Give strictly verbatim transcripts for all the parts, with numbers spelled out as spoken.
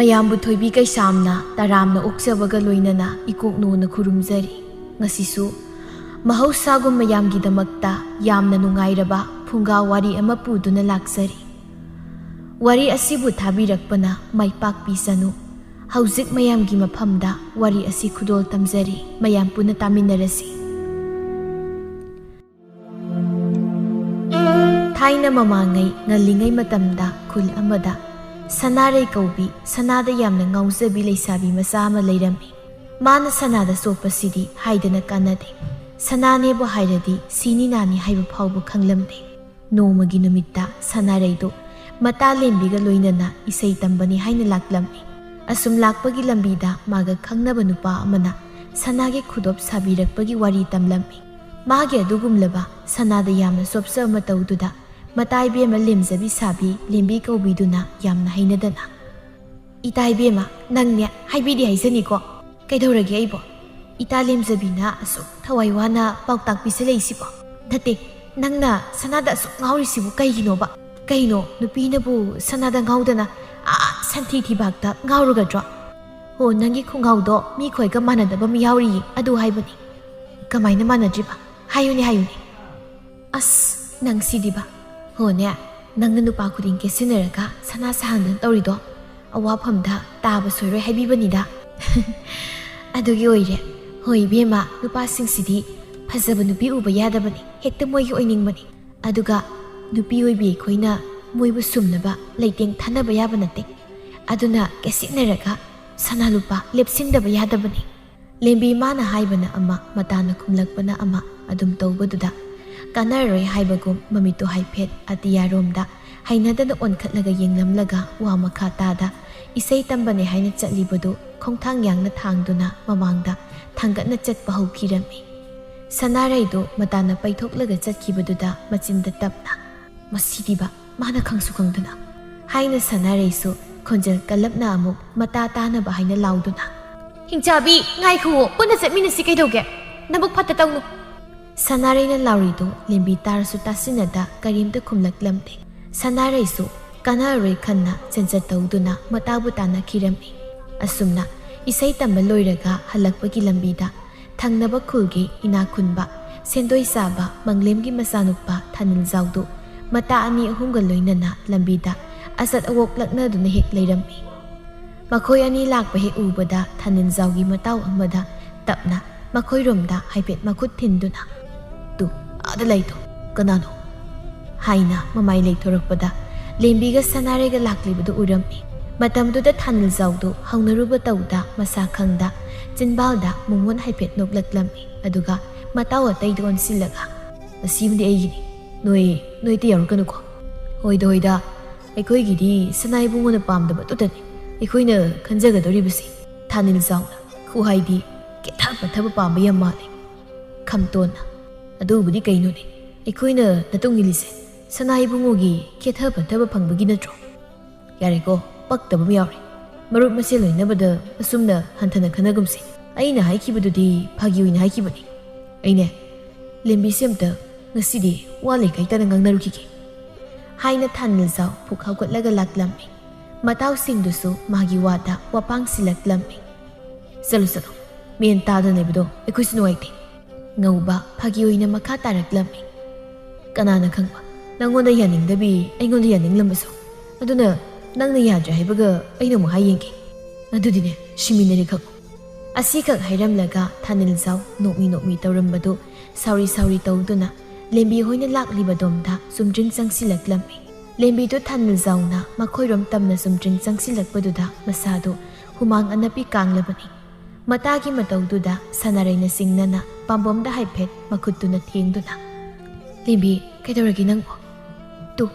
ꯃꯌꯥꯝꯕꯨ ꯊꯣꯏꯕꯤ ꯀꯩꯁꯥꯝꯅ ꯇꯔꯥꯝꯅ ꯑꯣꯛꯆꯕꯒ ꯂꯣꯏꯅꯅ ꯏꯀꯣꯛꯅꯣꯅ ꯈꯨꯔꯨꯝꯖꯔꯤ꯫ ꯉꯁꯤꯁꯨ ꯃꯍꯧꯁꯥꯒꯨꯝ ꯃꯌꯥꯝꯒꯤꯗꯃꯛꯇ ꯌꯥꯝꯅ ꯅꯨꯡꯉꯥꯏꯔꯕ ꯐꯨꯡꯒꯥ ꯋꯥꯔꯤ ꯑꯃ ꯄꯨꯗꯨꯅ ꯂꯥꯛꯆꯔꯤ꯫ ꯋꯥꯔꯤ ꯑꯁꯤꯕꯨ ꯊꯥꯕꯤꯔꯛꯄꯅ ꯃꯥꯏ ꯄꯥꯛꯄꯤꯁꯅꯨ꯫ ꯍꯧꯖꯤꯛ ꯃꯌꯥꯝꯒꯤ ꯃꯐꯝꯗ ꯋꯥꯔꯤ ꯑꯁꯤ ꯈꯨꯗꯣꯜ ꯇꯝꯖꯔꯤ, ꯃꯌꯥꯝ ꯄꯨꯟꯅ ꯇꯥꯃꯤꯟꯅꯔꯁꯤ꯫ ꯊꯥꯏꯅ ꯃꯃꯥꯡꯉꯩ ꯉꯜꯂꯤꯉꯩ ꯃꯇꯝꯗ ꯈꯨꯜ ꯑꯃꯗ ꯁꯅꯥꯔꯩ ꯀꯧꯕꯤ ꯁꯅꯥꯗ ꯌꯥꯝꯅ ꯉꯥꯎꯖꯕꯤ ꯂꯩꯁꯥꯕꯤ ꯃꯆꯥ ꯑꯃ ꯂꯩꯔꯝꯃꯤ꯫ ꯃꯥꯅ ꯁꯅꯥꯗ ꯆꯣꯞꯄꯁꯤꯗꯤ ꯍꯥꯏꯗꯅ ꯀꯥꯟꯅꯗꯦ꯫ ꯁꯅꯥꯅꯦꯕꯨ ꯍꯥꯏꯔꯗꯤ ꯁꯤꯅꯤ ꯅꯥꯅꯤ ꯍꯥꯏꯕ ꯐꯥꯎꯕ ꯈꯪꯂꯝꯗꯦ꯫ ꯅꯣꯡꯃꯒꯤ ꯅꯨꯃꯤꯠꯇ ꯁꯅꯥꯔꯩꯗꯨ ꯃꯇꯥ ꯂꯦꯝꯕꯤꯒ ꯂꯣꯏꯅꯅ ꯏꯁꯩ ꯇꯝꯕꯅꯤ ꯍꯥꯏꯅ ꯂꯥꯛꯂꯝꯃꯤ꯫ ꯑꯁꯨꯝ ꯂꯥꯛꯄꯒꯤ ꯂꯝꯕꯤꯗ ꯃꯥꯒ ꯈꯪꯅꯕ ꯅꯨꯄꯥ ꯑꯃꯅ ꯁꯅꯥꯒꯤ ꯈꯨꯗꯣꯞ ꯁꯥꯕꯤꯔꯛꯄꯒꯤ ꯋꯥꯔꯤ ꯇꯝꯂꯝꯃꯤ꯫ ꯃꯥꯒꯤ ꯑꯗꯨꯒꯨꯝꯂꯕ ꯁꯅꯥꯗ ꯌꯥꯝꯅ ꯆꯣꯞꯆꯕ ꯃꯇꯧꯗꯨꯗ ꯃꯇꯥ ꯏꯕꯦꯝꯃ ꯂꯦꯝꯖꯕꯤ ꯁꯥꯕꯤ ꯂꯦꯝꯕꯤ ꯀꯧꯕꯤꯗꯨꯅ ꯌꯥꯝꯅ ꯍꯩꯅꯗꯅ, "ꯏꯇꯥ ꯏꯕꯦꯝꯃ, ꯅꯪꯅꯦ ꯍꯥꯏꯕꯤꯗꯤ ꯍꯥꯏꯖꯅꯤꯀꯣ꯫ ꯀꯩꯗꯧꯔꯒꯦ ꯑꯩꯕꯣ? ꯏꯇꯥ ꯂꯦꯝꯖꯕꯤꯅ ꯑꯁꯨꯛ ꯊꯋꯥꯏ ꯋꯥꯅ ꯄꯥꯎꯇꯥꯛ ꯄꯤꯁꯜꯂꯛꯏꯁꯤꯕꯣ? ꯅꯠꯇꯦ, ꯅꯪꯅ ꯁꯅꯥꯗ ꯑꯁꯨꯛ ꯉꯥꯎꯔꯤꯁꯤꯕꯨ ꯀꯩꯒꯤꯅꯣꯕ? ꯀꯩꯅꯣ, ꯅꯨꯄꯤꯅꯕꯨ ꯁꯅꯥꯗ ꯉꯥꯎꯗꯅ ꯑꯥ ꯁꯟꯊꯤ ꯊꯤꯕꯥꯛꯇ ꯉꯥꯎꯔꯒꯗ꯭ꯔꯣ?" "ꯍꯣ, ꯅꯪꯒꯤ ꯈꯣꯡꯒꯥꯎꯗꯣ ꯃꯤꯈꯣꯏꯒ ꯃꯥꯟꯅꯗꯕ ꯑꯃ ꯌꯥꯎꯔꯤꯌꯦ, ꯑꯗꯨ ꯍꯥꯏꯕꯅꯤ꯫" "ꯀꯃꯥꯏꯅ ꯃꯥꯟꯅꯗ꯭ꯔꯤꯕ? ꯍꯥꯏꯌꯨꯅꯦ, ꯍꯥꯏꯌꯨꯅꯦ꯫" "ꯑꯁ, ꯅꯪ ꯁꯤꯗꯤꯕ꯫ ꯍꯣꯅꯦ, ꯅꯪꯅ ꯅꯨꯄꯥ ꯈꯨꯗꯤꯡ ꯀꯦꯁꯤꯟꯅꯔꯒ ꯁꯅꯥ ꯁꯥꯍꯟꯗꯅ ꯇꯧꯔꯤꯗꯣ ꯑꯋꯥꯐꯝꯗ ꯇꯥꯕ ꯁꯣꯏꯔꯣꯏ ꯍꯥꯏꯕꯤꯕꯅꯤꯗ꯫" "ꯑꯗꯨꯒꯤ ꯑꯣꯏꯔꯦ꯫ ꯍꯣꯏ ꯏꯕꯦꯝꯃ, ꯅꯨꯄꯥꯁꯤꯡꯁꯤꯗꯤ ꯐꯖꯕ ꯅꯨꯄꯤ ꯎꯕ ꯌꯥꯗꯕꯅꯤ, ꯍꯦꯛꯇ ꯃꯣꯏꯒꯤ ꯑꯣꯏꯅꯤꯡꯕꯅꯤ꯫ ꯑꯗꯨꯒ ꯅꯨꯄꯤ ꯑꯣꯏꯕꯤ ꯑꯩꯈꯣꯏꯅ ꯃꯣꯏꯕꯨ ꯁꯨꯝꯅꯕ ꯂꯩꯇꯦꯡ ꯊꯥꯅꯕ ꯌꯥꯕ ꯅꯠꯇꯦ꯫ ꯑꯗꯨꯅ ꯀꯦꯁꯤꯟꯅꯔꯒ ꯁꯅꯥ ꯂꯨꯄꯥ ꯂꯦꯞꯁꯤꯟꯗꯕ ꯌꯥꯗꯕꯅꯤ꯫" ꯂꯦꯝꯕꯤ ꯃꯥꯅ ꯍꯥꯏꯕꯅ ꯑꯃ, ꯃꯇꯥꯅ ꯈꯨꯝꯂꯛꯄꯅ ꯑꯃ ꯑꯗꯨꯝ ꯇꯧꯕꯗꯨꯗ, ꯀꯥꯟꯅꯔꯔꯣꯏ ꯍꯥꯏꯕꯒꯨꯝ ꯃꯃꯤꯠꯇꯨ ꯍꯥꯏꯐꯦꯠ ꯑꯇꯤꯌꯥꯔꯣꯝꯗ ꯍꯩꯅꯗꯅ ꯑꯣꯟꯈꯠꯂꯒ ꯌꯦꯡꯂꯝꯂꯒ ꯋꯥ ꯃꯈꯥ ꯇꯥꯗ ꯏꯁꯩ ꯇꯝꯕꯅꯦ ꯍꯥꯏꯅ ꯆꯠꯂꯤꯕꯗꯨ ꯈꯣꯡꯊꯥꯡ ꯌꯥꯡꯅ ꯊꯥꯡꯗꯨꯅ ꯃꯃꯥꯡꯗ ꯊꯥꯡꯒꯠꯅ ꯆꯠꯄ ꯍꯧꯈꯤꯔꯝꯃꯤ꯫ ꯁꯅꯥꯔꯩꯗꯨ ꯃꯇꯥꯅ ꯄꯩꯊꯣꯛꯂꯒ ꯆꯠꯈꯤꯕꯗꯨꯗ ꯃꯆꯤꯟꯗ ꯇꯞꯅ, "ꯃꯁꯤꯗꯤꯕ, ꯃꯥꯅ ꯈꯪꯁꯨ ꯈꯪꯗꯅ," ꯍꯥꯏꯅ ꯁꯅꯥꯔꯩꯁꯨ ꯈꯣꯟꯖꯦꯜ ꯀꯜꯂꯞꯅ ꯑꯃꯨꯛ ꯃꯇꯥ ꯇꯥꯅꯕ ꯍꯥꯏꯅ ꯂꯥꯎꯗꯨꯅ, "ꯍꯤꯡꯆꯥꯕꯤ, ꯉꯥꯏꯈꯨꯑꯣ, ꯄꯨꯟꯅ ꯆꯠꯃꯤꯟꯅꯁꯤ ꯀꯩꯗꯧꯒꯦ? ꯅꯕꯨꯛ ꯐꯠꯇ ꯇꯧꯅꯨ꯫" ꯁꯅꯥꯔꯩꯅ ꯂꯥꯎꯔꯤꯗꯨ ꯂꯦꯝꯕꯤ ꯇꯥꯔꯁꯨ ꯇꯥꯁꯤꯟꯅꯗ ꯀꯔꯤꯝꯇ ꯈꯨꯝꯂꯛꯂꯝꯗꯦ꯫ ꯁꯅꯥꯔꯩꯁꯨ ꯀꯥꯟꯅꯔꯣꯏ ꯈꯟꯅ ꯆꯦꯟꯆꯠ ꯇꯧꯗꯨꯅ ꯃꯇꯥꯕꯨ ꯇꯥꯟꯅꯈꯤꯔꯝꯃꯤ꯫ ꯑꯁꯨꯝꯅ ꯏꯁꯩ ꯇꯝꯕ ꯂꯣꯏꯔꯒ ꯍꯜꯂꯛꯄꯒꯤ ꯂꯝꯕꯤꯗ ꯊꯪꯅꯕ ꯈꯨꯜꯒꯤ ꯏꯅꯥꯛ ꯈꯨꯟꯕ, ꯁꯦꯟꯗꯣꯏ ꯆꯥꯕ ꯃꯪꯂꯦꯝꯒꯤ ꯃꯆꯥꯅꯨꯄꯥ ꯊꯥꯅꯤꯜꯖꯥꯎꯗꯨ ꯃꯇꯥ ꯑꯅꯤ ꯑꯍꯨꯝꯒ ꯂꯣꯏꯅꯅ ꯂꯝꯕꯤꯗ ꯑꯆꯠ ꯑꯋꯣꯛ ꯂꯛꯅꯗꯨꯅ ꯍꯦꯛ ꯂꯩꯔꯝꯃꯤ꯫ ꯃꯈꯣꯏ ꯑꯅꯤ ꯂꯥꯛꯄ ꯍꯦꯛ ꯎꯕꯗ ꯊꯥꯅꯤꯜꯖꯥꯎꯒꯤ ꯃꯇꯥꯎ ꯑꯃꯗ ꯇꯞꯅ ꯃꯈꯣꯏꯔꯣꯝꯗ ꯍꯥꯏꯐꯦꯠ ꯃꯈꯨꯠ ꯊꯤꯟꯗꯨꯅ, "ꯇꯨ, ꯑꯥꯗ ꯂꯩꯗꯣ ꯀꯅꯥꯅꯣ?" ꯍꯥꯏꯅ ꯃꯃꯥꯏ ꯂꯩꯊꯣꯔꯛꯄꯗ ꯂꯦꯝꯕꯤꯒ ꯁꯅꯥꯔꯩꯒ ꯂꯥꯛꯂꯤꯕꯗꯨ ꯎꯔꯝꯃꯤ꯫ ꯃꯇꯝꯗꯨꯗ ꯊꯥꯅꯤꯜꯖꯥꯎꯗꯨ ꯍꯧꯅꯔꯨꯕ ꯇꯧꯗ ꯃꯁꯥ ꯈꯪꯗ ꯆꯤꯟꯕꯥꯜꯗ ꯃꯣꯃꯣꯟ ꯍꯥꯏꯐꯦꯠ ꯅꯣꯛꯂꯛꯂꯝꯃꯤ꯫ ꯑꯗꯨꯒ ꯃꯇꯥꯎ ꯑꯇꯩꯗ ꯑꯣꯟꯁꯤꯜꯂꯒ, "ꯑꯁꯤꯕꯨꯗꯤ ꯑꯩꯒꯤꯅꯤ, ꯅꯣꯏ, ꯅꯣꯏ ꯑꯇꯩ ꯌꯥꯎꯔꯛꯀꯅꯨꯀꯣ꯫" "ꯍꯣꯏꯗ, ꯍꯣꯏꯗ, ꯑꯩꯈꯣꯏꯒꯤꯗꯤ ꯁꯅꯥ ꯏꯕꯨꯡꯉꯣꯅ ꯄꯥꯝꯗꯕꯗꯨꯗꯅꯤ ꯑꯩꯈꯣꯏꯅ ꯈꯟꯖꯒꯗꯧꯔꯤꯕꯁꯤ, ꯊꯥꯅꯤꯜꯖꯥꯎꯅ꯫ ꯈꯨꯍꯥꯏꯗꯤ ꯀꯦꯊ ꯄꯠꯊꯕ ꯄꯥꯝꯕ ꯌꯥꯝ ꯃꯥꯜꯂꯦ꯫" ꯈꯝꯇꯣꯟꯅ, "ꯑꯗꯨꯕꯨꯗꯤ ꯀꯩꯅꯣꯅꯦ, ꯑꯩꯈꯣꯏꯅ ꯅꯇꯨꯡ ꯏꯜꯂꯤꯁꯦ ꯁꯅꯥ ꯏꯕꯨꯡꯉꯣꯒꯤ ꯀꯦꯊ ꯄꯠꯊꯕ ꯐꯪꯕꯒꯤ ꯅꯠꯇ꯭ꯔꯣ?" "ꯌꯥꯔꯦꯀꯣ, ꯄꯛꯇꯕ ꯑꯃ ꯌꯥꯎꯔꯦ꯫ ꯃꯔꯨꯞ ꯃꯁꯦꯜ ꯂꯣꯏꯅꯕꯗ ꯑꯁꯨꯝꯅ ꯍꯟꯊꯅ ꯈꯟꯅꯒꯨꯝꯁꯦ꯫ ꯑꯩꯅ ꯍꯥꯏꯈꯤꯕꯗꯨꯗꯤ ꯐꯥꯒꯤ ꯑꯣꯏꯅ ꯍꯥꯏꯈꯤꯕꯅꯤ꯫ ꯑꯩꯅꯦ, ꯂꯦꯝꯕꯤꯁꯦ ꯑꯝꯇ ꯉꯁꯤꯗꯤ ꯋꯥ ꯂꯩꯀꯥꯏ ꯇꯥꯅ ꯉꯥꯡꯅꯔꯨꯈꯤꯒꯦ," ꯍꯥꯏꯅ ꯊꯥꯅꯤꯜꯖꯥꯎ ꯐꯨꯛ ꯍꯧꯒꯠꯂꯒ ꯂꯥꯛꯂꯝꯃꯤ꯫ ꯃꯇꯥꯎꯁꯤꯡꯗꯨꯁꯨ ꯃꯥꯒꯤ ꯋꯥꯗ ꯋꯥꯄꯥꯡ ꯁꯤꯜꯂꯛꯂꯝꯃꯤ꯫ "ꯆꯠꯂꯨ, ꯆꯠꯂꯨ꯫ ꯃꯦꯟ ꯇꯥꯗꯅ ꯂꯩꯕꯗꯣ ꯑꯩꯈꯣꯏꯁꯨ ꯅꯨꯡꯉꯥꯏꯇꯦ꯫" ꯉꯧꯕ ꯐꯥꯒꯤ ꯑꯣꯏꯅ ꯃꯈꯥ ꯇꯥꯔꯛꯂꯝꯃꯤ꯫ "ꯀꯅꯥꯅ ꯈꯪꯕ, ꯅꯪꯉꯣꯟꯗ ꯌꯥꯅꯤꯡꯗꯕꯤ ꯑꯩꯉꯣꯟꯗ ꯌꯥꯅꯤꯡꯂꯝꯕꯁꯨ꯫ ꯑꯗꯨꯅ ꯅꯪꯅ ꯌꯥꯗ꯭ꯔꯦ ꯍꯥꯏꯕꯒ ꯑꯩꯅ ꯑꯃꯨꯛ ꯍꯥꯏ ꯌꯦꯡꯒꯦ꯫ ꯑꯗꯨꯗꯤꯅꯦ, ꯁꯤꯃꯤꯟꯅꯔꯦ ꯈꯪꯉꯨ꯫" ꯑꯁꯤꯈꯛ ꯍꯥꯏꯔꯝꯂꯒ ꯊꯥꯅꯤꯜꯖꯥꯎ ꯅꯣꯛꯃꯤ ꯅꯣꯛꯃꯤ ꯇꯧꯔꯝꯕꯗꯨ ꯁꯥꯎꯔꯤ ꯁꯥꯎꯔꯤ ꯇꯧꯗꯨꯅ ꯂꯦꯝꯕꯤ ꯍꯣꯏꯅ ꯂꯥꯛꯂꯤꯕ ꯗꯣꯝꯗ ꯆꯨꯝꯗ꯭ꯔꯤꯡ ꯆꯪꯁꯤꯜꯂꯛꯂꯝꯃꯤ꯫ ꯂꯦꯝꯕꯤꯗꯨ ꯊꯥꯅꯤꯜꯖꯥꯎꯅ ꯃꯈꯣꯏꯔꯣꯝ ꯇꯝꯅ ꯆꯨꯝꯗ꯭ꯔꯤꯡ ꯆꯪꯁꯤꯜꯂꯛꯄꯗꯨꯗ ꯃꯁꯥꯗꯨ ꯍꯨꯃꯥꯡ ꯑꯅꯞꯄꯤ ꯀꯥꯡꯂꯕꯅꯤ꯫ ꯃꯇꯥꯒꯤ ꯃꯇꯧꯗꯨꯗ ꯁꯅꯥꯔꯩꯅ ꯆꯤꯡꯅꯅ ꯄꯥꯝꯕꯣꯝꯗ ꯍꯥꯏꯐꯦꯠ ꯃꯈꯨꯠꯇꯨꯅ ꯊꯦꯡꯗꯨꯅ, "ꯂꯦꯝꯕꯤ, ꯀꯩꯗꯧꯔꯒꯦ ꯅꯪꯕꯨ?" "ꯇꯨ,"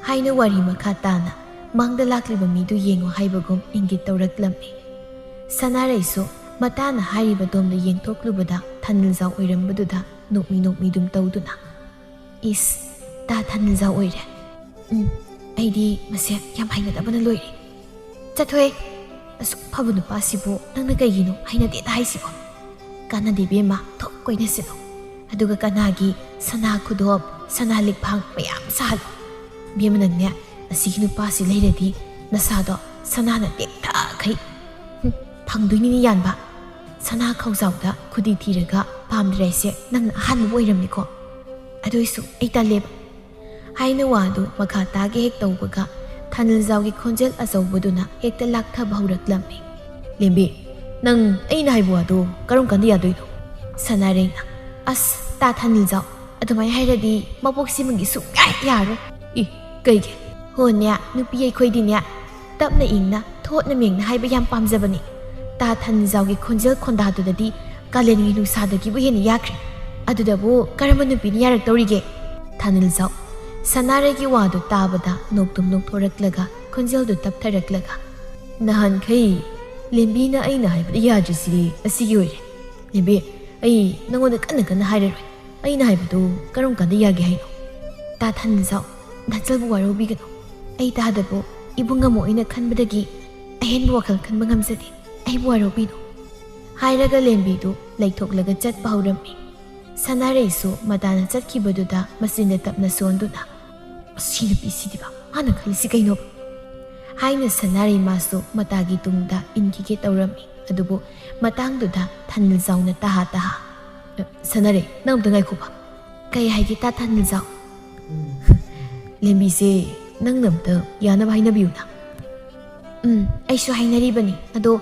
ꯍꯥꯏꯅ ꯋꯥꯔꯤ ꯃꯈꯥ ꯇꯥꯅ ꯃꯥꯡꯗ ꯂꯥꯛꯂꯤꯕ ꯃꯤꯗꯨ ꯌꯦꯡꯉꯨ ꯍꯥꯏꯕꯒꯨꯝ ꯏꯪꯒꯤꯠ ꯇꯧꯔꯛꯂꯝꯃꯤ꯫ ꯁꯅꯥꯔꯩꯁꯨ ꯃꯇꯥꯅ ꯍꯥꯏꯔꯤꯕ ꯗꯣꯝꯗ ꯌꯦꯡꯊꯣꯛꯂꯨꯕꯗ ꯊꯥꯅꯤꯜꯖꯥꯎ ꯑꯣꯏꯔꯝꯕꯗꯨꯗ ꯅꯣꯛꯃꯤ ꯅꯣꯛꯃꯤꯗꯨꯝ ꯇꯧꯗꯨꯅ, "ꯏꯁ, ꯇꯥ ꯊꯥꯅꯤꯜꯖꯥꯎ ꯑꯣꯏꯔꯦ꯫ ꯎꯝ, ꯑꯩꯗꯤ ꯃꯁꯦ ꯌꯥꯝ ꯍꯩꯅꯗꯕꯅ ꯂꯣꯏꯔꯦ꯫ ꯆꯠꯊꯣꯛꯑꯦ꯫ ꯑꯁꯨꯛ ꯐꯕ ꯅꯨꯄꯥꯁꯤꯕꯨ ꯅꯪꯅ ꯀꯩꯒꯤꯅꯣ ꯍꯩꯅꯗꯦꯗ ꯍꯥꯏꯁꯤꯕꯣ? ꯀꯥꯟꯅꯗꯦ ꯏꯕꯦꯝꯃ, ꯊꯣꯛ ꯀꯣꯏꯅꯁꯤꯜꯂꯣ꯫ ꯑꯗꯨꯒ ꯀꯅꯥꯒꯤ ꯁꯅꯥ ꯈꯨꯗꯣꯞ, ꯁꯅꯥ ꯂꯤꯛꯐꯥꯡ ꯃꯌꯥꯝ ꯁꯥꯍꯜꯂꯣ꯫ ꯏꯕꯦꯝꯃ ꯅꯪꯅꯦ, "ꯑꯁꯤꯒꯤ ꯅꯨꯄꯥꯁꯤ ꯂꯩꯔꯗꯤ ꯅꯁꯥꯗꯣ ꯁꯅꯥꯅ ꯇꯦꯛꯊꯈꯩ, ꯍꯨꯝ, ꯐꯪꯗꯣꯏꯅꯤꯅꯦ ꯌꯥꯟꯕ꯫ ꯁꯅꯥ ꯈꯧꯖꯥꯎꯗ ꯈꯨꯗꯤ ꯊꯤꯔꯒ ꯄꯥꯝꯗ꯭ꯔꯦ ꯍꯥꯏꯁꯦ ꯅꯪꯅ ꯑꯍꯥꯟꯕ ꯑꯣꯏꯔꯝꯃꯤꯀꯣ꯫ ꯑꯗꯨꯏꯁꯨ ꯑꯩ ꯇꯜꯂꯦꯕ"꯫ ꯍꯥꯏꯅ ꯋꯥꯗꯨ ꯃꯈꯥ ꯇꯥꯒꯦ ꯍꯦꯛ ꯇꯧꯕꯒ ꯊꯥꯅꯤꯜꯖꯥꯎꯒꯤ ꯈꯣꯟꯖꯦꯜ ꯑꯆꯧꯕꯗꯨꯅ ꯍꯦꯛꯇ ꯂꯥꯛꯊꯕ ꯍꯧꯔꯛꯂꯝꯃꯤ꯫ "ꯂꯦꯝꯕꯤ, ꯅꯪ ꯑꯩꯅ ꯍꯥꯏꯕ ꯋꯥꯗꯣ ꯀꯔꯝ ꯀꯥꯟꯗ ꯌꯥꯗꯣꯏꯅꯣ?" ꯁꯅꯥꯔꯩꯅ, "ꯑꯁ, ꯇꯥ ꯊꯥꯅꯤꯜꯖꯥꯎ, ꯑꯗꯨꯃꯥꯏꯅ ꯍꯥꯏꯔꯗꯤ ꯃꯕꯣꯛꯁꯤꯃꯒꯤ ꯁꯨꯡꯌꯥ ꯌꯥꯔꯣꯏ"꯫ "ꯏ, ꯀꯩꯒꯤ?" "ꯍꯣꯅꯦ, ꯅꯨꯄꯤ ꯑꯩꯈꯣꯏꯗꯤꯅꯦ, ꯇꯞꯅ ꯏꯪꯅ, ꯊꯣꯠꯅ ꯃꯦꯡꯅ ꯍꯥꯏꯕ ꯌꯥꯝ ꯄꯥꯝꯖꯕꯅꯤ꯫ ꯇꯥ ꯊꯥꯅꯤꯜꯖꯥꯎꯒꯤ ꯈꯣꯟꯖꯦꯜ ꯈꯣꯟꯗꯥꯗꯨꯗꯗꯤ ꯀꯥꯂꯦꯟꯒꯤ ꯅꯨꯡꯁꯥꯗꯒꯤꯕꯨ ꯍꯦꯟꯅ ꯌꯥꯈ꯭ꯔꯦ꯫ ꯑꯗꯨꯗꯕꯨ ꯀꯔꯝꯕ ꯅꯨꯄꯤꯅ ꯌꯥꯔꯛꯇꯧꯔꯤꯒꯦ?" ꯊꯥꯅꯤꯜꯖꯥꯎ ꯁꯅꯥꯔꯩꯒꯤ ꯋꯥꯗꯨ ꯇꯥꯕꯗ ꯅꯣꯛꯇꯨꯝ ꯅꯣꯛꯊꯣꯔꯛꯂꯒ ꯈꯣꯟꯖꯦꯜꯗꯨ ꯇꯞꯊꯔꯛꯂꯒ, "ꯅꯍꯥꯟꯈꯩ ꯂꯦꯝꯕꯤꯅ ꯑꯩꯅ ꯍꯥꯏꯕꯗ ꯌꯥꯗ꯭ꯔꯤꯁꯤꯗꯤ ꯑꯁꯤꯒꯤ ꯑꯣꯏꯔꯦ꯫ ꯂꯦꯝꯕꯤ, ꯑꯩ ꯅꯉꯣꯟꯗ ꯀꯟꯅ ꯀꯟꯅ ꯍꯥꯏꯔꯔꯣꯏ꯫ ꯑꯩꯅ ꯍꯥꯏꯕꯗꯨ ꯀꯔꯝ ꯀꯥꯟꯗ ꯌꯥꯒꯦ ꯍꯥꯏꯅꯣ?" "ꯇꯥ ꯊꯥꯅꯤꯜꯖꯥꯎ, ꯅꯆꯜꯕꯨ ꯋꯥꯔꯧꯕꯤꯒꯅꯨ꯫ ꯑꯩ ꯇꯥꯗꯕꯨ ꯏꯕꯨꯡ ꯑꯃ ꯑꯣꯏꯅ ꯈꯟꯕꯗꯒꯤ ꯑꯍꯦꯟꯕ ꯋꯥꯈꯜ ꯈꯟꯕ ꯉꯝꯖꯗꯦ꯫ ꯑꯩꯕꯨ ꯋꯥꯔꯧꯕꯤꯅꯨ"꯫ ꯍꯥꯏꯔꯒ ꯂꯦꯝꯕꯤꯗꯨ ꯂꯩꯊꯣꯛꯂꯒ ꯆꯠꯄ ꯍꯧꯔꯝꯃꯤ꯫ ꯁꯅꯥꯔꯩꯁꯨ ꯃꯇꯥꯅ ꯆꯠꯈꯤꯕꯗꯨꯗ ꯃꯆꯤꯟꯗ ꯇꯞꯅ ꯁꯣꯟꯗꯨꯅ, "ꯃꯁꯤ ꯅꯨꯄꯤꯁꯤꯗꯤꯕ, ꯃꯥꯅ ꯈꯜꯂꯤꯁꯤ ꯀꯩꯅꯣꯕ?" ꯍꯥꯏꯅ ꯁꯅꯥꯔꯩ ꯃꯥꯁꯨ ꯃꯇꯥꯒꯤ ꯇꯨꯡꯗ ꯏꯟꯈꯤꯒꯦ ꯇꯧꯔꯝꯃꯤ꯫ ꯑꯗꯨꯕꯨ ꯃꯇꯥꯡꯗꯨꯗ ꯊꯥꯅꯤꯜꯖꯥꯎꯅ ꯇꯍꯥ ꯇꯍꯥ, "ꯁꯅꯥꯔꯩ, ꯅꯪ ꯑꯝꯇ ꯉꯥꯏꯈꯣꯕ"꯫ "ꯀꯩ ꯍꯥꯏꯒꯦ, ꯇꯥ ꯊꯥꯅꯤꯜꯖꯥꯎ?" "ꯂꯦꯝꯕꯤꯁꯦ ꯅꯪꯅ ꯑꯝꯇ ꯌꯥꯅꯕ ꯍꯥꯏꯅꯕꯤꯌꯨꯅ"꯫ "ꯎꯝ, ꯑꯩꯁꯨ ꯍꯥꯏꯅꯔꯤꯕꯅꯤ꯫ ꯑꯗꯣ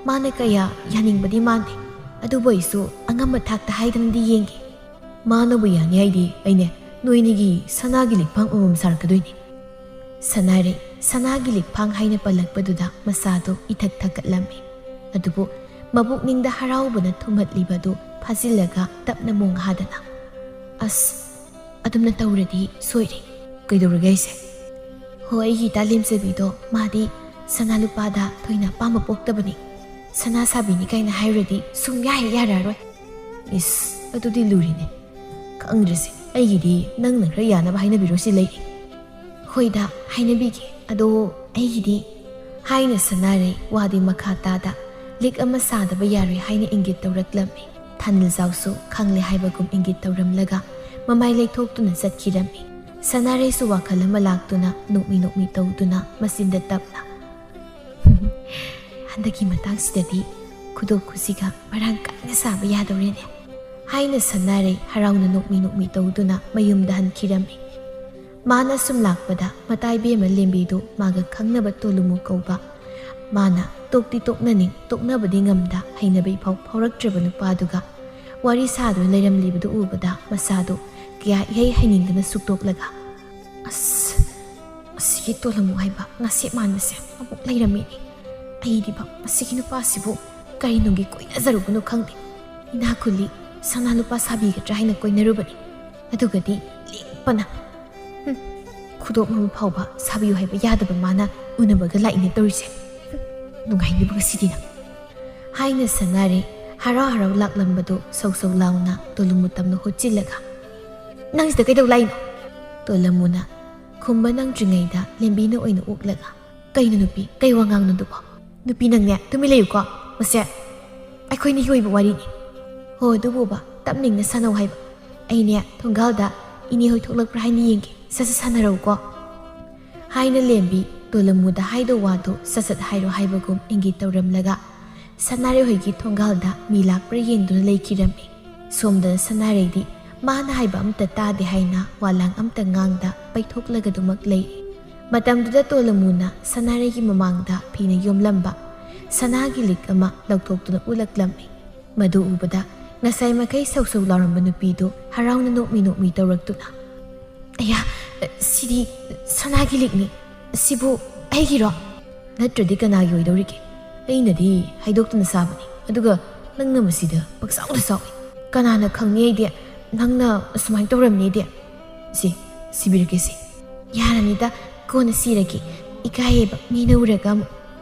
ꯃꯥꯅ ꯀꯌꯥ ꯌꯥꯅꯤꯡꯕꯗꯤ ꯃꯥꯟꯗꯦ꯫ ꯑꯗꯨꯕꯨ ꯑꯩꯁꯨ ꯑꯉꯝꯕ ꯊꯥꯛꯇ ꯍꯥꯏꯗꯅꯗꯤ ꯌꯦꯡꯒꯦ"꯫ "ꯃꯥꯅꯕꯨ ꯌꯥꯅꯤ ꯍꯥꯏꯗꯤ ꯑꯩꯅꯦ, ꯅꯣꯏꯅꯤꯒꯤ ꯁꯅꯥꯒꯤ ꯂꯤꯛꯐꯥꯡ ꯑꯃꯃꯝ ꯁꯥꯔꯛꯀꯗꯣꯏꯅꯤ"꯫ ꯁꯅꯥꯔꯩ ꯁꯅꯥꯒꯤ ꯂꯤꯛꯐꯥꯡ ꯍꯥꯏꯅ ꯄꯜꯂꯛꯄꯗꯨꯗ ꯃꯁꯥꯗꯨ ꯏꯊꯛ ꯊꯛꯀꯠꯂꯝꯃꯤ꯫ ꯑꯗꯨꯕꯨ ꯃꯕꯨꯛꯅꯤꯡꯗ ꯍꯔꯥꯎꯕꯅ ꯊꯨꯝꯍꯠꯂꯤꯕꯗꯨ ꯐꯥꯖꯤꯜꯂꯒ ꯇꯞꯅ ꯃꯣꯡ ꯍꯥꯗꯅ, "ꯑꯁ, ꯑꯗꯨꯝꯅ ꯇꯧꯔꯗꯤ ꯁꯣꯏꯔꯦ"꯫ "ꯀꯩꯗꯧꯔꯒꯦ ꯍꯥꯏꯁꯦ?" "ꯍꯣ, ꯑꯩꯒꯤ ꯏꯇꯥ ꯂꯦꯝꯖꯕꯤꯗꯣ, ꯃꯥꯗꯤ ꯁꯅꯥ ꯂꯨꯄꯥꯗ ꯊꯣꯏꯅ ꯑꯄꯥꯝꯕ ꯄꯣꯛꯇꯕꯅꯤ꯫ ꯁꯅꯥ ꯁꯥꯕꯤꯅꯤ ꯀꯥꯏꯅ ꯍꯥꯏꯔꯨꯔꯗꯤ ꯁꯨꯡꯌꯥ ꯍꯦꯛ ꯌꯥꯔꯛꯑꯔꯣꯏ"꯫ "ꯏꯁ, ꯑꯗꯨꯗꯤ ꯂꯨꯔꯤꯅꯦ꯫ ꯈꯪꯗ꯭ꯔꯦꯁꯦ, ꯑꯩꯒꯤꯗꯤ ꯅꯪꯅ ꯈꯔ ꯌꯥꯅꯕ ꯍꯥꯏꯅꯕꯤꯔꯣ ꯁꯤ ꯂꯩꯔꯦ"꯫ "ꯍꯣꯏꯗ, ꯍꯥꯏꯅꯕꯤꯒꯦ꯫ ꯑꯗꯣ ꯑꯩꯒꯤꯗꯤ"꯫ ꯍꯥꯏꯅ ꯁꯅꯥꯔꯩ ꯋꯥꯗꯤ ꯃꯈꯥ ꯇꯥꯗ ꯂꯤꯛ ꯑꯃ ꯁꯥꯗꯕ ꯌꯥꯔꯣꯏ ꯍꯥꯏꯅ ꯏꯪꯒꯤꯠ ꯇꯧꯔꯛꯂꯝꯃꯤ꯫ ꯊꯥꯅꯤꯜꯖꯥꯎꯁꯨ ꯈꯪꯂꯦ ꯍꯥꯏꯕꯒꯨꯝ ꯏꯪꯒꯤꯠ ꯇꯧꯔꯝꯂꯒ ꯃꯃꯥꯏ ꯂꯩꯊꯣꯛꯇꯨꯅ ꯆꯠꯈꯤꯔꯝꯃꯤ꯫ ꯁꯅꯥꯔꯩꯁꯨ ꯋꯥꯈꯜ ꯑꯃ ꯂꯥꯛꯇꯨꯅ ꯅꯣꯛꯃꯤ ꯅꯣꯛꯃꯤ ꯇꯧꯗꯨꯅ ꯃꯆꯤꯟꯗ ꯇꯞꯅ, "ꯍꯟꯗꯛꯀꯤ ꯃꯇꯥꯡꯁꯤꯗꯗꯤ ꯈꯨꯗꯣꯞ ꯈꯨꯠꯁꯤꯒ ꯃꯔꯥꯡ ꯀꯥꯏꯅ ꯁꯥꯕ ꯌꯥꯗꯧꯔꯦꯅꯦ" ꯍꯥꯏꯅ ꯁꯅꯥꯔꯩ ꯍꯔꯥꯎꯅ ꯅꯣꯛꯃꯤ ꯅꯣꯛꯃꯤ ꯇꯧꯗꯨꯅ ꯃꯌꯨꯝꯗ ꯍꯟꯈꯤꯔꯝꯃꯤ꯫ ꯃꯥꯅ ꯁꯨꯝ ꯂꯥꯛꯄꯗ ꯃꯇꯥꯏꯕꯦꯝꯃ ꯂꯦꯝꯕꯤꯗꯨ ꯃꯥꯒ ꯈꯪꯅꯕ ꯇꯣꯂꯨꯃꯨ ꯀꯧꯕ, ꯃꯥꯅ ꯇꯣꯛꯇꯤ ꯇꯣꯛꯅꯅꯤꯡ ꯇꯣꯛꯅꯕꯗꯤ ꯉꯝꯗ ꯍꯩꯅꯕ ꯏꯐꯥꯎ ꯐꯥꯎꯔꯛꯇ꯭ꯔꯕ ꯅꯨꯄꯥꯗꯨꯒ ꯋꯥꯔꯤ ꯁꯥꯗꯨꯅ ꯂꯩꯔꯝꯂꯤꯕꯗꯨ ꯎꯕꯗ ꯃꯁꯥꯗꯨ ꯀꯌꯥ ꯏꯍꯩ ꯍꯩꯅꯤꯡꯗꯅ ꯁꯨꯛꯇꯣꯛꯂꯒ, "ꯑꯁ, ꯑꯁꯤꯒꯤ ꯇꯣꯂꯝꯃꯨ ꯍꯥꯏꯕ ꯉꯁꯦꯞ ꯃꯥꯟꯕꯁꯦ ꯑꯃꯨꯛ ꯂꯩꯔꯝꯃꯤꯅꯦ꯫ ꯑꯩꯗꯤꯕ ꯃꯁꯤꯒꯤ ꯅꯨꯄꯥꯁꯤꯕꯨ ꯀꯔꯤꯅꯨꯡꯒꯤ ꯀꯣꯏꯅꯖꯔꯨꯕꯅꯣ ꯈꯪꯗꯦ꯫ ꯏꯅꯥꯛ ꯈꯨꯜꯂꯤ, ꯁꯅꯥ ꯂꯨꯄꯥ ꯁꯥꯕꯤꯒꯗ꯭ꯔꯥ ꯍꯥꯏꯅ ꯀꯣꯏꯅꯔꯨꯕꯅꯤ꯫ ꯑꯗꯨꯒꯗꯤ ꯂꯤꯛꯄꯅ, ꯍꯨꯝ, ꯈꯨꯗꯣꯞ ꯑꯃ ꯐꯥꯎꯕ ꯁꯥꯕꯤꯌꯨ ꯍꯥꯏꯕ ꯌꯥꯗꯕ ꯃꯥꯅ ꯎꯅꯕꯒ ꯂꯥꯛꯏꯅꯦ ꯇꯧꯔꯤꯁꯦ꯫ ꯍꯨꯝ, ꯅꯨꯡꯉꯥꯏꯅꯤꯕ ꯉꯁꯤꯗꯤ ꯅꯪ" ꯍꯥꯏꯅ ꯁꯅꯥꯔꯩ ꯍꯔꯥꯎ ꯍꯔꯥꯎ ꯂꯥꯛꯂꯝꯕꯗꯨ ꯁꯧ ꯁꯧ ꯂꯥꯎꯅ ꯇꯣꯂꯨꯃꯨ ꯇꯝꯅ ꯍꯨꯠꯆꯤꯜꯂꯒ, "ꯅꯪ ꯁꯤꯗ ꯀꯩꯗꯧ ꯂꯥꯛꯏꯅꯣ?" ꯇꯣꯂꯝꯃꯨꯅ ꯈꯨꯝꯕ ꯅꯪꯗ꯭ꯔꯤꯉꯩꯗ ꯂꯦꯝꯕꯤꯅ ꯑꯣꯏꯅ ꯑꯣꯛꯂꯒ, "ꯀꯩꯅꯣ ꯅꯨꯄꯤ, ꯀꯩ ꯋꯥꯉꯥꯡꯅꯣ ꯑꯗꯨꯕꯣ? ꯅꯨꯄꯤ ꯅꯪꯅꯦ, ꯇꯨꯃꯤꯟ ꯂꯩꯌꯨꯀꯣ꯫ ꯃꯁꯦ ꯑꯩꯈꯣꯏꯅꯤꯒꯤ ꯑꯣꯏꯕ ꯋꯥꯔꯤꯅꯤ꯫ ꯍꯣ, ꯑꯗꯨꯕꯨꯕ ꯇꯞꯅ ꯏꯪꯅ ꯁꯥꯟꯅꯧ ꯍꯥꯏꯕ꯫ ꯑꯩꯅꯦ ꯊꯣꯡꯒꯥꯜꯗ ꯏꯅꯦ ꯍꯣꯏ ꯊꯣꯛꯂꯛꯄ꯭ꯔꯥ ꯍꯥꯏꯅ ꯌꯦꯡꯒꯦ꯫ ꯁꯠ ꯁꯠ ꯁꯥꯟꯅꯔꯛꯎꯀꯣ" ꯍꯥꯏꯅ ꯂꯦꯝꯕꯤ ꯇꯣꯂꯝꯃꯨꯗ ꯍꯥꯏꯗꯧ ꯋꯥꯗꯨ ꯁꯠ ꯁꯠ ꯍꯥꯏꯔꯣ ꯍꯥꯏꯕꯒꯨꯝ ꯏꯪꯒꯤꯠ ꯇꯧꯔꯝꯂꯒ ꯁꯅꯥꯔꯩ ꯍꯣꯏꯒꯤ ꯊꯣꯡꯒꯥꯜꯗ ꯃꯤ ꯂꯥꯛꯄ꯭ꯔꯥ ꯌꯦꯡꯗꯨꯅ ꯂꯩꯈꯤꯔꯝꯃꯤ꯫ ꯁꯣꯝꯗꯅ ꯁꯅꯥꯔꯩꯗꯤ ꯃꯥꯅ ꯍꯥꯏꯕ ꯑꯝꯇ ꯇꯥꯗꯦ ꯍꯥꯏꯅ ꯋꯥꯂꯥꯡ ꯑꯝꯇ ꯉꯥꯡꯗ ꯄꯩꯊꯣꯛꯂꯒꯗꯨꯃꯛ ꯂꯩ꯫ ꯃꯇꯝꯗꯨꯗ ꯇꯣꯂꯃꯨꯅ ꯁꯅꯥꯔꯩꯒꯤ ꯃꯃꯥꯡꯗ ꯐꯤꯅ ꯌꯣꯝꯂꯝꯕ ꯁꯅꯥꯒꯤ ꯂꯤꯛ ꯑꯃ ꯂꯧꯊꯣꯛꯇꯨꯅ ꯎꯠꯂꯛꯂꯝꯃꯤ꯫ ꯃꯗꯨ ꯎꯕꯗ ꯉꯁꯥꯏ ꯃꯈꯩ ꯁꯧ ꯁꯧ ꯂꯥꯎꯔꯝꯕ ꯅꯨꯄꯤꯗꯨ ꯍꯔꯥꯎꯅ ꯅꯣꯛꯃꯤ ꯅꯣꯛꯃꯤ ꯇꯧꯔꯛꯇꯨꯅ, "ꯑꯌꯥ, ꯁꯤꯗꯤ ꯁꯅꯥꯒꯤ ꯂꯤꯛꯅꯤ꯫ ꯁꯤꯕꯨ ꯑꯩꯒꯤꯔꯣ? ꯅꯠꯇ꯭ꯔꯗꯤ ꯀꯅꯥꯒꯤ ꯑꯣꯏꯗꯧꯔꯤꯒꯦ? ꯑꯩꯅꯗꯤ ꯍꯥꯏꯗꯣꯛꯇꯨꯅ ꯁꯥꯕꯅꯤ, ꯑꯗꯨꯒ ꯅꯪꯅ ꯃꯁꯤꯗ ꯄꯪꯁꯥꯎꯗ ꯁꯥꯎꯏ꯫ ꯀꯅꯥꯅ ꯈꯪꯅꯤ ꯑꯩꯗꯤ ꯅꯪꯅ ꯑꯁꯨꯃꯥꯏꯅ ꯇꯧꯔꯝꯅꯤꯗꯤ? ꯁꯤ, ꯁꯤꯕꯤꯔꯒꯦ ꯁꯤ꯫" "ꯌꯥꯔꯅꯤꯗ, ꯀꯣꯟꯅ ꯁꯤꯔꯒꯦ꯫ ꯏꯀꯥꯏꯌꯦꯕ ꯃꯤꯅ ꯎꯔꯒ ꯑꯃꯨꯛ꯫"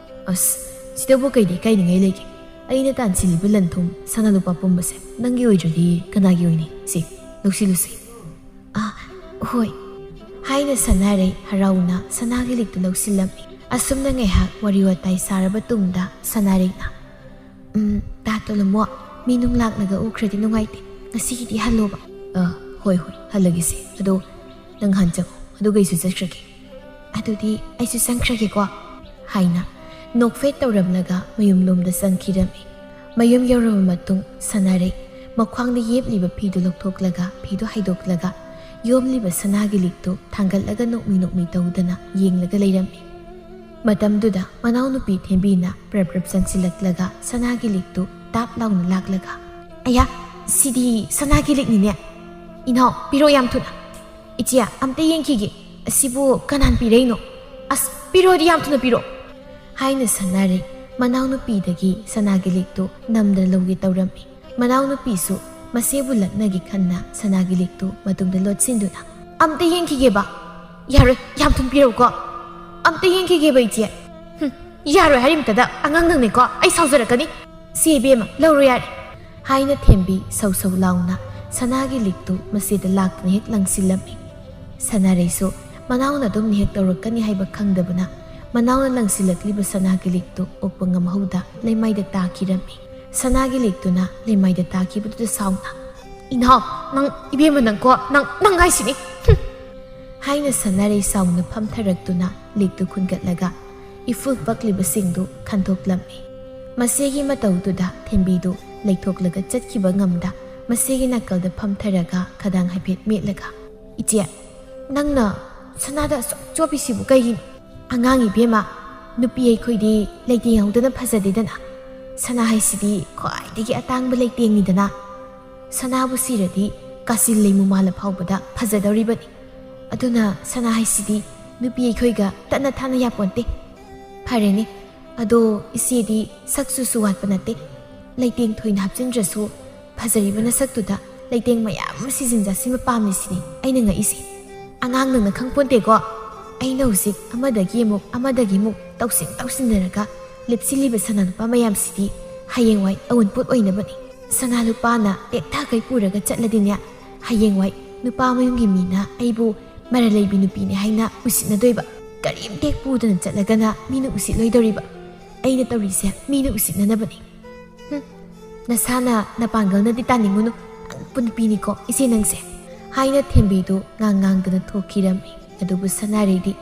"ꯑꯁ, ꯁꯤꯗꯕꯨ ꯀꯩꯗꯤ ꯏꯀꯥꯏꯅꯤꯡꯉꯥꯏ ꯂꯩꯒꯦ? ꯑꯩꯅ ꯇꯥꯟꯁꯤꯜꯂꯤꯕ ꯂꯟ ꯊꯨꯝ, ꯁꯅꯥ ꯂꯨꯄꯥ ꯄꯨꯝꯕꯁꯦ ꯅꯪꯒꯤ ꯑꯣꯏꯗ꯭ꯔꯗꯤ ꯀꯅꯥꯒꯤ ꯑꯣꯏꯅꯤ? ꯁꯤ, ꯂꯧꯁꯤꯜꯂꯨꯁꯤ꯫" "ꯑꯥ, ꯍꯣꯏ," ꯍꯥꯏꯅ ꯁꯅꯥꯔꯩ ꯍꯔꯥꯎꯅ ꯁꯅꯥꯒꯤ ꯂꯤꯛꯇꯨ ꯂꯧꯁꯤꯜꯂꯝꯃꯤ꯫ ꯑꯁꯨꯝꯅ ꯉꯥꯏꯍꯥꯛ ꯋꯥꯔꯤ ꯋꯥꯇꯥꯏ ꯁꯥꯔꯕ ꯇꯨꯡꯗ ꯁꯅꯥꯔꯩꯅ, "ꯎꯝ, ꯇꯥ ꯇꯣꯂꯝꯃꯣ, ꯃꯤ ꯅꯨꯡ ꯂꯥꯛꯂꯒ ꯎꯈ꯭ꯔꯗꯤ ꯅꯨꯡꯉꯥꯏꯇꯦ꯫ ꯉꯁꯤꯒꯤꯗꯤ ꯍꯜꯂꯣꯕ꯫" "ꯑ, ꯍꯣꯏ, ꯍꯣꯏ, ꯍꯜꯂꯒꯦꯁꯦ꯫ ꯑꯗꯣ "ꯅꯪ ꯍꯥꯟ ꯆꯪꯉꯣ, ꯑꯗꯨꯒ ꯑꯩꯁꯨ ꯆꯠꯈ꯭ꯔꯒꯦ꯫" "ꯑꯗꯨꯗꯤ ꯑꯩꯁꯨ ꯆꯪꯈ꯭ꯔꯒꯦꯀꯣ," ꯍꯥꯏꯅ ꯅꯣꯛꯐꯦꯠ ꯇꯧꯔꯝꯂꯒ ꯃꯌꯨꯝꯂꯣꯝꯗ ꯆꯪꯈꯤꯔꯝꯃꯤ꯫ ꯃꯌꯨꯝ ꯌꯧꯔꯕ ꯃꯇꯨꯡ ꯁꯅꯥꯔꯩ ꯃꯈ꯭ꯋꯥꯡꯗ ꯌꯦꯞꯂꯤꯕ ꯐꯤꯗꯨ ꯂꯧꯊꯣꯛꯂꯒ, ꯐꯤꯗꯨ ꯍꯥꯏꯗꯣꯛꯂꯒ, ꯌꯣꯝꯂꯤꯕ ꯁꯅꯥꯒꯤ ꯂꯤꯛꯇꯨ ꯊꯥꯡꯒꯠꯂꯒ ꯅꯣꯛꯃꯤ ꯅꯣꯛꯃꯤ ꯇꯧꯗꯅ ꯌꯦꯡꯂꯒ ꯂꯩꯔꯝꯃꯤ꯫ ꯃꯇꯝꯗꯨꯗ ꯃꯅꯥꯎꯅꯨꯄꯤ ꯊꯦꯝꯕꯤꯅ ꯄ꯭ꯔꯞ ꯄ꯭ꯔꯞ ꯆꯪꯁꯤꯜꯂꯛꯂꯒ ꯁꯅꯥꯒꯤ ꯂꯤꯛꯇꯨ ꯇꯥꯞ ꯂꯥꯎꯅ ꯂꯥꯛꯂꯒ, "ꯑꯌꯥ, ꯁꯤꯗꯤ ꯁꯅꯥꯒꯤ ꯂꯤꯛꯅꯤꯅꯦ! ꯏꯅꯥꯎ, ꯄꯤꯔꯛꯑꯣ ꯌꯥꯝ ꯊꯨꯅ꯫ ꯏꯆꯦ, ꯑꯝꯇ ꯌꯦꯡꯈꯤꯒꯦ꯫ ꯑꯁꯤꯕꯨ ꯀꯅꯥꯅ ꯄꯤꯔꯛꯏꯅꯣ? ꯑꯁ, ꯄꯤꯔꯛꯑꯣꯗꯤ, ꯌꯥꯝ ꯊꯨꯅ ꯄꯤꯔꯛꯑꯣ!" ꯍꯥꯏꯅ ꯁꯅꯥꯔꯩ ꯃꯅꯥꯎꯅꯨꯄꯤꯗꯒꯤ ꯁꯅꯥꯒꯤ ꯂꯤꯛꯇꯨ ꯅꯝꯗꯅ ꯂꯧꯒꯦ ꯇꯧꯔꯝꯃꯤ꯫ ꯃꯅꯥꯎꯅꯨꯄꯤꯁꯨ ꯃꯆꯦꯕꯨ ꯂꯛꯅꯒꯦ ꯈꯟꯅ ꯁꯅꯥꯒꯤ ꯂꯤꯛꯇꯨ ꯃꯇꯨꯡꯗ ꯂꯣꯠꯁꯤꯟꯗꯨꯅ, "ꯑꯝꯇ ꯌꯦꯡꯈꯤꯒꯦꯕ꯫ ꯌꯥꯔꯣꯏ, ꯌꯥꯝ ꯊꯨꯅ ꯄꯤꯔꯛꯎꯀꯣ꯫ ꯑꯝꯇ ꯌꯦꯡꯈꯤꯒꯦꯕ, ꯏꯆꯦ꯫ ꯍꯨꯝ, ꯌꯥꯔꯣꯏ ꯍꯥꯏꯔꯤꯃꯇꯗ ꯑꯉꯥꯡ ꯅꯪꯅꯦꯀꯣ꯫ ꯑꯩ ꯁꯥꯎꯖꯔꯛꯀꯅꯤ꯫ ꯁꯦ ꯏꯕꯦꯝꯃ, ꯂꯧꯔꯣ ꯌꯥꯔꯦ," ꯍꯥꯏꯅ ꯊꯦꯝꯕꯤ ꯁꯧ ꯁꯧ ꯂꯥꯎꯅ ꯁꯅꯥꯒꯤ ꯂꯤꯛꯇꯨ ꯃꯆꯦꯗ ꯂꯥꯛꯇꯨꯅ ꯍꯦꯛ ꯂꯪꯁꯤꯜꯂꯝꯃꯤ꯫ ꯁꯅꯥꯔꯩꯁꯨ ꯃꯅꯥꯎꯅ ꯑꯗꯨꯝ ꯍꯦꯛ ꯇꯧꯔꯛꯀꯅꯤ ꯍꯥꯏꯕ ꯈꯪꯗꯕꯅ, ꯃꯅꯥꯎꯅ ꯂꯪꯁꯤꯜꯂꯛꯂꯤꯕ ꯁꯅꯥꯒꯤ ꯂꯤꯛꯇꯨ ꯑꯣꯛꯄ ꯉꯝꯍꯧꯗ ꯂꯩꯃꯥꯏꯗ ꯇꯥꯈꯤꯔꯝꯃꯤ꯫ ꯁꯅꯥꯒꯤ ꯂꯤꯛꯇꯨꯅ ꯂꯩꯃꯥꯏꯗ ꯇꯥꯈꯤꯕꯗꯨꯗ ꯁꯥꯎꯅ, "ꯏꯅꯥꯎ, ꯅꯪ, ꯏꯕꯦꯝꯃ, ꯅꯪꯀꯣ, ꯅꯪ, ꯅꯪ ꯍꯥꯏꯁꯤꯅꯤ꯫ ꯍꯨꯝ!" ꯍꯥꯏꯅ ꯁꯅꯥꯔꯩ ꯁꯥꯎꯅ ꯐꯝꯊꯔꯛꯇꯨꯅ ꯂꯤꯛꯇꯨ ꯈꯨꯟꯒꯠꯂꯒ ꯏꯐꯨꯜ ꯄꯛꯂꯤꯕꯁꯤꯡꯗꯨ ꯈꯟꯊꯣꯛꯂꯝꯃꯤ꯫ ꯃꯆꯦꯒꯤ ꯃꯇꯧꯗꯨꯗ ꯊꯦꯝꯕꯤꯗꯨ ꯂꯩꯊꯣꯛꯂꯒ ꯆꯠꯈꯤꯕ ꯉꯝꯗ ꯃꯆꯦꯒꯤ ꯅꯥꯀꯜꯗ ꯐꯝꯊꯔꯒ ꯈꯗꯥꯡ ꯍꯥꯏꯐꯦꯠ ꯃꯦꯠꯂꯒ, "ꯏꯆꯦ, ꯅꯪꯅ ꯁꯅꯥꯗ ꯑꯁꯨꯛ ꯆꯣꯞꯄꯤꯁꯤꯕꯨ ꯀꯩꯒꯤꯅꯣ? ꯑꯉꯥꯡ ꯏꯕꯦꯝꯃ, ꯅꯨꯄꯤ ꯑꯩꯈꯣꯏꯗꯤ ꯂꯩꯇꯦꯡ ꯌꯥꯎꯗꯅ ꯐꯖꯗꯦꯗꯅ꯫ ꯁꯅꯥ ꯍꯥꯏꯁꯤꯗꯤ ꯈ꯭ꯋꯥꯏꯗꯒꯤ ꯑꯇꯥꯡꯕ ꯂꯩꯇꯦꯡꯅꯤꯗꯅ꯫ ꯁꯅꯥꯕꯨ ꯁꯤꯔꯗꯤ ꯀꯥꯆꯤꯜ ꯂꯩꯃꯨ ꯃꯥꯜꯂ ꯐꯥꯎꯕꯗ ꯐꯖꯗꯧꯔꯤꯕꯅꯤ꯫ ꯑꯗꯨꯅ ꯁꯅꯥ ꯍꯥꯏꯁꯤꯗꯤ ꯅꯨꯄꯤ ꯑꯩꯈꯣꯏꯒ ꯇꯠꯅ ꯊꯥꯅ ꯌꯥꯄꯣꯟꯇꯦ꯫ ꯐꯔꯦꯅꯦ, ꯑꯗꯣ ꯏꯆꯦꯗꯤ ꯁꯛ ꯆꯨꯁꯨ ꯋꯥꯠꯄ ꯅꯠꯇꯦ꯫ ꯂꯩꯇꯦꯡ ꯊꯣꯏꯅ ꯍꯥꯞꯆꯤꯟꯗ꯭ꯔꯁꯨ ꯐꯖꯔꯤꯕ ꯅꯁꯛꯇꯨꯗ ꯂꯩꯇꯦꯡ ꯃꯌꯥꯝ ꯑꯃ ꯁꯤꯖꯤꯟ ꯆꯥꯁꯤꯟꯕ ꯄꯥꯝꯃꯤꯁꯤꯅꯤ ꯑꯩꯅ ꯉꯛꯏꯁꯦ꯫ ꯑꯉꯥꯡ ꯅꯪꯅ ꯈꯪꯄꯣꯟꯇꯦꯀꯣ꯫ ꯑꯩꯅ ꯍꯧꯖꯤꯛ ꯑꯃꯗꯒꯤ ꯑꯃꯨꯛ, ꯑꯃꯗꯒꯤ ꯑꯃꯨꯛ ꯇꯧꯁꯤꯟ ꯇꯧꯁꯤꯟꯅꯔꯒ ꯂꯦꯞꯁꯤꯜꯂꯤꯕ ꯁꯅꯥ ꯂꯨꯄꯥ ꯃꯌꯥꯝꯁꯤꯗꯤ ꯍꯌꯦꯡꯋꯥꯏ ꯑꯋꯨꯟꯄꯣꯠ ꯑꯣꯏꯅꯕꯅꯤ꯫ ꯁꯅꯥ ꯂꯨꯄꯥꯅ ꯇꯦꯛꯊꯈꯩ ꯄꯨꯔꯒ ꯆꯠꯂꯗꯤꯅꯦ, ꯍꯌꯦꯡꯋꯥꯏ ꯅꯨꯄꯥ ꯃꯌꯨꯝꯒꯤ ꯃꯤꯅ ꯑꯩꯕꯨ ꯃꯔꯥꯜ ꯂꯩꯕꯤ ꯅꯨꯄꯤꯅꯤ ꯍꯥꯏꯅ ꯎꯁꯤꯠꯅꯗꯣꯏꯕ꯫ ꯀꯔꯤꯝꯇ ꯍꯦꯛ ꯄꯨꯗꯅ ꯆꯠꯂꯒꯅ ꯃꯤꯅ ꯎꯁꯤꯠꯂꯣꯏꯗꯧꯔꯤꯕ꯫ ꯑꯩꯅ ꯇꯧꯔꯤꯁꯦ ꯃꯤꯅ ꯎꯁꯤꯠꯅꯅꯕꯅꯤ꯫ ꯍꯨꯝ, ꯅꯁꯥꯅ ꯅꯄꯥꯡꯒꯜꯅꯗꯤ ꯇꯥꯅꯤꯡꯉꯨꯅꯨ꯫ ꯑꯉꯛꯄ ꯅꯨꯄꯤꯅꯤꯀꯣ ꯏꯆꯦ ꯅꯪꯁꯦ꯫ ꯍꯥꯏꯅ ꯊꯦꯝꯕꯤꯗꯨ ꯉꯥꯡ ꯉꯥꯡꯗꯅ ꯊꯣꯛꯈꯤꯔꯝꯃꯤ꯫ ꯑꯗꯨꯕꯨ ꯁꯅꯥꯔꯩꯗꯤ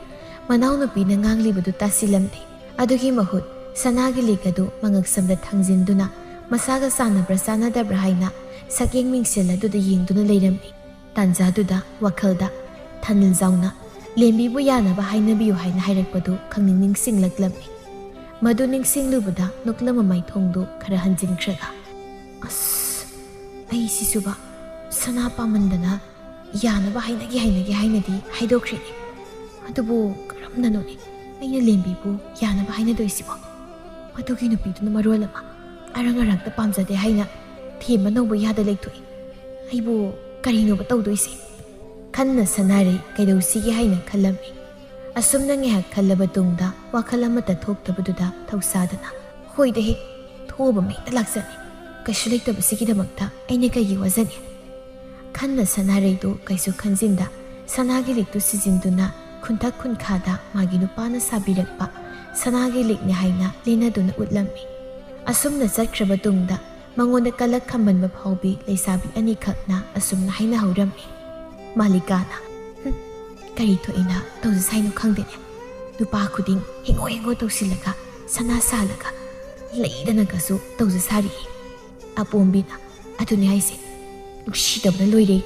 ꯃꯅꯥꯎꯅꯨꯄꯤꯅ ꯉꯥꯡꯂꯤꯕꯗꯨ ꯇꯥꯁꯤꯜꯂꯝꯗꯦ꯫ ꯑꯗꯨꯒꯤ ꯃꯍꯨꯠ ꯁꯅꯥꯒꯤ ꯂꯤꯛ ꯑꯗꯨ ꯃꯉꯛꯁꯝꯗ ꯊꯥꯡꯖꯤꯟꯗꯨꯅ ꯃꯁꯥꯒ ꯆꯥꯟꯅꯕ꯭ꯔꯥ ꯆꯥꯟꯅꯗꯕ꯭ꯔꯥ ꯍꯥꯏꯅ ꯁꯛꯌꯦꯡ ꯃꯤꯡꯁꯦꯜ ꯑꯗꯨꯗ ꯌꯦꯡꯗꯨꯅ ꯂꯩꯔꯝꯃꯤ꯫ ꯇꯥꯟꯖꯥꯗꯨꯗ ꯋꯥꯈꯜꯗ ꯊꯥꯅꯤꯜ ꯖꯥꯎꯅ "ꯂꯦꯝꯕꯤꯕꯨ ꯌꯥꯅꯕ ꯍꯥꯏꯅꯕꯤꯌꯨ" ꯍꯥꯏꯅ ꯍꯥꯏꯔꯛꯄꯗꯨ ꯈꯪꯅꯤꯡ ꯅꯤꯡꯁꯤꯡꯂꯛꯂꯝꯃꯤ꯫ ꯃꯗꯨ ꯅꯤꯡꯁꯤꯡꯂꯨꯕꯗ ꯅꯣꯛꯂꯝꯕ ꯃꯥꯏꯊꯣꯡꯗꯨ ꯈꯔ ꯍꯟꯖꯤꯟꯈ꯭ꯔꯒ, "ꯑꯁ, ꯑꯩ ꯁꯤꯁꯨꯕ ꯁꯅꯥ ꯄꯥꯝꯃꯟꯗꯅ ꯌꯥꯅꯕ ꯍꯥꯏꯅꯒꯦ ꯍꯥꯏꯅꯒꯦ ꯍꯥꯏꯅꯗꯤ ꯍꯥꯏꯗꯣꯛꯈ꯭ꯔꯤꯅꯦ꯫ ꯑꯗꯨꯕꯨ ꯀꯔꯝꯅꯅꯣꯅꯦ ꯑꯩꯅ ꯂꯦꯝꯕꯤꯕꯨ ꯌꯥꯅꯕ ꯍꯥꯏꯅꯗꯣꯏꯁꯤꯕꯣ? ꯃꯗꯨꯒꯤ ꯅꯨꯄꯤꯗꯨꯅ ꯃꯔꯣꯜ ꯑꯃ ꯑꯔꯪ ꯑꯔꯥꯛꯇ ꯄꯥꯝꯖꯗꯦ ꯍꯥꯏꯅ ꯊꯦꯝꯕ ꯅꯧꯕ ꯌꯥꯗ ꯂꯩꯊꯣꯛꯏ꯫ ꯑꯩꯕꯨ ꯀꯔꯤꯅꯣꯕ ꯇꯧꯗꯣꯏꯁꯦ?" ꯈꯟꯅ ꯁꯅꯥꯔꯩ ꯀꯩꯗꯧꯁꯤꯒꯦ ꯍꯥꯏꯅ ꯈꯜꯂꯝꯃꯤ꯫ ꯑꯁꯨꯝꯅ ꯉꯥꯏꯍꯥꯛ ꯈꯜꯂꯕ ꯇꯨꯡꯗ ꯋꯥꯈꯜ ꯑꯃꯠꯇ ꯊꯣꯛꯇꯕꯗꯨꯗ ꯊꯧꯁꯥꯗꯅ, "ꯍꯣꯏꯗ ꯍꯦ, ꯊꯣꯛꯑꯕ ꯃꯤꯗ ꯂꯥꯛꯆꯅꯤ꯫ ꯀꯩꯁꯨ ꯂꯩꯇꯕꯁꯤꯒꯤꯗꯃꯛꯇ ꯑꯩꯅ ꯀꯩꯒꯤ ꯋꯥꯖꯅꯤ?" ꯈꯟꯅ ꯁꯅꯥꯔꯩꯗꯨ ꯀꯩꯁꯨ ꯈꯟꯖꯤꯟꯗ ꯁꯅꯥꯒꯤ ꯂꯤꯛꯇꯨ ꯁꯤꯖꯤꯟꯗꯨꯅ ꯈꯨꯟꯊꯛ ꯈꯨꯟꯈꯥꯗ ꯃꯥꯒꯤ ꯅꯨꯄꯥꯅ ꯁꯥꯕꯤꯔꯛꯄ ꯁꯅꯥꯒꯤ ꯂꯤꯛꯅꯤ ꯍꯥꯏꯅ ꯂꯦꯟꯅꯗꯨꯅ ꯎꯠꯂꯝꯃꯤ꯫ ꯑꯁꯨꯝꯅ ꯆꯠꯈ꯭ꯔꯕ ꯇꯨꯡꯗ ꯃꯉꯣꯟꯗ ꯀꯂꯛ ꯈꯝꯕꯟꯕ ꯐꯥꯎꯕꯤ ꯂꯩꯁꯥꯕꯤ ꯑꯅꯤꯈꯛꯅ ꯑꯁꯨꯝꯅ ꯍꯥꯏꯅꯍꯧꯔꯝꯃꯤ꯫ ꯃꯥꯂꯤꯀꯥꯅ, "ꯍꯨꯝ, ꯀꯔꯤ ꯊꯣꯛꯏꯅ ꯇꯧꯖꯁꯥꯏꯅꯣ ꯈꯪꯗꯦꯅꯦ꯫ ꯅꯨꯄꯥ ꯈꯨꯗꯤꯡ ꯍꯦꯡꯉꯣ ꯍꯦꯡꯉꯣ ꯇꯧꯁꯤꯜꯂꯒ ꯁꯅꯥ ꯁꯥꯜꯂꯒ ꯂꯩꯗꯅꯒꯁꯨ ꯇꯧꯖ ꯁꯥꯔꯤꯌꯦ꯫" ꯑꯄꯣꯝꯕꯤꯅ, "ꯑꯗꯨꯅꯦ ꯍꯥꯏꯁꯦ, ꯅꯨꯡꯁꯤꯗꯕꯅ ꯂꯣꯏꯔꯦ꯫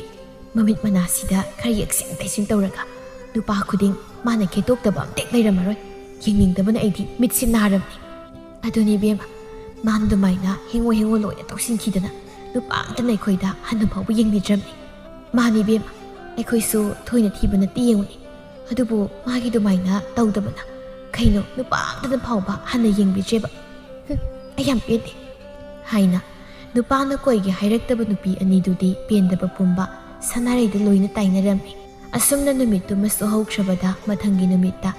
ꯃꯃꯤꯠ ꯃꯅꯥꯁꯤꯗ ꯈꯔ ꯌꯦꯛꯁꯤꯟ ꯇꯩꯁꯤꯟ ꯇꯧꯔꯒ ꯅꯨꯄꯥ ꯈꯨꯗꯤꯡ ꯃꯥꯅ ꯈꯦꯠꯇꯣꯛꯇꯕ ꯑꯝꯇ ꯂꯩꯔꯝꯃꯔꯣꯏ꯫ ꯌꯦꯡꯅꯤꯡꯗꯕꯅ ꯑꯩꯗꯤ ꯃꯤꯠꯁꯤ ꯅꯥꯔꯕꯅꯤ꯫ ꯑꯗꯨꯅꯤ ꯏꯕꯦꯝꯃ, ꯃꯥꯅ ꯑꯗꯨꯃꯥꯏꯅ ꯍꯦꯡꯉꯣ ꯍꯦꯡꯉꯣ ꯂꯣꯏꯅ ꯇꯧꯁꯤꯟꯈꯤꯗꯅ ꯅꯨꯄꯥ ꯑꯝꯇꯅ ꯑꯩꯈꯣꯏꯗ ꯍꯟꯅ ꯐꯥꯎꯕ ꯌꯦꯡꯕꯤꯗ꯭ꯔꯕꯅꯤ꯫ ꯃꯥꯅꯤ ꯏꯕꯦꯝꯃ, ꯑꯩꯈꯣꯏꯁꯨ ꯊꯣꯏꯅ ꯊꯤꯕ ꯅꯠꯇꯦ ꯌꯦꯡꯉꯨꯅꯦ꯫ ꯑꯗꯨꯕꯨ ꯃꯥꯒꯤ ꯑꯗꯨꯃꯥꯏꯅ ꯇꯧꯗꯕꯅ ꯀꯩꯅꯣ ꯅꯨꯄꯥ ꯑꯝꯇꯅ ꯐꯥꯎꯕ ꯍꯟꯅ ꯌꯦꯡꯕꯤꯗ꯭ꯔꯦꯕ꯫ ꯍꯨꯝ, ꯑꯩ ꯌꯥꯝ ꯄꯦꯟꯗꯦ," ꯍꯥꯏꯅ ꯅꯨꯄꯥꯅ ꯀꯣꯏꯒꯦ ꯍꯥꯏꯔꯛꯇꯕ ꯅꯨꯄꯤ ꯑꯅꯤꯗꯨꯗꯤ ꯄꯦꯟꯗꯕ ꯄꯨꯝꯕ ꯁꯅꯥꯔꯩꯗ ꯂꯣꯏꯅ ꯇꯥꯏꯅꯔꯝꯃꯤ꯫ ꯑꯁꯨꯝꯅ ꯅꯨꯃꯤꯠꯇꯨꯃꯁꯨ ꯍꯧꯈ꯭ꯔꯕꯗ ꯃꯊꯪꯒꯤ ꯅꯨꯃꯤꯠꯇ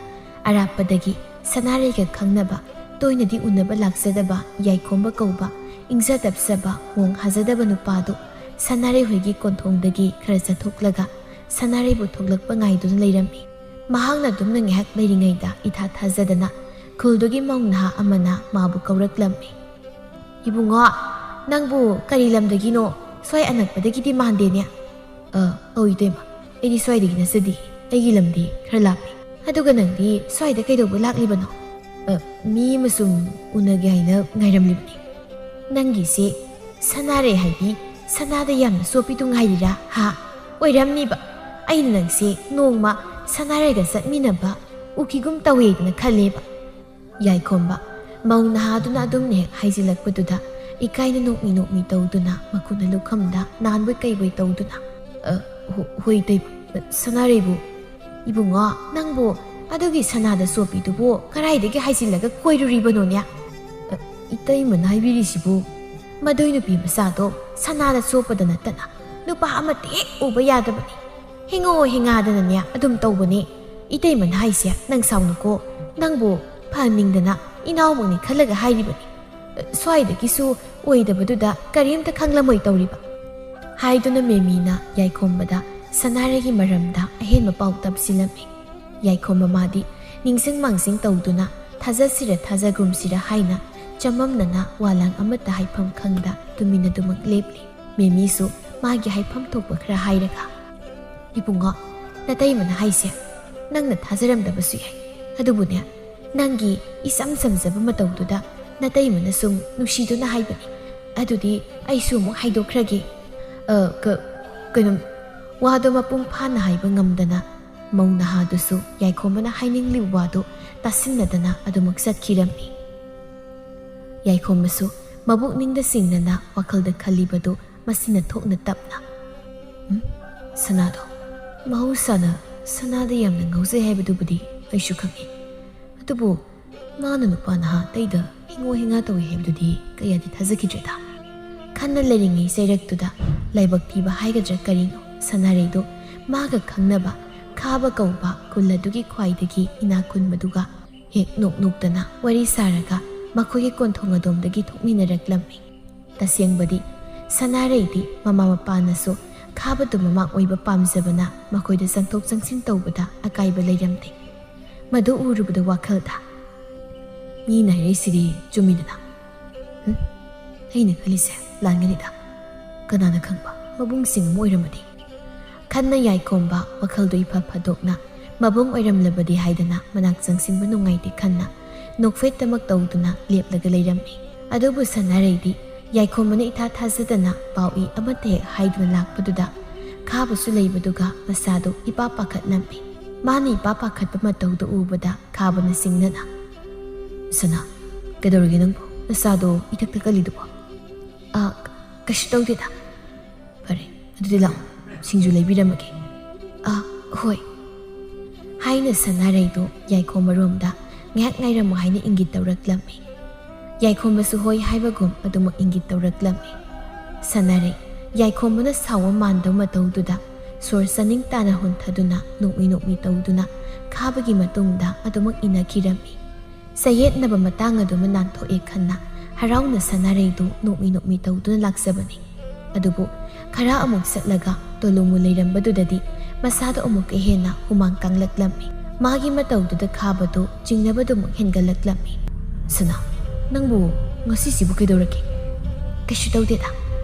ꯑꯔꯥꯞꯄꯗꯒꯤ ꯁꯅꯥꯔꯩꯒ ꯈꯪꯅꯕ, ꯇꯣꯏꯅꯗꯤ ꯎꯅꯕ ꯂꯥꯛꯆꯗꯕ ꯌꯥꯏꯈꯣꯝꯕ ꯀꯧꯕ ꯏꯪꯖ ꯇꯞꯆꯕ ꯃꯣꯡ ꯍꯥꯖꯗꯕ ꯅꯨꯄꯥꯗꯨ ꯁꯅꯥꯔꯩ ꯍꯣꯏꯒꯤ ꯀꯣꯟꯊꯣꯡꯗꯒꯤ ꯈꯔ ꯆꯠꯊꯣꯛꯂꯒ ꯁꯅꯥꯔꯩꯕꯨ ꯊꯣꯛꯂꯛꯄ ꯉꯥꯏꯗꯨꯅ ꯂꯩꯔꯝꯃꯤ꯫ ꯃꯍꯥꯛꯅ ꯑꯗꯨꯝꯅ ꯉꯥꯏꯍꯥꯛ ꯂꯩꯔꯤꯉꯩꯗ ꯏꯊꯥ ꯊꯥꯖꯗꯅ ꯈꯨꯜꯗꯨꯒꯤ ꯃꯧ ꯅꯍꯥ ꯑꯃꯅ ꯃꯥꯕꯨ ꯀꯧꯔꯛꯂꯝꯃꯤ꯫ "ꯏꯕꯨꯡꯉꯣ, ꯅꯪꯕꯨ ꯀꯔꯤ ꯂꯝꯗꯒꯤꯅꯣ? ꯁ꯭ꯋꯥꯏ ꯑꯅꯛꯄꯗꯒꯤꯗꯤ ꯃꯥꯟꯗꯦꯅꯦ?" ꯑ, ꯑꯧ ꯏꯇꯩꯃ, ꯑꯩꯗꯤ ꯁ꯭ꯋꯥꯏꯗꯒꯤ ꯅꯠꯆꯗꯦ꯫ ꯑꯩꯒꯤ ꯂꯝꯗꯤ ꯈꯔ ꯂꯥꯞꯄꯦ꯫ ꯑꯗꯨꯒ ꯅꯪꯗꯤ ꯁ꯭ꯋꯥꯏꯗ ꯀꯩꯗꯧꯕ ꯂꯥꯛꯂꯤꯕꯅꯣ? ꯑ, ꯃꯤ ꯑꯃ ꯁꯨꯝ ꯎꯅꯒꯦ ꯍꯥꯏꯅ ꯉꯥꯏꯔꯝꯂꯤꯕꯅꯤ꯫ ꯅꯪꯒꯤꯁꯦ ꯁꯅꯥꯔꯩ ꯍꯥꯏꯕꯤ ꯁꯅꯥꯗ ꯌꯥꯝꯅ ꯆꯣꯞꯄꯤꯗꯨ ꯉꯥꯏꯔꯤꯔꯥ? ꯍꯥ? ꯑꯣꯏꯔꯝꯅꯤꯕ꯫ ꯑꯩꯅ ꯅꯪꯁꯦ ꯅꯣꯡꯃ ꯁꯅꯥꯔꯩꯒ ꯆꯠꯃꯤꯟꯅꯕ ꯎꯈꯤꯒꯨꯝ ꯇꯧꯋꯦꯗꯅ ꯈꯜꯂꯦꯕ꯫ ꯌꯥꯏꯈꯣꯝꯕ ꯃꯧ ꯅꯍꯥꯗꯨꯅ ꯑꯗꯨꯝꯅ ꯍꯦꯛ ꯍꯥꯏꯖꯤꯜꯂꯛꯄꯗꯨꯗ ꯏꯀꯥꯏꯅ ꯅꯣꯛꯃꯤ ꯅꯣꯛꯃꯤ ꯇꯧꯗꯨꯅ ꯃꯈꯨꯠꯅ ꯂꯨꯈꯝꯗ ꯅꯥꯟꯕꯣꯏ ꯀꯩꯕꯣꯏ ꯇꯧꯗꯨꯅ, "ꯑ, ꯍꯣ-, ꯍꯣꯏ ꯏꯇꯩꯃ, ꯁꯅꯥꯔꯩꯕꯨ꯫ ꯏꯕꯨꯡꯉꯣ, ꯅꯪꯕꯨ ꯑꯗꯨꯒꯤ ꯁꯅꯥꯗ ꯆꯣꯞꯄꯤꯗꯨꯕꯨ ꯀꯗꯥꯏꯗꯒꯤ ꯍꯥꯏꯖꯤꯜꯂꯒ ꯀꯣꯏꯔꯨꯔꯤꯕꯅꯣꯅꯦ?" "ꯑ, ꯏꯇꯩꯃꯅ ꯍꯥꯏꯕꯤꯔꯤꯁꯤꯕꯨ?" "ꯃꯗꯨꯏ ꯅꯨꯄꯤ ꯃꯆꯥꯗꯣ ꯁꯅꯥꯗ ꯆꯣꯞꯄꯗ ꯅꯠꯇꯅ ꯅꯨꯄꯥ ꯑꯃꯠꯇ ꯍꯦꯛ ꯎꯕ ꯌꯥꯗꯕꯅꯤ꯫ ꯍꯤꯡꯉꯣ ꯍꯤꯡꯉꯥꯗꯅꯅꯦ ꯑꯗꯨꯝ ꯇꯧꯕꯅꯦ꯫ ꯏꯇꯩꯃꯅ ꯍꯥꯏꯁꯦ ꯅꯪ ꯁꯥꯎꯅꯨꯀꯣ꯫ ꯅꯪꯕꯨ ꯐꯍꯟꯅꯤꯡꯗꯅ ꯏꯅꯥꯎꯃꯛꯅꯤ ꯈꯜꯂꯒ ꯍꯥꯏꯔꯤꯕꯅꯤ꯫ ꯁ꯭ꯋꯥꯏꯗꯒꯤꯁꯨ ꯑꯣꯏꯗꯕꯗꯨꯗ ꯀꯔꯤꯝꯇ ꯈꯪꯂꯝꯃꯣꯏ ꯇꯧꯔꯤꯕ" ꯍꯥꯏꯗꯨꯅ ꯃꯦꯃꯤꯅ ꯌꯥꯏꯈꯣꯝꯕꯗ ꯁꯅꯥꯔꯩꯒꯤ ꯃꯔꯝꯗ ꯑꯍꯦꯟꯕ ꯄꯥꯎ ꯇꯝꯁꯤꯜꯂꯝꯃꯤ꯫ ꯌꯥꯏꯈꯣꯝꯕ ꯃꯥꯗꯤ ꯅꯤꯡꯁꯤꯡ ꯃꯥꯡꯁꯤꯡ ꯇꯧꯗꯨꯅ ꯊꯥꯖꯁꯤꯔ ꯊꯥꯖꯒꯨꯝꯁꯤꯔ ꯍꯥꯏꯅ ꯆꯃꯝꯅꯅ ꯋꯥꯂꯥꯡ ꯑꯃꯠꯇ ꯍꯥꯏꯐꯝ ꯈꯪꯗ ꯇꯨꯃꯤꯟꯅꯗꯨꯃꯛ ꯂꯦꯞꯂꯤ꯫ ꯃꯦꯃꯤꯁꯨ ꯃꯥꯒꯤ ꯍꯥꯏꯐꯝ ꯊꯣꯛꯄ ꯈꯔ ꯍꯥꯏꯔꯒ, "ꯏꯕꯨꯡꯉꯣ, ꯅꯇꯩꯃꯅ ꯍꯥꯏꯁꯦ ꯅꯪꯅ ꯊꯥꯖꯔꯝꯗꯕꯁꯨ ꯌꯥꯏ꯫ ꯑꯗꯨꯕꯨꯅꯦ, ꯅꯪꯒꯤ ꯏꯆꯝ ꯆꯝꯖꯕ ꯃꯇꯧꯗꯨꯗ ꯅꯇꯩꯃꯅ ꯁꯨꯝ ꯅꯨꯡꯁꯤꯗꯨꯅ ꯍꯥꯏꯕꯅꯤ꯫ ꯑꯗꯨꯗꯤ ꯑꯩꯁꯨ ꯑꯃꯨꯛ ꯍꯥꯏꯗꯣꯛꯈ꯭ꯔꯒꯦ꯫ ꯑ, ꯀ-, ꯀꯩꯅꯣ, ꯋꯥꯗꯣ ꯃꯄꯨꯡ ꯐꯥꯅ ꯍꯥꯏꯕ ꯉꯝꯗꯅ ꯃꯧ ꯅꯍꯥꯗꯨꯁꯨ ꯌꯥꯏꯈꯣꯝꯕꯅ ꯍꯥꯏꯅꯤꯡꯂꯤꯕ ꯋꯥꯗꯨ ꯇꯥꯁꯤꯟꯅꯗꯅ ꯑꯗꯨꯃꯛ ꯆꯠꯈꯤꯔꯝꯃꯤ꯫ ꯌꯥꯏꯈꯣꯝꯕꯁꯨ ꯃꯕꯨꯛꯅꯤꯡꯗ ꯆꯤꯡꯅꯅ ꯋꯥꯈꯜꯗ ꯈꯜꯂꯤꯕꯗꯨ ꯃꯁꯤꯅ ꯊꯣꯛꯅ ꯇꯞꯅ, "ꯎꯝ, ꯁꯅꯥꯗꯣ, ꯃꯍꯧꯁꯥꯅ ꯁꯅꯥꯗ ꯌꯥꯝꯅ ꯉꯥꯎꯖꯩ ꯍꯥꯏꯕꯗꯨꯕꯨꯗꯤ ꯑꯩꯁꯨ ꯈꯪꯏ꯫ ꯑꯗꯨꯕꯨ ꯃꯥꯅ ꯅꯨꯄꯥ ꯅꯍꯥ ꯑꯇꯩꯗ ꯍꯤꯡꯉꯣ ꯍꯤꯡꯉꯥ ꯇꯧꯏ ꯍꯥꯏꯕꯗꯨꯗꯤ ꯀꯌꯥꯗꯤ ꯊꯥꯖꯈꯤꯗ꯭ꯔꯦꯗ꯫" ꯈꯟꯅ ꯂꯩꯔꯤꯉꯩ ꯆꯩꯔꯛꯇꯨꯗ ꯂꯥꯏꯕꯛ ꯊꯤꯕ ꯍꯥꯏꯒꯗ꯭ꯔꯥ ꯀꯔꯤꯅꯣ, ꯁꯅꯥꯔꯩꯗꯣ ꯃꯥꯒ ꯈꯪꯅꯕ ꯈꯥꯕ ꯀꯧꯕ ꯈꯨꯜ ꯑꯗꯨꯒꯤ ꯈ꯭ꯋꯥꯏꯗꯒꯤ ꯏꯅꯥꯛ ꯈꯨꯟꯕꯗꯨꯒ ꯍꯦꯛ ꯅꯣꯛ ꯅꯣꯛꯇꯅ ꯋꯥꯔꯤ ꯁꯥꯔꯒ ꯃꯈꯣꯏꯒꯤ ꯀꯣꯟꯊꯣꯡ ꯑꯗꯣꯝꯗꯒꯤ ꯊꯣꯛꯃꯤꯟꯅꯔꯛꯂꯝꯃꯤ꯫ ꯇꯁꯦꯡꯕꯗꯤ ꯁꯅꯥꯔꯩꯗꯤ ꯃꯃꯥ ꯃꯄꯥꯅꯁꯨ ꯈꯥꯕꯗꯨ ꯃꯃꯥ ꯑꯣꯏꯕ ꯄꯥꯝꯖꯕꯅ ꯃꯈꯣꯏꯗ ꯆꯪꯊꯣꯛ ꯆꯪꯁꯤꯟ ꯇꯧꯕꯗ ꯑꯀꯥꯏꯕ ꯂꯩꯔꯝꯗꯦ꯫ ꯃꯗꯨ ꯎꯔꯨꯕꯗ ꯋꯥꯈꯜꯗ, "ꯃꯤꯅ ꯍꯥꯏꯔꯛꯏꯁꯤꯗꯤ ꯆꯨꯝꯃꯤꯗꯅ꯫ ꯍꯨꯝ, ꯑꯩꯅ ꯈꯜꯂꯤꯁꯦ ꯂꯥꯟꯒꯅꯤꯗ꯫ ꯀꯅꯥꯅ ꯈꯪꯕ, ꯃꯕꯨꯡꯁꯤꯡ ꯑꯃ ꯑꯣꯏꯔꯝꯃꯗꯤ?" ꯈꯟꯅ ꯌꯥꯏꯈꯣꯝꯕ ꯋꯥꯈꯜꯗꯨ ꯏꯐ ꯐꯥꯗꯣꯛꯅ ꯃꯕꯨꯡ ꯑꯣꯏꯔꯝꯂꯕꯗꯤ ꯍꯥꯏꯗꯅ ꯃꯅꯥꯛ ꯆꯪꯁꯤꯟꯕ ꯅꯨꯡꯉꯥꯏꯇꯦ ꯈꯟꯅ ꯅꯣꯛꯐꯦꯠꯇꯃꯛ ꯇꯧꯗꯨꯅ ꯂꯦꯞꯂꯒ ꯂꯩꯔꯝꯃꯤ꯫ ꯑꯗꯨꯕꯨ ꯁꯅꯥꯔꯩꯗꯤ ꯌꯥꯏꯈꯣꯝꯕꯅ ꯏꯊꯥ ꯊꯥꯖꯗꯅ ꯄꯥꯎꯏ ꯑꯃꯠꯇ ꯍꯦꯛ ꯍꯥꯏꯗꯨꯅ ꯂꯥꯛꯄꯗꯨꯗ ꯈꯥꯕꯁꯨ ꯂꯩꯕꯗꯨꯒ ꯃꯁꯥꯗꯨ ꯏꯄꯥ ꯄꯥꯈꯠꯂꯝꯃꯤ꯫ ꯃꯥꯅ ꯏꯄꯥ ꯄꯥꯈꯠꯄ ꯃꯇꯧꯗꯨ ꯎꯕꯗ ꯈꯥꯕꯅ ꯁꯤꯡꯅꯅ, "ꯁꯅꯥ, ꯀꯩꯗꯧꯔꯒꯦ ꯅꯪꯕꯨ? ꯅꯁꯥꯗꯣ ꯏꯊꯛ ꯊꯛꯀꯠꯂꯤꯗꯨꯕꯣ?" "ꯑ, ꯀꯩꯁꯨ ꯇꯧꯗꯦꯗ꯫" "ꯐꯔꯦ, ꯑꯗꯨꯗꯤ ꯂꯥꯛꯑꯣ, ꯁꯤꯡꯖꯨ ꯂꯩꯕꯤꯔꯝꯃꯒꯦ꯫" "ꯑ, ꯍꯣꯏ," ꯍꯥꯏꯅ ꯁꯅꯥꯔꯩꯗꯨ ꯌꯥꯏꯈꯣꯝꯕꯔꯣꯝꯗ ꯉꯥꯏꯍꯥꯛ ꯉꯥꯏꯔꯝꯃꯨ ꯍꯥꯏꯅ ꯏꯪꯒꯤꯠ ꯇꯧꯔꯛꯂꯝꯃꯤ꯫ ꯌꯥꯏꯈꯣꯝꯕꯁꯨ ꯍꯣꯏ ꯍꯥꯏꯕꯒꯨꯝ ꯑꯗꯨꯃꯛ ꯏꯪꯒꯤꯠ ꯇꯧꯔꯛꯂꯝꯃꯤ꯫ ꯁꯅꯥꯔꯩ, ꯌꯥꯏꯈꯣꯝꯕꯅ ꯁꯥꯎꯕ ꯃꯥꯟꯗꯕ ꯃꯇꯧꯗꯨꯗ ꯁꯣꯔ ꯆꯥꯅꯤꯡ ꯇꯥꯅ ꯍꯨꯟꯊꯗꯨꯅ ꯅꯣꯛꯃꯤ ꯅꯣꯛꯃꯤ ꯇꯧꯗꯨꯅ ꯈꯥꯕꯒꯤ ꯃꯇꯨꯡꯗ ꯑꯗꯨꯃꯛ ꯏꯟꯅꯈꯤꯔꯝꯃꯤ꯫ ꯆꯌꯦꯠꯅꯕ ꯃꯇꯥꯡ ꯑꯗꯨꯃ ꯅꯥꯟꯊꯣꯛꯑꯦ ꯈꯟꯅ ꯍꯔꯥꯎꯅ ꯁꯅꯥꯔꯩꯗꯨ ꯅꯣꯛꯃꯤ ꯅꯣꯛꯃꯤ ꯇꯧꯗꯨꯅ ꯂꯥꯛꯆꯕꯅꯤ꯫ ꯑꯗꯨꯕꯨ ꯈꯔ ꯑꯃꯨꯛ ꯆꯠꯂꯒ ꯇꯣꯂꯨꯃꯨ ꯂꯩꯔꯝꯕꯗꯨꯗꯗꯤ ꯃꯁꯥꯗꯣ ꯑꯃꯨꯛꯀ ꯍꯦꯟꯅ ꯍꯨꯃꯥꯡ ꯀꯥꯡꯂꯛꯂꯝꯃꯤ꯫ ꯃꯥꯒꯤ ꯃꯇꯧꯗꯨꯗ ꯈꯥꯕꯗꯨ ꯆꯤꯡꯅꯕꯗꯨꯃꯨꯛ ꯍꯦꯟꯒꯠꯂꯛꯂꯝꯃꯤ꯫ "ꯁꯅꯥ, ꯅꯪꯕꯨ ꯉꯁꯤꯁꯤꯕꯨ ꯀꯩꯗꯧꯔꯒꯦ?" "ꯀꯩꯁꯨ ꯇꯧꯗꯦꯗ,"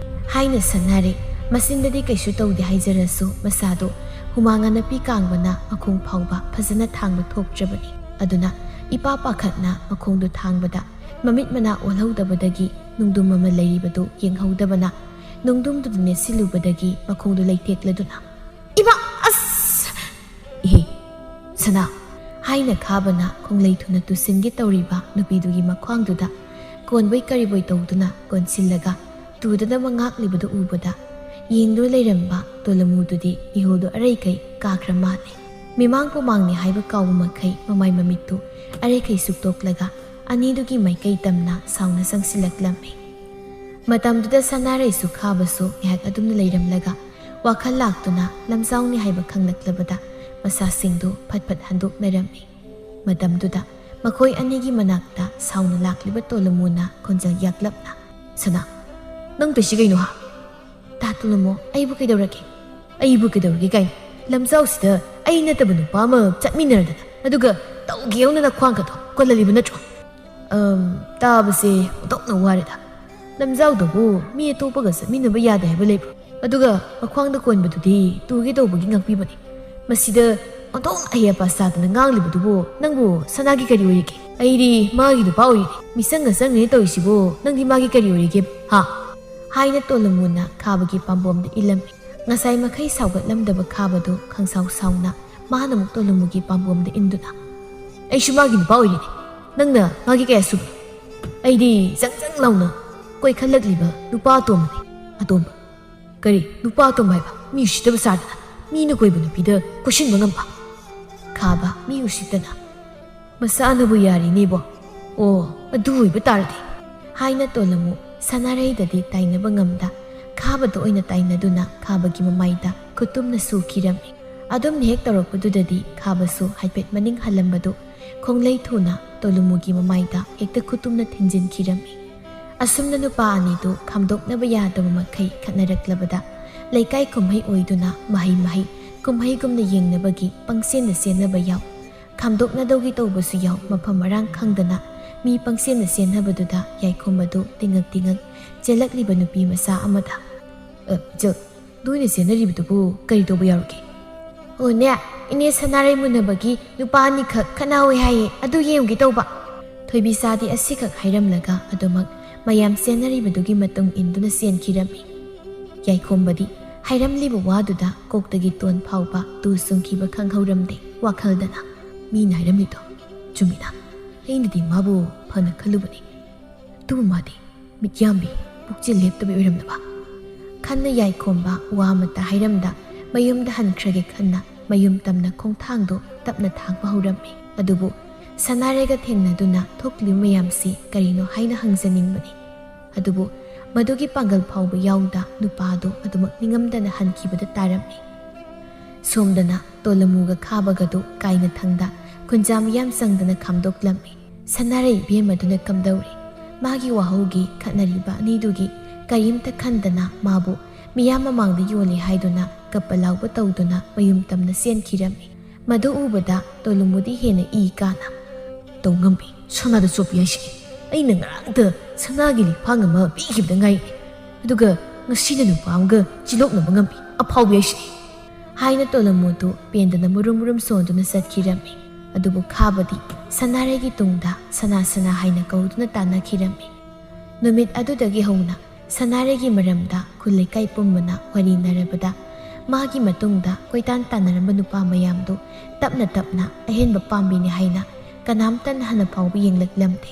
ꯍꯥꯏꯅ ꯁꯅꯥꯔꯩ ꯃꯆꯤꯟꯗꯗꯤ ꯀꯩꯁꯨ ꯇꯧꯗꯦ ꯍꯥꯏꯖꯔꯁꯨ ꯃꯁꯥꯗꯣ ꯍꯨꯃꯥꯡ ꯑꯅꯞꯄꯤ ꯀꯥꯡꯕꯅ ꯃꯈꯣꯡ ꯐꯥꯎꯕ ꯐꯖꯅ ꯊꯥꯡꯕ ꯊꯣꯛꯇ꯭ꯔꯕꯅꯤ꯫ ꯑꯗꯨꯅ ꯏꯄꯥ ꯄꯥꯈꯠꯅ ꯃꯈꯣꯡꯗꯨ ꯊꯥꯡꯕꯗ ꯃꯃꯤꯠ ꯃꯅꯥ ꯑꯣꯜꯍꯧꯗꯕꯗꯒꯤ ꯅꯨꯡꯗꯨꯝ ꯑꯃ ꯂꯩꯔꯤꯕꯗꯨ ꯌꯦꯡꯍꯧꯗꯕꯅ ꯅꯨꯡꯗꯨꯝꯗꯨꯗ ꯅꯦꯠꯁꯤꯜꯂꯨꯕꯗꯒꯤ ꯃꯈꯣꯡꯗꯨ ꯂꯩꯊꯦꯛꯂꯗꯨꯅ, "ꯏꯃꯥ! ꯑꯁ!" "ꯏꯍꯦ, ꯁꯅꯥ!" ꯍꯥꯏꯅ ꯈꯥꯕꯅ ꯈꯣꯡꯂꯩ ꯊꯨꯅ ꯇꯨꯁꯤꯟꯒꯦ ꯇꯧꯔꯤꯕ ꯅꯨꯄꯤꯗꯨꯒꯤ ꯃꯈ꯭ꯋꯥꯡꯗꯨꯗ ꯀꯣꯟꯕꯣꯏ ꯀꯔꯤꯕꯣꯏ ꯇꯧꯗꯨꯅ ꯀꯣꯟꯁꯤꯜꯂꯒ ꯇꯨꯗꯅꯕ ꯉꯥꯛꯂꯤꯕꯗꯨ ꯎꯕꯗ ꯌꯦꯡꯗꯨꯅ ꯂꯩꯔꯝꯕ ꯇꯣꯂꯃꯨꯗꯨꯗꯤ ꯏꯍꯨꯜꯗꯨ ꯑꯔꯩꯈꯩ ꯀꯥꯈ꯭ꯔ ꯃꯥꯜꯂꯦ꯫ ꯃꯤꯃꯥꯡ ꯄꯨꯃꯥꯡꯅꯤ ꯍꯥꯏꯕ ꯀꯥꯎꯕ ꯃꯈꯩ ꯃꯃꯥꯏ ꯃꯃꯤꯠꯇꯨ ꯑꯔꯩꯈꯩ ꯁꯨꯛꯇꯣꯛꯂꯒ ꯑꯅꯤꯗꯨꯒꯤ ꯃꯥꯏꯀꯩ ꯇꯝꯅ ꯁꯥꯎꯅ ꯆꯪꯁꯤꯜꯂꯛꯂꯝꯃꯤ꯫ ꯃꯇꯝꯗꯨꯗ ꯁꯅꯥꯔꯩꯁꯨ ꯈꯥꯕꯁꯨ ꯉꯥꯏꯍꯥꯛ ꯑꯗꯨꯝꯅ ꯂꯩꯔꯝꯂꯒ ꯋꯥꯈꯜ ꯂꯥꯛꯇꯨꯅ ꯂꯝꯖꯥꯎꯅꯤ ꯍꯥꯏꯕ ꯈꯪꯂꯛꯂꯕꯗ ꯃꯁꯥꯁꯤꯡꯗꯨ ꯐꯠ ꯐꯠ ꯍꯟꯗꯣꯛꯅꯔꯝꯃꯤ꯫ ꯃꯇꯝꯗꯨꯗ ꯃꯈꯣꯏ ꯑꯅꯤꯒꯤ ꯃꯅꯥꯛꯇ ꯁꯥꯎꯅ ꯂꯥꯛꯂꯤꯕ ꯇꯣꯂꯃꯨꯅ ꯈꯣꯟꯖꯦꯜ ꯌꯥꯛꯂꯞꯅ, "ꯁꯅꯥ, ꯅꯪ ꯇꯧꯏꯁꯤ ꯀꯩꯅꯣ ꯍꯥ?" "ꯇꯥ ꯇꯣꯂꯃꯨ, ꯑꯩꯕꯨ ꯀꯩꯗꯧꯔꯒꯦ?" "ꯑꯩꯕꯨ ꯀꯩꯗꯧꯔꯒꯦ ꯀꯥꯏꯅ? ꯂꯝꯖꯥꯎꯁꯤꯗ ꯑꯩ ꯅꯠꯇꯕ ꯅꯨꯄꯥ ꯑꯃ ꯆꯠꯃꯤꯟꯅꯔꯗꯅ, ꯑꯗꯨꯒ ꯇꯧꯒꯦ ꯌꯧꯅ ꯅꯈ꯭ꯋꯥꯡꯒꯗꯣ ꯀꯣꯜꯍꯜꯂꯤꯕ ꯅꯠꯇ꯭ꯔꯣ?" "ꯑꯝ, ꯇꯥꯕꯁꯦ ꯑꯣꯟꯊꯣꯛꯅ ꯋꯥꯔꯦꯗ꯫ ꯂꯝꯖꯥꯎꯗꯕꯨ ꯃꯤ ꯑꯇꯣꯞꯄꯒ ꯆꯠꯃꯤꯟꯅꯕ ꯌꯥꯗꯦ ꯍꯥꯏꯕ ꯂꯩꯕ꯭ꯔꯣ? ꯑꯗꯨꯒ ꯃꯈ꯭ꯋꯥꯡꯗ ꯀꯣꯟꯕꯗꯨꯗꯤ ꯇꯨꯒꯦ ꯇꯧꯕꯒꯤ ꯉꯥꯛꯄꯤꯕꯅꯤ꯫ ꯃꯁꯤꯗ ꯑꯣꯟꯊꯣꯛꯅ ꯑꯍꯩ ꯑꯄꯥ ꯁꯥꯗꯅ ꯉꯥꯡꯂꯤꯕꯗꯨꯕꯨ ꯅꯪꯕꯨ ꯁꯅꯥꯒꯤ ꯀꯔꯤ ꯑꯣꯏꯔꯤꯒꯦ? ꯑꯩꯗꯤ ꯃꯥꯒꯤ ꯅꯨꯄꯥ ꯑꯣꯏꯔꯤꯅꯤ꯫ ꯃꯤꯆꯪꯒ ꯆꯪꯉꯦ ꯇꯧꯔꯤꯁꯤꯕꯨ ꯅꯪꯗꯤ ꯃꯥꯒꯤ ꯀꯔꯤ ꯑꯣꯏꯔꯤꯒꯦ? ꯍꯥ?" ꯍꯥꯏꯅ ꯇꯣꯂꯨꯃꯨꯅ ꯈꯥꯕꯒꯤ ꯄꯥꯝꯕꯣꯝꯗ ꯏꯜꯂꯝꯃꯤ꯫ ꯉꯁꯥꯏ ꯃꯈꯩ ꯁꯥꯎꯒꯠꯂꯝꯗꯕ ꯈꯥꯕꯗꯨ ꯈꯪꯁꯥꯎ ꯁꯥꯎꯅ ꯃꯥꯅ ꯑꯃꯨꯛ ꯇꯣꯂꯨꯃꯨꯒꯤ ꯄꯥꯝꯕꯣꯝꯗ ꯏꯟꯗꯨꯅ, "ꯑꯩꯁꯨ ꯃꯥꯒꯤ ꯅꯨꯄꯥ ꯑꯣꯏꯔꯤꯅꯤ꯫ ꯅꯪꯅ ꯃꯥꯒꯤ ꯀꯌꯥ ꯁꯨꯕ? ꯑꯩꯗꯤ ꯆꯪ ꯆꯪ ꯂꯥꯎꯅ ꯀꯣꯏꯈꯠꯂꯛꯂꯤꯕ ꯅꯨꯄꯥ ꯑꯇꯣꯝꯕꯅꯤ, ꯑꯇꯣꯝꯕ꯫ ꯀꯔꯤ ꯅꯨꯄꯥ ꯑꯇꯣꯝꯕ ꯍꯥꯏꯕ? ꯃꯤ ꯎꯁꯤꯠꯇꯕ ꯁꯥꯗꯅ ꯃꯤꯅ ꯀꯣꯏꯕ ꯅꯨꯄꯤꯗ ꯀꯣꯏꯁꯤꯟꯕ ꯉꯝꯕ?" ꯈꯥꯕ ꯃꯤ ꯎꯁꯤꯠꯇꯅ, "ꯃꯁꯥꯅꯕꯨ ꯌꯥꯔꯤꯅꯦꯕꯣ꯫ ꯑꯣ, ꯑꯗꯨ ꯑꯣꯏꯕ ꯇꯥꯔꯗꯤ," ꯍꯥꯏꯅ ꯇꯣꯂꯃꯨ ꯁꯅꯥꯔꯩꯗꯗꯤ ꯇꯥꯏꯅꯕ ꯉꯝꯗ ꯈꯥꯕꯗ ꯑꯣꯏꯅ ꯇꯥꯏꯅꯗꯨꯅ ꯈꯥꯕꯒꯤ ꯃꯃꯥꯏꯗ ꯈꯨꯇꯨꯝꯅ ꯁꯨꯈꯤꯔꯝꯃꯤ꯫ ꯑꯗꯨꯝꯅ ꯍꯦꯛ ꯇꯧꯔꯛꯄꯗꯨꯗꯗꯤ ꯈꯥꯕꯁꯨ ꯍꯥꯏꯐꯦꯠ ꯃꯅꯤꯡ ꯍꯜꯂꯝꯕꯗꯨ ꯈꯣꯡꯂꯩ ꯊꯨꯅ ꯇꯣꯂꯨꯃꯨꯒꯤ ꯃꯃꯥꯏꯗ ꯍꯦꯛꯇ ꯈꯨꯇꯨꯝꯅ ꯊꯤꯟꯖꯤꯟꯈꯤꯔꯝꯃꯤ꯫ ꯑꯁꯨꯝꯅ ꯅꯨꯄꯥ ꯑꯅꯤꯗꯨ ꯈꯥꯝꯗꯣꯛꯅꯕ ꯌꯥꯗꯕ ꯃꯈꯩ ꯈꯠꯅꯔꯛꯂꯕꯗ ꯂꯩꯀꯥꯏ ꯀꯨꯝꯍꯩ ꯑꯣꯏꯗꯨꯅ ꯃꯍꯩ ꯃꯍꯩ ꯀꯨꯝꯍꯩꯒꯨꯝꯅ ꯌꯦꯡꯅꯕꯒꯤ ꯄꯪꯆꯦꯟꯗ ꯆꯦꯟꯅꯕ ꯌꯥꯎ꯫ ꯈꯥꯝꯗꯣꯛꯅꯗꯧꯒꯤ ꯇꯧꯕꯁꯨ ꯌꯥꯎ꯫ ꯃꯐꯝ ꯃꯔꯥꯡ ꯈꯪꯗꯅ ꯃꯤ ꯄꯪꯆꯦꯟꯗ ꯆꯦꯟꯅꯕꯗꯨꯗ ꯌꯥꯏꯈꯣꯝꯕꯗꯨ ꯇꯤꯉꯛ ꯇꯤꯉꯛ ꯆꯦꯜꯂꯛꯂꯤꯕ ꯅꯨꯄꯤ ꯃꯆꯥ ꯑꯃꯗ, "ꯑ, ꯏꯆꯜ, ꯅꯣꯏꯅ ꯆꯦꯟꯅꯔꯤꯕꯗꯨꯕꯨ ꯀꯔꯤ ꯇꯧꯕ ꯌꯥꯎꯔꯒꯦ?" "ꯑꯣꯅꯦ, ꯏꯅꯦ ꯁꯅꯥꯔꯩ ꯃꯨꯟꯅꯕꯒꯤ ꯅꯨꯄꯥ ꯑꯅꯤꯈꯛ ꯈꯠꯅꯍꯧꯋꯦ ꯍꯥꯏꯌꯦ, ꯑꯗꯨ ꯌꯦꯡꯉꯨꯒꯦ ꯇꯧꯕ꯫" ꯊꯣꯏꯕꯤꯆꯥꯗꯤ ꯑꯁꯤꯈꯛ ꯍꯥꯏꯔꯝꯂꯒ ꯑꯗꯨꯃꯛ ꯃꯌꯥꯝ ꯆꯦꯟꯅꯔꯤꯕꯗꯨꯒꯤ ꯃꯇꯨꯡ ꯏꯟꯗꯨꯅ ꯆꯦꯟꯈꯤꯔꯝꯃꯤ꯫ ꯌꯥꯏꯈꯣꯝꯕꯗꯤ ꯍꯥꯏꯔꯝꯂꯤꯕ ꯋꯥꯗꯨꯗ ꯀꯣꯛꯇꯒꯤ ꯇꯣꯟ ꯐꯥꯎꯕ ꯇꯨ ꯆꯨꯡꯈꯤꯕ ꯈꯪꯍꯧꯔꯝꯗꯦ꯫ ꯋꯥꯈꯜꯗꯅ, "ꯃꯤꯅ ꯍꯥꯏꯔꯝꯂꯤꯗꯣ ꯆꯨꯝꯃꯤꯅ꯫ ꯑꯩꯅꯗꯤ ꯃꯥꯕꯨ ꯐꯅ ꯈꯜꯂꯨꯕꯅꯤ꯫ ꯑꯗꯨꯕꯨ ꯃꯥꯗꯤ ꯃꯤꯠꯌꯥꯝꯕꯤ, ꯄꯨꯛꯆꯦꯜ ꯂꯦꯞꯇꯕꯤ ꯑꯣꯏꯔꯝꯂꯕ?" ꯈꯟꯅ ꯌꯥꯏꯈꯣꯝꯕ ꯋꯥ ꯑꯃꯠꯇ ꯍꯥꯏꯔꯝꯗ ꯃꯌꯨꯝꯗ ꯍꯟꯈ꯭ꯔꯒꯦ ꯈꯟꯅ ꯃꯌꯨꯝ ꯇꯝꯅ ꯈꯣꯡꯊꯥꯡꯗꯣ ꯇꯞꯅ ꯊꯥꯡꯕ ꯍꯧꯔꯝꯃꯤ꯫ ꯑꯗꯨꯕꯨ ꯁꯅꯥꯔꯩꯒ ꯊꯦꯡꯅꯗꯨꯅ ꯊꯣꯛꯂꯤꯕ ꯃꯌꯥꯝꯁꯤ ꯀꯔꯤꯅꯣ ꯍꯥꯏꯅ ꯍꯪꯖꯅꯤꯡꯕꯅꯤ꯫ ꯑꯗꯨꯕꯨ ꯃꯗꯨꯒꯤ ꯄꯥꯡꯒꯜ ꯐꯥꯎꯕ ꯌꯥꯎꯗ ꯅꯨꯄꯥꯗꯨ ꯑꯗꯨꯃꯛ ꯅꯤꯡꯉꯝꯗꯅ ꯍꯟꯈꯤꯕꯗ ꯇꯥꯔꯝꯃꯤ꯫ ꯁꯣꯝꯗꯅ ꯇꯣꯂꯃꯨꯒ ꯈꯥꯕꯒꯗꯨ ꯀꯥꯏꯅ ꯊꯪꯗ ꯈꯨꯟꯖꯥ ꯃꯤꯌꯥꯝ ꯆꯪꯗꯅ ꯈꯥꯝꯗꯣꯛꯂꯝꯃꯤ꯫ ꯁꯅꯥꯔꯩ ꯏꯕꯦꯝꯃꯗꯨꯅ ꯀꯝꯗꯧꯔꯤ? ꯃꯥꯒꯤ ꯋꯥꯍꯧꯒꯤ ꯈꯠꯅꯔꯤꯕ ꯑꯅꯤꯗꯨꯒꯤ ꯀꯔꯤꯝꯇ ꯈꯟꯗꯅ ꯃꯥꯕꯨ ꯃꯤꯌꯥꯝ ꯃꯃꯥꯡꯗ ꯌꯣꯜꯂꯤ ꯍꯥꯏꯗꯨꯅ ꯀꯞꯄ ꯂꯥꯎꯕ ꯇꯧꯗꯨꯅ ꯃꯌꯨꯝ ꯇꯝꯅ ꯆꯦꯟꯈꯤꯔꯝꯃꯤ꯫ ꯃꯗꯨ ꯎꯕꯗ ꯇꯣꯂꯨꯃꯨꯗꯤ ꯍꯦꯟꯅ ꯏ ꯀꯥꯅ, "ꯇꯧ ꯉꯝꯕꯤ, ꯁꯅꯥꯗ ꯆꯣꯞꯄꯤ ꯍꯥꯏꯁꯤꯅꯤ꯫ ꯑꯩꯅ ꯉꯔꯥꯡꯇ ꯁꯅꯥꯒꯤ ꯂꯤꯛꯐꯥꯡ ꯑꯃ ꯄꯤꯈꯤꯕꯗ ꯉꯥꯏꯔꯤ꯫ ꯑꯗꯨꯒ ꯉꯁꯤꯅ ꯅꯨꯄꯥ ꯑꯃꯒ ꯆꯤꯂꯣꯛꯅꯕ ꯉꯝꯕꯤ ꯑꯐꯥꯎꯕꯤ ꯍꯥꯏꯁꯤꯅꯤ," ꯍꯥꯏꯅ ꯇꯣꯂꯝꯃꯨꯗꯨ ꯄꯦꯟꯗꯅ ꯃꯨꯔꯨꯝ ꯃꯨꯔꯨꯝ ꯁꯣꯟꯗꯨꯅ ꯆꯠꯈꯤꯔꯝꯃꯤ꯫ ꯑꯗꯨꯕꯨ ꯈꯥꯕꯗꯤ ꯁꯅꯥꯔꯩꯒꯤ ꯇꯨꯡꯗ ꯁꯅꯥ ꯁꯅꯥ ꯍꯥꯏꯅ ꯀꯧꯗꯨꯅ ꯇꯥꯟꯅꯈꯤꯔꯝꯃꯤ꯫ ꯅꯨꯃꯤꯠ ꯑꯗꯨꯗꯒꯤ ꯍꯧꯅ ꯁꯅꯥꯔꯩꯒꯤ ꯃꯔꯝꯗ ꯈꯨꯜ ꯂꯩꯀꯥꯏ ꯄꯨꯝꯕꯅ ꯋꯥꯔꯤ ꯅꯔꯕꯗ, ꯃꯥꯒꯤ ꯃꯇꯨꯡꯗ ꯀꯣꯏꯇꯥꯟ ꯇꯥꯟꯅꯔꯝꯕ ꯅꯨꯄꯥ ꯃꯌꯥꯝꯗꯨ ꯇꯞꯅ ꯇꯞꯅ ꯑꯍꯦꯟꯕ ꯄꯥꯝꯕꯤꯅꯤ ꯍꯥꯏꯅ ꯀꯅꯥꯝꯇꯅ ꯍꯥꯟꯅ ꯐꯥꯎꯕ ꯌꯦꯡꯂꯛꯂꯝꯗꯦ꯫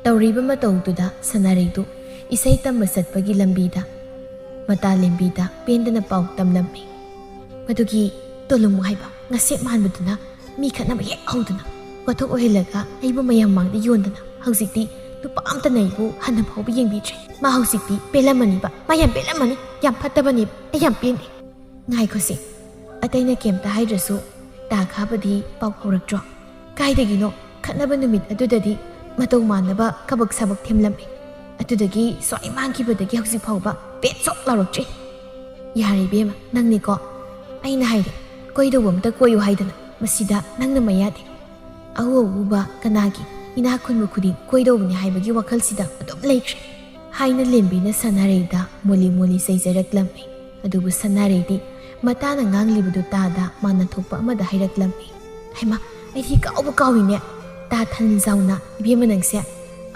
ꯇꯧꯔꯤꯕ ꯃꯇꯧꯗꯨꯗ ꯁꯅꯥꯔꯩꯗꯨ ꯏꯁꯩ ꯇꯝꯕ ꯆꯠꯄꯒꯤ ꯂꯝꯕꯤꯗ ꯃꯇꯥ ꯂꯦꯝꯕꯤꯗ ꯄꯦꯟꯗꯅ ꯄꯥꯎ ꯇꯝꯂꯝꯃꯤ꯫ ꯃꯗꯨꯒꯤ ꯇꯣꯂꯨꯝ ꯍꯥꯏꯕ ꯉꯁꯦꯞ ꯃꯥꯟꯕꯗꯨꯅ ꯃꯤ ꯈꯠꯅꯕ ꯍꯦꯛ ꯍꯧꯗꯨꯅ ꯋꯥꯊꯣꯛ ꯑꯣꯏꯍꯜꯂꯒ ꯑꯩꯕꯨ ꯃꯌꯥꯝ ꯃꯥꯡꯗ ꯌꯣꯟꯗꯅ ꯍꯧꯖꯤꯛꯇꯤ ꯅꯨꯄꯥ ꯑꯝꯇꯅ ꯑꯩꯕꯨ ꯍꯟꯅ ꯐꯥꯎꯕ ꯌꯦꯡꯕꯤꯗ꯭ꯔꯦ꯫ ꯃꯥ ꯍꯧꯖꯤꯛꯇꯤ ꯄꯦꯜꯂꯝꯃꯅꯤꯕ, ꯃꯥ ꯌꯥꯝ ꯄꯦꯜꯂꯝꯃꯅꯤ, ꯌꯥꯝ ꯐꯠꯇꯕꯅꯦꯕ, ꯑꯩ ꯌꯥꯝ ꯄꯦꯟꯗꯦ꯫ ꯉꯥꯏꯈꯣꯁꯦ, ꯑꯇꯩꯅ ꯀꯩꯝꯇ ꯍꯥꯏꯗ꯭ꯔꯁꯨ ꯇꯥ ꯈꯥꯕꯗꯤ ꯄꯥꯎ ꯐꯥꯎꯔꯛꯇ꯭ꯔꯣ? ꯀꯥꯏꯗꯒꯤꯅꯣ, ꯈꯠꯅꯕ ꯅꯨꯃꯤꯠ ꯑꯗꯨꯗꯗꯤ ꯃꯇꯧ ꯃꯥꯟꯅꯕ ꯀꯕꯛ ꯁꯥꯕꯛ ꯊꯦꯝꯂꯝꯃꯤ꯫ ꯑꯗꯨꯗꯒꯤ ꯁ꯭ꯋꯥꯏ ꯃꯥꯡꯈꯤꯕꯗꯒꯤ ꯍꯧꯖꯤꯛ ꯐꯥꯎꯕ ꯄꯦꯠ ꯁꯣꯛ ꯂꯥꯎꯔꯛꯇ꯭ꯔꯤ꯫ ꯌꯥꯔꯦ ꯏꯕꯦꯝꯃ, ꯅꯪꯅꯤꯀꯣ꯫ ꯑꯩꯅ ꯍꯥꯏꯔꯦ, ꯀꯣꯏꯗꯧꯕ ꯑꯝꯇ ꯀꯣꯏꯌꯨ ꯍꯥꯏꯗꯅ, ꯃꯁꯤꯗ ꯅꯪꯅ ꯃꯌꯥꯗꯤ꯫ ꯑꯎ ꯑꯎꯕ ꯀꯅꯥꯒꯤ ꯏꯅꯥꯛ ꯈꯨꯟꯕ ꯈꯨꯗꯤꯡ ꯀꯣꯏꯗꯧꯕꯅꯤ ꯍꯥꯏꯕꯒꯤ ꯋꯥꯈꯜꯁꯤꯗ ꯑꯗꯨꯝ ꯂꯩꯈ꯭ꯔꯦ꯫ ꯍꯥꯏꯅ ꯂꯦꯝꯕꯤꯅ ꯁꯅꯥꯔꯩꯗ ꯃꯣꯂꯤ ꯃꯣꯂꯤ ꯆꯩꯖꯔꯛꯂꯝꯃꯤ꯫ ꯑꯗꯨꯕꯨ ꯁꯅꯥꯔꯩꯗꯤ ꯃꯇꯥꯅ ꯉꯥꯡꯂꯤꯕꯗꯨ ꯇꯥꯗ ꯃꯥꯅ ꯊꯣꯛꯄ ꯑꯃꯗ ꯍꯥꯏꯔꯛꯂꯝꯃꯤ꯫ ꯍꯩꯃꯥ, ꯑꯩꯗꯤ ꯀꯥꯎꯕ ꯀꯥꯎꯏꯅꯦ꯫ ꯇꯥ ꯊꯥꯅꯤꯜ ꯆꯥꯎꯅ ꯏꯕꯦꯝꯃ ꯅꯪꯁꯦ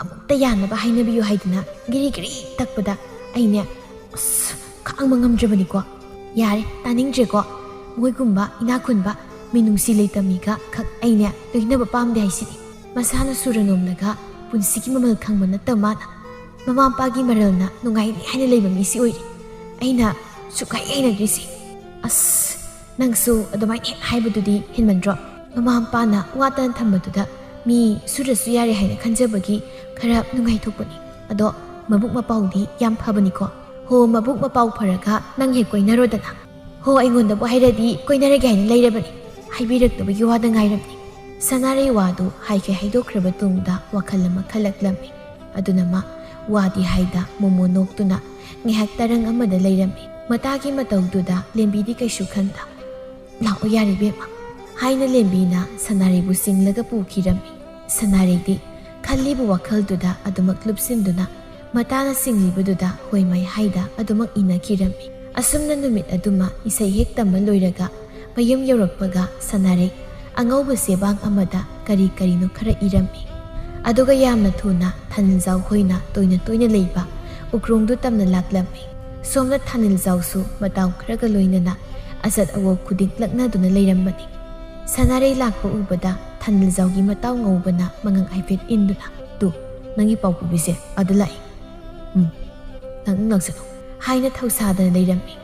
ꯑꯃꯨꯛꯇ ꯌꯥꯅꯕ ꯍꯥꯏꯅꯕꯤꯌꯨ ꯍꯥꯏꯗꯅ ꯒꯤꯔꯤ ꯒꯤꯔꯤ ꯇꯛꯄꯗ ꯑꯩꯅꯦ, ꯑꯁ, ꯈꯥꯡꯕ ꯉꯝꯗ꯭ꯔꯕꯅꯤꯀꯣ꯫ ꯌꯥꯔꯦ, ꯇꯥꯅꯤꯡꯗ꯭ꯔꯦꯀꯣ꯫ ꯃꯣꯏꯒꯨꯝꯕ ꯏꯅꯥꯛ ꯈꯨꯟꯕ ꯃꯤꯅꯨꯡꯁꯤ ꯂꯩꯇ ꯃꯤꯒ ꯈꯛ ꯑꯩꯅꯦ ꯂꯣꯏꯅꯕ ꯄꯥꯝꯗꯦ ꯍꯥꯏꯁꯤꯗꯤ꯫ ꯃꯁꯥꯅ ꯁꯨꯔ ꯅꯣꯝꯂꯒ ꯄꯨꯟꯁꯤꯒꯤ ꯃꯃꯜ ꯈꯪꯕ ꯅꯠꯇꯕ ꯃꯥꯅ ꯃꯃꯥ ꯃꯄꯥꯒꯤ ꯃꯔꯜꯅ ꯅꯨꯡꯉꯥꯏꯔꯤ ꯍꯥꯏꯅ ꯂꯩꯕ ꯃꯤꯁꯤ ꯑꯣꯏꯔꯦ ꯑꯩꯅ ꯁꯨꯛꯍꯩ ꯍꯩꯅꯗ꯭ꯔꯤꯁꯤ꯫ ꯑꯁ, ꯅꯪꯁꯨ ꯑꯗꯨꯃꯥꯏꯅ ꯍꯦꯛ ꯍꯥꯏꯕꯗꯨꯗꯤ ꯍꯦꯟꯃꯟꯗ꯭ꯔꯣ? ꯃꯃꯥ ꯃꯄꯥꯅ ꯋꯥꯇꯅ ꯊꯝꯕꯗꯨꯗ ꯃꯤ ꯁꯨꯔꯁꯨ ꯌꯥꯔꯦ ꯍꯥꯏꯅ ꯈꯟꯖꯕꯒꯤ ꯈꯔ ꯅꯨꯡꯉꯥꯏꯊꯣꯛꯄꯅꯤ꯫ ꯑꯗꯣ ꯃꯕꯨꯛ ꯃꯄꯥꯎꯗꯤ ꯌꯥꯝ ꯐꯕꯅꯤꯀꯣ꯫ ꯍꯣ, ꯃꯕꯨꯛ ꯃꯄꯥꯎ ꯐꯔꯒ ꯅꯪ ꯍꯦꯛ ꯀꯣꯏꯅꯔꯣꯗꯅ꯫ ꯍꯣ, ꯑꯩꯉꯣꯟꯗꯕꯨ ꯍꯥꯏꯔꯗꯤ ꯀꯣꯏꯅꯔꯒꯦ ꯍꯥꯏꯅ ꯂꯩꯔꯕꯅꯤ꯫ ꯍꯥꯏꯕꯤꯔꯛꯇꯕꯒꯤ ꯋꯥꯗ ꯉꯥꯏꯔꯝꯅꯤ꯫ ꯁꯅꯥꯔꯩ ꯋꯥꯗꯨ ꯍꯥꯏꯈ꯭ꯔꯦ ꯍꯥꯏꯗꯣꯛꯈ꯭ꯔꯕ ꯇꯨꯡꯗ ꯋꯥꯈꯜ ꯑꯃ ꯈꯜꯂꯛꯂꯝꯃꯤ꯫ ꯑꯗꯨꯅ ꯃꯥ ꯋꯥꯗꯤ ꯍꯥꯏꯗ ꯃꯣꯃꯣ ꯅꯣꯛꯇꯨꯅ ꯉꯥꯏꯍꯥꯛ ꯇꯔꯪ ꯑꯃꯗ ꯂꯩꯔꯝꯃꯤ꯫ ꯃꯇꯥꯒꯤ ꯃꯇꯧꯗꯨꯗ ꯂꯦꯝꯕꯤꯗꯤ ꯀꯩꯁꯨ ꯈꯟꯗ, "ꯂꯥꯛꯑꯣ ꯌꯥꯔꯦ ꯏꯕꯦꯝꯃ," ꯍꯥꯏꯅ ꯂꯦꯝꯕꯤꯅ ꯁꯅꯥꯔꯩꯕꯨ ꯆꯤꯡꯂꯒ ꯄꯨꯈꯤꯔꯝꯃꯤ꯫ ꯁꯅꯥꯔꯩꯗꯤ ꯈꯜꯂꯤꯕ ꯋꯥꯈꯜꯗꯨꯗ ꯑꯗꯨꯃꯛ ꯂꯨꯞꯁꯤꯟꯗꯨꯅ ꯃꯇꯥꯅ ꯆꯤꯡꯂꯤꯕꯗꯨꯗ ꯍꯣꯏ ꯃꯥꯏ ꯍꯥꯏꯗ ꯑꯗꯨꯃꯛ ꯏꯟꯅꯈꯤꯔꯝꯃꯤ꯫ ꯑꯁꯨꯝꯅ ꯅꯨꯃꯤꯠ ꯑꯗꯨꯃ ꯏꯁꯩ ꯍꯦꯛ ꯇꯝꯕ ꯂꯣꯏꯔꯒ ꯃꯌꯨꯝ ꯌꯧꯔꯛꯄꯒ ꯁꯅꯥꯔꯩ ꯑꯉꯧꯕ ꯆꯦꯕꯥꯡ ꯑꯃꯗ ꯀꯔꯤ ꯀꯔꯤꯅꯣ ꯈꯔ ꯏꯔꯝꯃꯤ꯫ ꯑꯗꯨꯒ ꯌꯥꯝꯅ ꯊꯨꯅ ꯊꯥꯅꯤꯜꯖꯥꯎ ꯍꯣꯏꯅ ꯇꯣꯏꯅ ꯇꯣꯏꯅ ꯂꯩꯕ ꯎꯈ꯭ꯔꯣꯡꯗꯨ ꯇꯝꯅ ꯂꯥꯛꯂꯝꯃꯤ꯫ ꯁꯣꯝꯗ ꯊꯥꯅꯤꯜꯖꯥꯎꯁꯨ ꯃꯇꯥꯎ ꯈꯔꯒ ꯂꯣꯏꯅꯅ ꯑꯆꯠ ꯑꯋꯣꯛ ꯈꯨꯗꯤꯡ ꯂꯛꯅꯗꯨꯅ ꯂꯩꯔꯝꯕꯅꯤ꯫ ꯁꯅꯥꯔꯩ ꯂꯥꯛꯄ ꯎꯕꯗ ꯊꯥꯅꯤꯜꯖꯥꯎꯒꯤ ꯃꯇꯥꯎ ꯉꯧꯕꯅ ꯃꯉꯛ ꯍꯥꯏꯐꯦꯠ ꯏꯟꯗꯨꯅ, "ꯇꯨ, ꯅꯪꯒꯤ ꯄꯥꯎ ꯄꯨꯕꯤꯁꯦ ꯑꯥꯗ ꯂꯥꯛꯏ꯫ ꯎꯝ, ꯅꯪ ꯉꯥꯛꯆꯅꯨ" ꯍꯥꯏꯅ ꯊꯧꯁꯥꯗꯅ ꯂꯩꯔꯝꯃꯤ꯫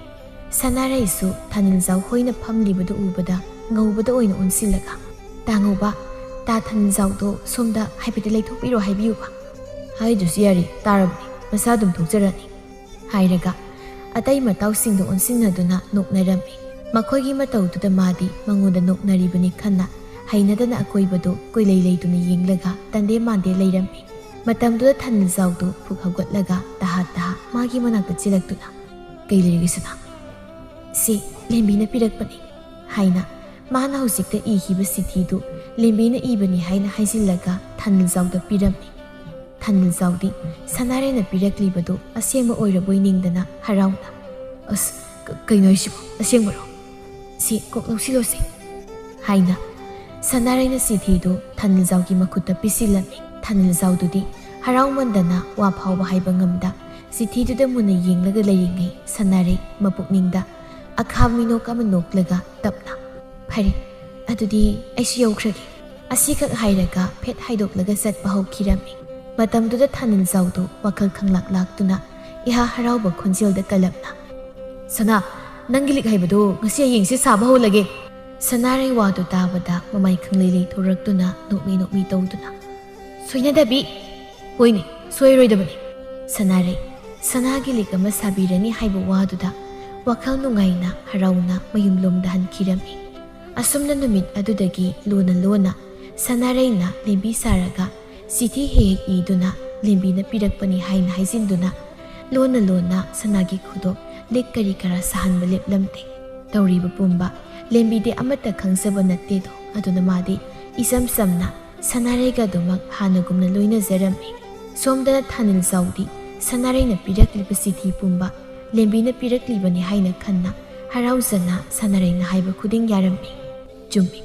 ꯁꯅꯥꯔꯩꯁꯨ ꯊꯥꯅꯤꯜꯖꯥꯎ ꯍꯣꯏꯅ ꯐꯝꯂꯤꯕꯗꯨ ꯎꯕꯗ ꯉꯧꯕꯗ ꯑꯣꯏꯅ ꯑꯣꯟꯁꯤꯜꯂꯒ, "ꯇꯥ ꯉꯧꯕ, ꯇꯥ ꯊꯥꯅꯤꯜꯖꯥꯎꯗꯣ ꯁꯣꯝꯗ ꯍꯥꯏꯐꯦꯠꯇ ꯂꯩꯊꯣꯛꯄꯤꯔꯣ ꯍꯥꯏꯕꯤꯌꯨꯕ"꯫ "ꯍꯥꯏꯗ꯭ꯔꯁꯨ ꯌꯥꯔꯤ, ꯇꯥꯔꯕꯅꯤ, ꯃꯁꯥ ꯑꯗꯨꯝ ꯊꯣꯛꯆꯔꯅꯤ" ꯍꯥꯏꯔꯒ ꯑꯇꯩ ꯃꯇꯥꯎꯁꯤꯡꯗ ꯑꯣꯟꯁꯤꯟꯅꯗꯨꯅ ꯅꯣꯛꯅꯔꯝꯃꯤ꯫ ꯃꯈꯣꯏꯒꯤ ꯃꯇꯧꯗꯨꯗ ꯃꯥꯗꯤ ꯃꯉꯣꯟꯗ ꯅꯣꯛꯅꯔꯤꯕꯅꯤ ꯈꯟꯅ ꯍꯩꯅꯗꯅ ꯑꯀꯣꯏꯕꯗꯨ ꯀꯣꯏꯂꯩ ꯂꯩꯗꯨꯅ ꯌꯦꯡꯂꯒ ꯇꯟꯗꯦ ꯃꯥꯟꯗꯦ ꯂꯩꯔꯝꯃꯤ꯫ ꯃꯇꯝꯗꯨꯗ ꯊꯥꯅꯤꯜꯖꯥꯎꯗꯨ ꯐꯨꯛ ꯍꯧꯒꯠꯂꯒ ꯇꯍꯥ ꯇꯍꯥ ꯃꯥꯒꯤ ꯃꯅꯥꯛꯇ ꯆꯦꯜꯂꯛꯇꯨꯅ, "ꯀꯩ ꯂꯩꯔꯒꯦ ꯁꯅꯥ?" "ꯁꯤ ꯂꯦꯝꯕꯤꯅ ꯄꯤꯔꯛꯄꯅꯤ" ꯍꯥꯏꯅ ꯃꯥꯅ ꯍꯧꯖꯤꯛꯇ ꯏꯈꯤꯕ ꯆꯤꯊꯤꯗꯨ ꯂꯦꯝꯕꯤꯅ ꯏꯕꯅꯤ ꯍꯥꯏꯅ ꯍꯥꯏꯖꯤꯜꯂꯒ ꯊꯥꯅꯤꯜꯖꯥꯎꯗ ꯄꯤꯔꯝꯃꯤ꯫ ꯊꯥꯅꯤꯜꯖꯥꯎꯗꯤ ꯁꯅꯥꯔꯩꯅ ꯄꯤꯔꯛꯂꯤꯕꯗꯨ ꯑꯁꯦꯡꯕ ꯑꯣꯏꯔꯕꯣꯏ ꯅꯤꯡꯗꯅ ꯍꯔꯥꯎꯅ, "ꯑꯁ, ꯀ-, ꯀꯩꯅꯣ ꯍꯥꯏꯁꯤꯕꯣ? ꯑꯁꯦꯡꯕꯔꯣ? ꯁꯤ ꯀꯣꯛ ꯂꯧꯁꯤꯜꯂꯣꯁꯦ" ꯍꯥꯏꯅ ꯁꯅꯥꯔꯩꯅ ꯆꯤꯊꯤꯗꯨ ꯊꯥꯅꯤꯜꯖꯥꯎꯒꯤ ꯃꯈꯨꯠꯇ ꯄꯤꯁꯤꯜꯂꯝꯃꯤ꯫ ꯊꯥꯅꯤꯜꯖꯥꯎꯗꯨꯗꯤ ꯍꯔꯥꯎꯃꯟꯗꯅ ꯋꯥ ꯐꯥꯎꯕ ꯍꯥꯏꯕ ꯉꯝꯗ ꯆꯤꯊꯤꯗꯨꯗ ꯃꯨꯟꯅ ꯌꯦꯡꯂꯒ ꯂꯩꯔꯤꯉꯩ ꯁꯅꯥꯔꯩ ꯃꯄꯨꯛꯅꯤꯡꯗ ꯑꯈꯥꯕ ꯃꯤꯅꯣꯛ ꯑꯃ ꯅꯣꯛꯂꯒ ꯇꯞꯅ, "ꯐꯔꯦ, ꯑꯗꯨꯗꯤ ꯑꯩꯁꯨ ꯌꯧꯈ꯭ꯔꯒꯦ꯫ ꯑꯁꯤꯈꯛ" ꯍꯥꯏꯔꯒ ꯐꯦꯠ ꯍꯥꯏꯗꯣꯛꯂꯒ ꯆꯠꯄ ꯍꯧꯈꯤꯔꯝꯃꯤ꯫ ꯃꯇꯝꯗꯨꯗ ꯊꯥꯅꯤꯜꯖꯥꯎꯗꯨ ꯋꯥꯈꯜ ꯈꯪꯂꯥꯛ ꯂꯥꯛꯇꯨꯅ ꯏꯍꯥ ꯍꯔꯥꯎꯕ ꯈꯣꯟꯖꯦꯜꯗ ꯀꯜꯂꯞꯅ, "ꯁꯅꯥ, ꯅꯪꯒꯤ ꯂꯤꯛ ꯍꯩꯕꯗꯨ ꯉꯁꯤ ꯍꯌꯦꯡꯁꯦ ꯁꯥꯕ ꯍꯧꯂꯒꯦ"꯫ ꯁꯅꯥꯔꯩ ꯋꯥꯗꯨ ꯇꯥꯕꯗ ꯃꯃꯥꯏ ꯈꯪꯂꯩ ꯂꯩꯊꯣꯔꯛꯇꯨꯅ ꯅꯣꯛꯃꯤ ꯅꯣꯛꯃꯤ ꯇꯧꯗꯨꯅ, "ꯁꯣꯏꯅꯗꯕꯤ! ꯍꯣꯏꯅꯦ, ꯁꯣꯏꯔꯣꯏꯗꯕꯅꯤ"꯫ ꯁꯅꯥꯔꯩ ꯁꯅꯥꯒꯤ ꯂꯤꯛ ꯑꯃ ꯁꯥꯕꯤꯔꯅꯤ ꯍꯥꯏꯕ ꯋꯥꯗꯨꯗ ꯋꯥꯈꯜ ꯅꯨꯡꯉꯥꯏꯅ ꯍꯔꯥꯎꯅ ꯃꯌꯨꯝꯂꯣꯝꯗ ꯍꯟꯈꯤꯔꯝꯃꯤ꯫ ꯑꯁꯨꯝꯅ ꯅꯨꯃꯤꯠ ꯑꯗꯨꯗꯒꯤ ꯂꯨꯅ ꯂꯨꯅ ꯁꯅꯥꯔꯩꯅ ꯂꯦꯝꯕꯤ ꯁꯥꯔꯒ ꯆꯤꯊꯤ ꯍꯦꯛ ꯍꯦꯛ ꯏꯗꯨꯅ ꯂꯦꯝꯕꯤꯅ ꯄꯤꯔꯛꯄꯅꯤ ꯍꯥꯏꯅ ꯍꯥꯏꯖꯤꯟꯗꯨꯅ ꯂꯣꯟꯅ ꯂꯣꯟꯅ ꯁꯅꯥꯒꯤ ꯈꯨꯗꯣꯞ ꯂꯤꯛ ꯀꯔꯤ ꯀꯔꯥ ꯁꯥꯍꯟꯕ ꯂꯦꯞꯂꯝꯗꯦ꯫ ꯇꯧꯔꯤꯕ ꯄꯨꯝꯕ ꯂꯦꯝꯕꯤꯗꯤ ꯑꯃꯠꯇ ꯈꯪꯖꯕ ꯅꯠꯇꯦꯗꯣ꯫ ꯑꯗꯨꯅ ꯃꯥꯗꯤ ꯏꯆꯝ ꯆꯝꯅ ꯁꯅꯥꯔꯩꯒ ꯑꯗꯨꯃꯛ ꯍꯥꯟꯅꯒꯨꯝꯅ ꯂꯣꯏꯅꯖꯔꯝꯃꯤ꯫ ꯁꯣꯝꯗꯅ ꯊꯥꯅꯤꯜꯖꯥꯎꯗꯤ ꯁꯅꯥꯔꯩꯅ ꯄꯤꯔꯛꯂꯤꯕ ꯆꯤꯊꯤ ꯄꯨꯝꯕ ꯂꯦꯝꯕꯤꯅ ꯄꯤꯔꯛꯂꯤꯕꯅꯤ ꯍꯥꯏꯅ ꯈꯟꯅ ꯍꯔꯥꯎꯖꯅ ꯁꯅꯥꯔꯩꯅ ꯍꯥꯏꯕ ꯈꯨꯗꯤꯡ ꯌꯥꯔꯝꯃꯤ꯫ ꯆꯨꯝꯃꯤ꯫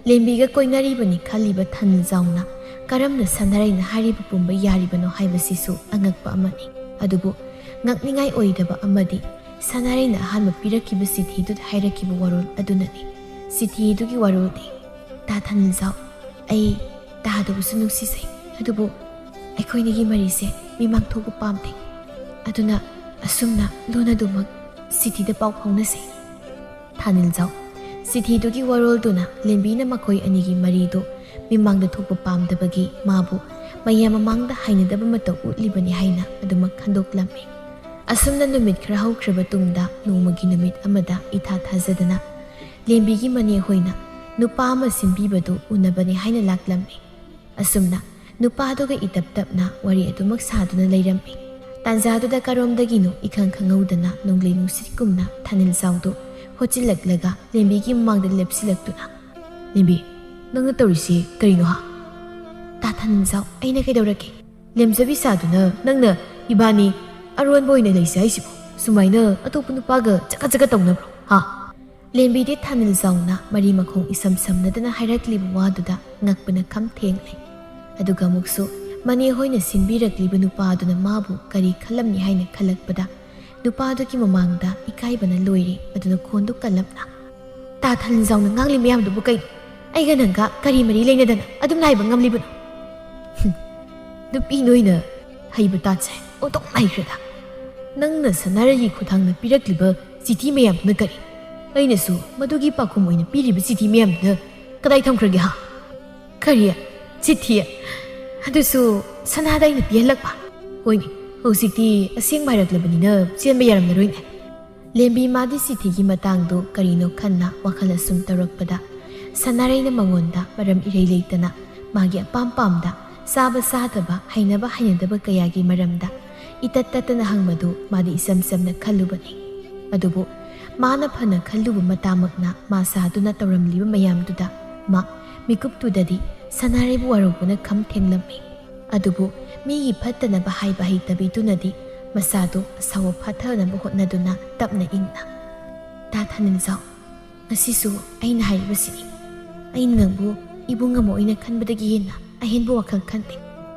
ꯂꯦꯝꯕꯤꯒ ꯀꯣꯏꯅꯔꯤꯕꯅꯤ ꯈꯜꯂꯤꯕ ꯊꯥꯅꯤꯜꯖꯥꯎꯅ ꯀꯔꯝꯅ ꯁꯅꯥꯔꯩꯅ ꯍꯥꯏꯔꯤꯕ ꯄꯨꯝꯕ ꯌꯥꯔꯤꯕꯅꯣ ꯍꯥꯏꯕꯁꯤꯁꯨ ꯑꯉꯛꯄ ꯑꯃꯅꯤ꯫ ꯑꯗꯨꯕꯨ ꯉꯛꯅꯤꯡꯉꯥꯏ ꯑꯣꯏꯗꯕ ꯑꯃꯗꯤ ꯁꯅꯥꯔꯩꯅ ꯑꯍꯥꯟꯕ ꯄꯤꯔꯛꯈꯤꯕ ꯆꯤꯊꯤꯗꯨꯗ ꯍꯥꯏꯔꯛꯈꯤꯕ ꯋꯥꯔꯣꯜ ꯑꯗꯨꯅꯅꯤ꯫ ꯆꯤꯊꯤꯗꯨꯒꯤ ꯋꯥꯔꯣꯜꯗꯤ, "ꯇꯥ ꯊꯥꯅꯤꯜꯖꯥꯎ, ꯑꯩ ꯇꯥꯗꯕꯁꯨ ꯅꯨꯡꯁꯤꯖꯩ, ꯑꯗꯨꯕꯨ ꯑꯩꯈꯣꯏꯅꯤꯒꯤ ꯃꯔꯤꯁꯦ ꯃꯤꯃꯥꯡ ꯊꯣꯛꯄ ꯄꯥꯝꯗꯦ꯫ ꯑꯗꯨꯅ ꯑꯁꯨꯝꯅ ꯂꯣꯟꯅꯗꯨꯃꯛ ꯆꯤꯊꯤꯗ ꯄꯥꯎ ꯐꯥꯎꯅꯁꯤ꯫" ꯊꯥꯅꯤꯜꯖꯥꯎ꯫ ꯆꯤꯊꯤꯗꯨꯒꯤ ꯋꯥꯔꯣꯜꯗꯨꯅ ꯂꯦꯝꯕꯤꯅ ꯃꯈꯣꯏ ꯑꯅꯤꯒꯤ ꯃꯔꯤꯗꯨ ꯃꯤꯃꯥꯡꯗ ꯊꯣꯛꯄ ꯄꯥꯝꯗꯕꯒꯤ ꯃꯥꯕꯨ ꯃꯌꯥꯝ ꯃꯃꯥꯡꯗ ꯍꯩꯅꯗꯕ ꯃꯇꯧ ꯎꯠꯂꯤꯕꯅꯤ ꯍꯥꯏꯅ ꯑꯗꯨꯃꯛ ꯈꯟꯗꯣꯛꯂꯝꯃꯤ꯫ ꯑꯁꯨꯝꯅ ꯅꯨꯃꯤꯠ ꯈꯔ ꯍꯧꯈ꯭ꯔꯕ ꯇꯨꯡꯗ ꯅꯣꯡꯃꯒꯤ ꯅꯨꯃꯤꯠ ꯑꯃꯗ ꯏꯊꯥ ꯊꯥꯖꯗꯅ ꯂꯦꯝꯕꯤꯒꯤ ꯃꯅꯦ ꯍꯣꯏꯅ ꯅꯨꯄꯥ ꯑꯃ ꯁꯤꯟꯕꯤꯕꯗꯨ ꯎꯅꯕꯅꯤ ꯍꯥꯏꯅ ꯂꯥꯛꯂꯝꯃꯤ꯫ ꯑꯁꯨꯝꯅ ꯅꯨꯄꯥꯗꯨꯒ ꯏꯇꯞ ꯇꯞꯅ ꯋꯥꯔꯤ ꯑꯗꯨꯃꯛ ꯁꯥꯗꯨꯅ ꯂꯩꯔꯝꯃꯤ꯫ ꯇꯥꯟꯖꯥꯗꯨꯗ ꯀꯔꯣꯝꯗꯒꯤꯅꯣ ꯏꯈꯪ ꯈꯪꯍꯧꯗꯅ ꯅꯣꯡꯂꯩ ꯅꯨꯡꯁꯤꯠꯀꯨꯝꯅ ꯊꯥꯅꯤꯜꯖꯥꯎꯗꯨ ꯍꯣꯠꯆꯤꯜꯂꯛꯂꯒ ꯂꯦꯝꯕꯤꯒꯤ ꯃꯃꯥꯡꯗ ꯂꯦꯞꯁꯤꯜꯂꯛꯇꯨꯅ, "ꯂꯦꯝꯕꯤ, ꯅꯪꯅ ꯇꯧꯔꯤꯁꯤ ꯀꯔꯤꯅꯣ ꯍꯥ?" "ꯇꯥ ꯊꯥꯅꯤꯜꯖꯥꯎ, ꯑꯩꯅ ꯀꯩꯗꯧꯔꯒꯦ? ꯂꯦꯝꯖꯕꯤ ꯁꯥꯗꯨꯅ ꯅꯪꯅ ꯏꯕꯥꯅꯤ ꯑꯔꯣꯟꯕ ꯑꯣꯏꯅ ꯂꯩꯁꯦ ꯍꯥꯏꯁꯤꯕꯣ? ꯁꯨꯃꯥꯏꯅ ꯑꯇꯣꯞꯄ ꯅꯨꯄꯥꯒ ꯆꯀꯠ ꯆꯀꯠ ꯇꯧꯅꯕ꯭ꯔꯣ ꯍꯥ?" ꯂꯦꯝꯕꯤꯗꯤ ꯊꯥꯅꯤꯜꯖꯥꯎꯅ ꯃꯔꯤ ꯃꯈꯣꯡ ꯏꯁꯝ ꯁꯝꯅꯗꯅ ꯍꯥꯏꯔꯛꯂꯤꯕ ꯋꯥꯗꯨꯗ ꯉꯛꯄꯅ ꯈꯝ ꯊꯦꯡꯂꯦ꯫ ꯑꯗꯨꯒ ꯑꯃꯨꯛꯁꯨ ꯃꯅꯦ ꯍꯣꯏꯅ ꯁꯤꯟꯕꯤꯔꯛꯂꯤꯕ ꯅꯨꯄꯥꯗꯨꯅ ꯃꯥꯕꯨ ꯀꯔꯤ ꯈꯜꯂꯝꯅꯤ ꯍꯥꯏꯅ ꯈꯜꯂꯛꯄꯗ ꯅꯨꯄꯥꯗꯨꯒꯤ ꯃꯃꯥꯡꯗ ꯏꯀꯥꯏꯕꯅ ꯂꯣꯏꯔꯦ꯫ ꯑꯗꯨꯅ ꯈꯣꯟꯗꯨ ꯀꯜꯂꯞꯅ, "ꯇꯥ ꯊꯥꯅꯤꯜꯖꯥꯎꯅ ꯉꯥꯡꯂꯤ ꯃꯌꯥꯝꯗꯨꯕꯨ ꯀꯩꯅꯣ? ꯑꯩꯒ ꯅꯪꯒ ꯀꯔꯤ ꯃꯔꯤ ꯂꯩꯅꯗꯅ ꯑꯗꯨꯝꯅ ꯍꯥꯏꯕ ꯉꯝꯂꯤꯕꯅꯣ?" "ꯍꯨꯝ, ꯅꯨꯄꯤ ꯅꯣꯏꯅ ꯍꯩꯕ ꯇꯥꯠꯁꯦ ꯑꯣꯟꯊꯣꯛꯅ ꯍꯩꯈ꯭ꯔꯦꯗ꯫ ꯅꯪꯅ ꯁꯅꯥꯔꯩꯒꯤ ꯈꯨꯠꯊꯥꯡꯅ ꯄꯤꯔꯛꯂꯤꯕ ꯆꯤꯊꯤ ꯃꯌꯥꯝꯗꯨꯅ ꯀꯔꯤ? ꯑꯩꯅꯁꯨ ꯃꯗꯨꯒꯤ ꯄꯥꯎꯈꯨꯝ ꯑꯣꯏꯅ ꯄꯤꯔꯤꯕ ꯆꯤꯊꯤ ꯃꯌꯥꯝꯗꯨꯅ ꯀꯗꯥꯏ ꯊꯝꯈ꯭ꯔꯒꯦ ꯍꯥ?" "ꯀꯔꯤ? ꯆꯤꯊꯤ? ꯑꯗꯨꯁꯨ ꯁꯅꯥꯗ ꯑꯩꯅ ꯄꯤꯍꯜꯂꯛꯄ? ꯍꯣꯏꯅꯦ, ꯍꯧꯖꯤꯛꯇꯤ ꯑꯁꯦꯡꯕ ꯍꯥꯏꯔꯛꯂꯕꯅꯤꯅ ꯆꯦꯟꯕ ꯌꯥꯔꯝꯂꯔꯣꯏꯅꯦ꯫" ꯂꯦꯝꯕꯤ ꯃꯥꯗꯤ ꯆꯤꯊꯤꯒꯤ ꯃꯇꯥꯡꯗꯨ ꯀꯔꯤꯅꯣ ꯈꯟꯅ ꯋꯥꯈꯜ ꯑꯁꯨꯝ ꯇꯧꯔꯛꯄꯗ ꯁꯅꯥꯔꯩꯅ ꯃꯉꯣꯟꯗ ꯃꯔꯝ ꯏꯔꯩ ꯂꯩꯇꯅ ꯃꯥꯒꯤ ꯑꯄꯥꯝ ꯄꯥꯝꯗ, ꯆꯥꯕ ꯆꯥꯗꯕ, ꯍꯩꯅꯕ ꯍꯩꯅꯗꯕ ꯀꯌꯥꯒꯤ ꯃꯔꯝꯗ ꯏꯇꯠ ꯇꯠꯇꯅ ꯍꯪꯕꯗꯨ ꯃꯥꯗꯤ ꯏꯆꯝ ꯆꯝꯅ ꯈꯜꯂꯨꯕꯅꯤ꯫ ꯑꯗꯨꯕꯨ ꯃꯥꯅ ꯐꯅ ꯈꯜꯂꯨꯕ ꯃꯇꯥꯃꯛꯅ ꯃꯥ ꯁꯥꯗꯨꯅ ꯇꯧꯔꯝꯂꯤꯕ ꯃꯌꯥꯝꯗꯨꯗ ꯃꯥ ꯃꯤꯀꯨꯞꯇꯨꯗꯗꯤ ꯁꯅꯥꯔꯩꯕꯨ ꯋꯥꯔꯧꯕꯅ ꯈꯝ ꯊꯦꯡꯂꯝꯃꯤ꯫ ꯑꯗꯨꯕꯨ ꯃꯤꯒꯤ ꯐꯠꯇꯅꯕ ꯍꯥꯏꯕ ꯍꯩꯇꯕꯤꯗꯨꯅꯗꯤ ꯃꯁꯥꯗꯨ ꯑꯁꯥꯎꯕ ꯐꯥꯊꯅꯕ ꯍꯣꯠꯅꯗꯨꯅ ꯇꯞꯅ ꯏꯪꯅ, "ꯇꯥ ꯊꯥꯅꯤꯜꯖꯥꯎ, ꯉꯁꯤꯁꯨ ꯑꯩꯅ ꯍꯥꯏꯔꯤꯕꯁꯤꯅꯤ꯫ ꯑꯩꯅ ꯅꯪꯕꯨ ꯏꯕꯨꯡ ꯑꯃ ꯑꯣꯏꯅ ꯈꯟꯕꯗꯒꯤ ꯍꯦꯟꯅ ꯑꯍꯦꯟꯕ ꯋꯥꯈꯜ ꯈꯟꯗꯦ꯫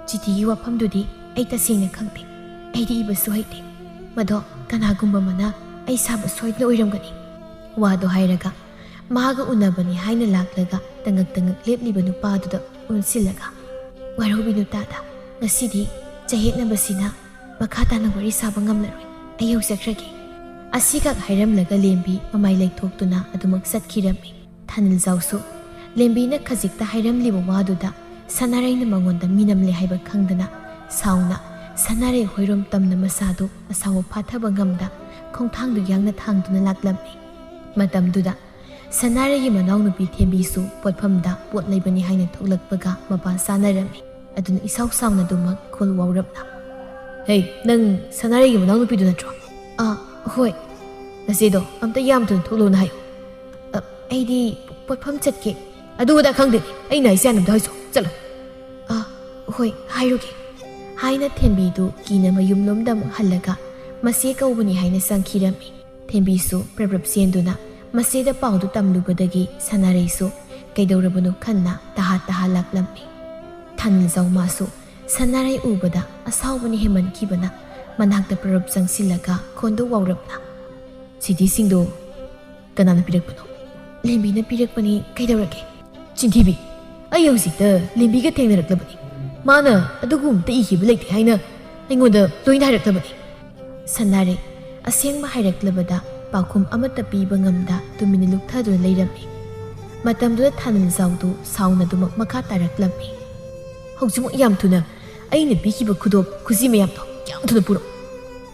ꯆꯤꯊꯤꯒꯤ ꯋꯥꯐꯝꯗꯨꯗꯤ ꯑꯩ ꯇꯁꯦꯡꯅ ꯈꯪꯗꯦ꯫ ꯑꯩꯗꯤ ꯏꯕꯁꯨ ꯍꯩꯇꯦ꯫ ꯃꯗꯣ ꯀꯅꯥꯒꯨꯝꯕ ꯑꯃꯅ ꯑꯩ ꯁꯥꯕ ꯁꯣꯏꯗꯅ ꯑꯣꯏꯔꯝꯒꯅꯤ꯫" ꯋꯥꯗꯣ ꯍꯥꯏꯔꯒ ꯃꯍꯥꯛꯒ ꯎꯅꯕꯅꯤ ꯍꯥꯏꯅ ꯂꯥꯛꯂꯒ ꯇꯉꯛ ꯇꯉꯛ ꯂꯦꯞꯂꯤꯕ ꯅꯨꯄꯥꯗꯨꯗ ꯑꯣꯟꯁꯤꯜꯂꯒ, "ꯋꯥꯔꯧꯕꯤꯅꯨ ꯇꯥꯗ, ꯉꯁꯤꯗꯤ ꯆꯌꯦꯠꯅꯕꯁꯤꯅ ꯃꯈꯥ ꯇꯥꯅ ꯋꯥꯔꯤ ꯁꯥꯕ ꯉꯝꯂꯔꯣꯏ꯫ ꯑꯩ ꯍꯧꯖꯈ꯭ꯔꯒꯦ꯫" ꯑꯁꯤꯈꯛ ꯍꯥꯏꯔꯝꯂꯒ ꯂꯦꯝꯕꯤ ꯃꯃꯥꯏ ꯂꯩꯊꯣꯛꯇꯨꯅ ꯑꯗꯨꯃꯛ ꯆꯠꯈꯤꯔꯝꯃꯤ꯫ ꯊꯥꯅꯤꯜꯖꯥꯎꯁꯨ ꯂꯦꯝꯕꯤꯅ ꯈꯖꯤꯛꯇ ꯍꯥꯏꯔꯝꯂꯤꯕ ꯋꯥꯗꯨꯗ ꯁꯅꯥꯔꯩꯅ ꯃꯉꯣꯟꯗ ꯃꯤꯅꯝꯂꯦ ꯍꯥꯏꯕ ꯈꯪꯗꯅ ꯁꯥꯎꯅ ꯁꯅꯥꯔꯩ ꯍꯣꯏꯔꯣꯝ ꯇꯝꯅ ꯃꯁꯥꯗꯨ ꯑꯁꯥꯎꯕ ꯐꯥꯊꯕ ꯉꯝꯗ ꯈꯣꯡꯊꯥꯡꯗꯨ ꯌꯥꯡꯅ ꯊꯥꯡꯗꯨꯅ ꯂꯥꯛꯂꯝꯃꯤ꯫ ꯃꯇꯝꯗꯨꯗ ꯁꯅꯥꯔꯩꯒꯤ ꯃꯅꯥꯎꯅꯨꯄꯤ ꯊꯦꯝꯕꯤꯁꯨ ꯄꯣꯠꯐꯝꯗ ꯄꯣꯠ ꯂꯩꯕꯅꯤ ꯍꯥꯏꯅ ꯊꯣꯛꯂꯛꯄꯒ ꯃꯄꯥ ꯆꯥꯅꯔꯝꯃꯤ꯫ ꯑꯗꯨꯅ ꯏꯁꯥꯎ ꯁꯥꯎꯅꯗꯨꯃꯛ ꯈꯣꯜ ꯋꯥꯎꯔꯞꯅ, "ꯍꯦ, ꯅꯪ ꯁꯅꯥꯔꯩꯒꯤ ꯃꯅꯥꯎꯅꯨꯄꯤꯗꯨ ꯅꯠꯇ꯭ꯔꯣ?" "ꯑꯥ, ꯍꯣꯏ꯫" "ꯅꯆꯦꯗꯣ ꯑꯝꯇ ꯌꯥꯝ ꯊꯨꯅ ꯊꯣꯛꯂꯣꯅ ꯍꯥꯏꯌꯨ꯫" "ꯑ, ꯑꯩꯗꯤ ꯄꯣꯠꯐꯝ ꯆꯠꯀꯦ꯫" "ꯑꯗꯨ ꯑꯗꯥ ꯈꯪꯗꯦ, ꯑꯩꯅ ꯍꯥꯏꯁꯦ ꯍꯥꯟꯅ ꯑꯝꯇ ꯍꯥꯏꯁꯣ, ꯆꯠꯂꯣ꯫" "ꯑꯥ, ꯍꯣꯏ, ꯍꯥꯏꯔꯨꯒꯦ꯫" ꯍꯥꯏꯅ ꯊꯦꯝꯕꯤꯗꯨ ꯀꯤꯅ ꯃꯌꯨꯝꯂꯣꯝꯗ ꯑꯃꯨꯛ ꯍꯜꯂꯒ ꯃꯆꯦ ꯀꯧꯕꯅꯤ ꯍꯥꯏꯅ ꯆꯪꯈꯤꯔꯝꯃꯤ꯫ ꯊꯦꯝꯕꯤꯁꯨ ꯄ꯭ꯔꯞ ꯄ꯭ꯔꯞ ꯆꯦꯟꯗꯨꯅ ꯃꯆꯦꯗ ꯄꯥꯎꯗꯨ ꯇꯝꯂꯨꯕꯗꯒꯤ ꯁꯅꯥꯔꯩꯁꯨ ꯀꯩꯗꯧꯔꯕꯅꯣ ꯈꯟꯅ ꯇꯍꯥ ꯇꯍꯥ ꯂꯥꯛꯂꯝꯃꯤ꯫ ꯊꯥꯅꯤꯜꯖꯥꯎ ꯃꯥꯁꯨ ꯁꯅꯥꯔꯩ ꯎꯕꯗ ꯑꯁꯥꯎꯕꯅ ꯍꯦꯟꯃꯟꯈꯤꯕꯅ ꯃꯅꯥꯛꯇ ꯄ꯭ꯔꯞ ꯄ꯭ꯔꯞ ꯆꯪꯁꯤꯜꯂꯒ ꯈꯣꯟꯗꯣ ꯋꯥꯎꯔꯞꯅ, "ꯆꯤꯊꯤꯁꯤꯡꯗꯣ ꯀꯅꯥꯅ ꯄꯤꯔꯛꯄꯅꯣ?" "ꯂꯦꯝꯕꯤꯅ ꯄꯤꯔꯛꯄꯅꯤ, ꯀꯩꯗꯧꯔꯒꯦ?" "ꯆꯤꯟꯊꯤꯕꯤ, ꯑꯩ ꯍꯧꯖꯤꯛꯇ ꯂꯦꯝꯕꯤꯒ ꯊꯦꯡꯅꯔꯛꯂꯕꯅꯤ꯫ ꯃꯥꯅ ꯑꯗꯨꯒꯨꯝꯕ ꯏꯈꯤꯕ ꯂꯩꯇꯦ ꯍꯥꯏꯅ ꯑꯩꯉꯣꯟꯗ ꯂꯣꯏꯅ ꯍꯥꯏꯔꯛꯂꯕꯅꯤ꯫" ꯁꯅꯥꯔꯩ ꯑꯁꯦꯡꯕ ꯍꯥꯏꯔꯛꯂꯕꯗ ꯄꯥꯎꯈꯨꯝ ꯑꯃꯠꯇ ꯄꯤꯕ ꯉꯝꯗ ꯇꯨꯃꯤꯟꯅ ꯂꯨꯞꯊꯗꯨꯅ ꯂꯩꯔꯝꯃꯤ꯫ ꯃꯇꯝꯗꯨꯗ ꯊꯥꯅꯤꯜꯖꯥꯎꯗꯨ ꯁꯥꯎꯅꯗꯨꯃꯛ ꯃꯈꯥ ꯇꯥꯔꯛꯂꯝꯃꯤ꯫ "ꯍꯧꯖꯤꯛꯃꯛ ꯌꯥꯝ ꯊꯨꯅ ꯑꯩꯅ ꯄꯤꯈꯤꯕ ꯈꯨꯗꯣꯞ ꯈꯨꯖꯤ ꯃꯌꯥꯝꯗꯣ ꯌꯥꯝ ꯊꯨꯅ ꯄꯨꯔꯛꯎ꯫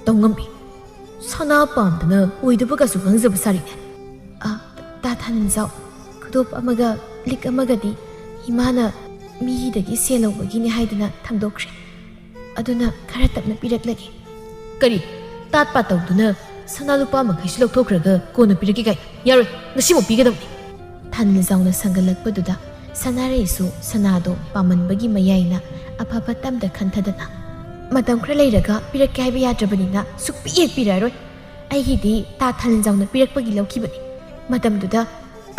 ꯇꯧ ꯉꯝꯕꯤ꯫ ꯁꯅꯥ ꯄꯥꯝꯗꯅ ꯑꯣꯏꯗꯕꯒꯁꯨ ꯉꯥꯡꯖꯕ ꯁꯥꯔꯤꯅꯦ꯫" "ꯑ, ꯇꯥ ꯊꯥꯅꯤꯜꯖꯥꯎ, ꯈꯨꯗꯣꯞ ꯑꯃꯒ ꯂꯤꯛ ꯑꯃꯒꯗꯤ ꯏꯃꯥꯅ ꯃꯤꯒꯤꯗꯒꯤ ꯁꯦꯜ ꯂꯧꯕꯒꯤꯅꯤ ꯍꯥꯏꯗꯨꯅ ꯊꯝꯗꯣꯛꯈ꯭ꯔꯦ꯫ ꯑꯗꯨꯅ ꯈꯔ ꯇꯞꯅ ꯄꯤꯔꯛꯂꯒꯦ꯫" "ꯀꯔꯤ? ꯇꯥꯠ ꯄꯥꯠ ꯇꯧꯗꯨꯅ ꯁꯅꯥ ꯂꯨꯄꯥ ꯃꯈꯩꯁꯨ ꯂꯧꯊꯣꯛꯈ꯭ꯔꯒ ꯀꯣꯟꯅ ꯄꯤꯔꯛꯀꯦ ꯀꯥꯏꯅ? ꯌꯥꯔꯣꯏ, ꯉꯁꯤꯃꯛ ꯄꯤꯒꯗꯕꯅꯤ꯫" ꯊꯥꯅꯤꯜꯖꯥꯎꯅ ꯁꯪꯒꯠꯂꯛꯄꯗꯨꯗ ꯁꯅꯥꯔꯩꯁꯨ ꯁꯅꯥꯗꯣ ꯄꯥꯝꯃꯟꯕꯒꯤ ꯃꯌꯥꯏꯅ ꯑꯐ ꯐꯠꯇ ꯑꯝꯇ ꯈꯟꯊꯗꯅ, "ꯃꯇꯝ ꯈꯔ ꯂꯩꯔꯒ ꯄꯤꯔꯛꯀꯦ ꯍꯥꯏꯕ ꯌꯥꯗ꯭ꯔꯕꯅꯤꯅ ꯁꯨꯛꯄꯤ ꯍꯦꯛ ꯄꯤꯔꯛꯑꯔꯣꯏ꯫ ꯑꯩꯒꯤꯗꯤ ꯇꯥ ꯊꯥꯅꯤꯖꯥꯎꯅ ꯄꯤꯔꯛꯄꯒꯤ ꯂꯧꯈꯤꯕꯅꯤ꯫ ꯃꯇꯝꯗꯨꯗ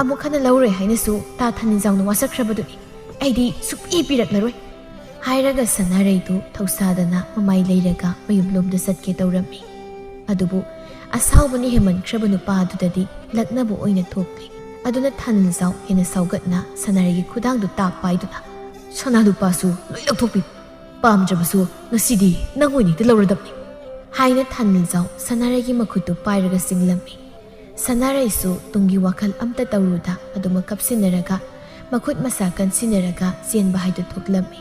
ꯑꯃꯨꯛ ꯍꯟꯅ ꯂꯧꯔꯣꯏ ꯍꯥꯏꯅꯁꯨ ꯇꯥ ꯊꯥꯅꯤꯖꯥꯎꯅ ꯋꯥꯁꯛꯈ꯭ꯔꯕꯗꯨꯅꯤ꯫ ꯑꯩꯗꯤ ꯁꯨꯛꯄꯤ ꯄꯤꯔꯛꯂꯔꯣꯏ" ꯍꯥꯏꯔꯒ ꯁꯅꯥꯔꯩꯗꯨ ꯊꯧꯁꯥꯗꯅ ꯃꯃꯥꯏ ꯂꯩꯔꯒ ꯃꯌꯨꯝꯂꯣꯝꯗ ꯆꯠꯀꯦ ꯇꯧꯔꯝꯃꯤ꯫ ꯑꯗꯨꯕꯨ ꯑꯁꯥꯎꯕꯅ ꯍꯦꯟꯃꯟꯈ꯭ꯔꯕ ꯅꯨꯄꯥ ꯑꯗꯨꯗꯗꯤ ꯂꯛꯅꯕ ꯑꯣꯏꯅ ꯊꯣꯛꯂꯦ꯫ ꯑꯗꯨꯅ ꯊꯥꯅꯤꯖꯥꯎ ꯍꯦꯟꯅ ꯁꯥꯎꯒꯠꯅ ꯁꯅꯥꯔꯩꯒꯤ ꯈꯨꯗꯥꯡꯗꯨ ꯇꯥꯞ ꯄꯥꯏꯗꯨꯅ, "ꯁꯅꯥ ꯂꯨꯄꯥꯁꯨ ꯂꯣꯏ ꯂꯧꯊꯣꯛꯄꯤꯌꯨ꯫ ꯄꯥꯝꯗ꯭ꯔꯕꯁꯨ ꯉꯁꯤꯗꯤ ꯅꯪ ꯑꯣꯏꯅ ꯍꯦꯛꯇ ꯂꯧꯔꯗꯕꯅꯤ" ꯍꯥꯏꯅ ꯊꯥꯅꯤꯖꯥꯎ ꯁꯅꯥꯔꯩꯒꯤ ꯃꯈꯨꯠꯇꯨ ꯄꯥꯏꯔꯒ ꯆꯤꯡꯂꯝꯃꯤ꯫ ꯁꯅꯥꯔꯩꯁꯨ ꯇꯨꯡꯒꯤ ꯋꯥꯈꯜ ꯑꯝꯇ ꯇꯧꯔꯨꯗ ꯑꯗꯨꯃꯛ ꯀꯞꯁꯤꯟꯅꯔꯒ ꯃꯈꯨꯠ ꯃꯁꯥ ꯀꯟꯁꯤꯟꯅꯔꯒ ꯆꯦꯟꯕ ꯍꯥꯏꯗꯨ ꯊꯣꯛꯂꯝꯃꯤ꯫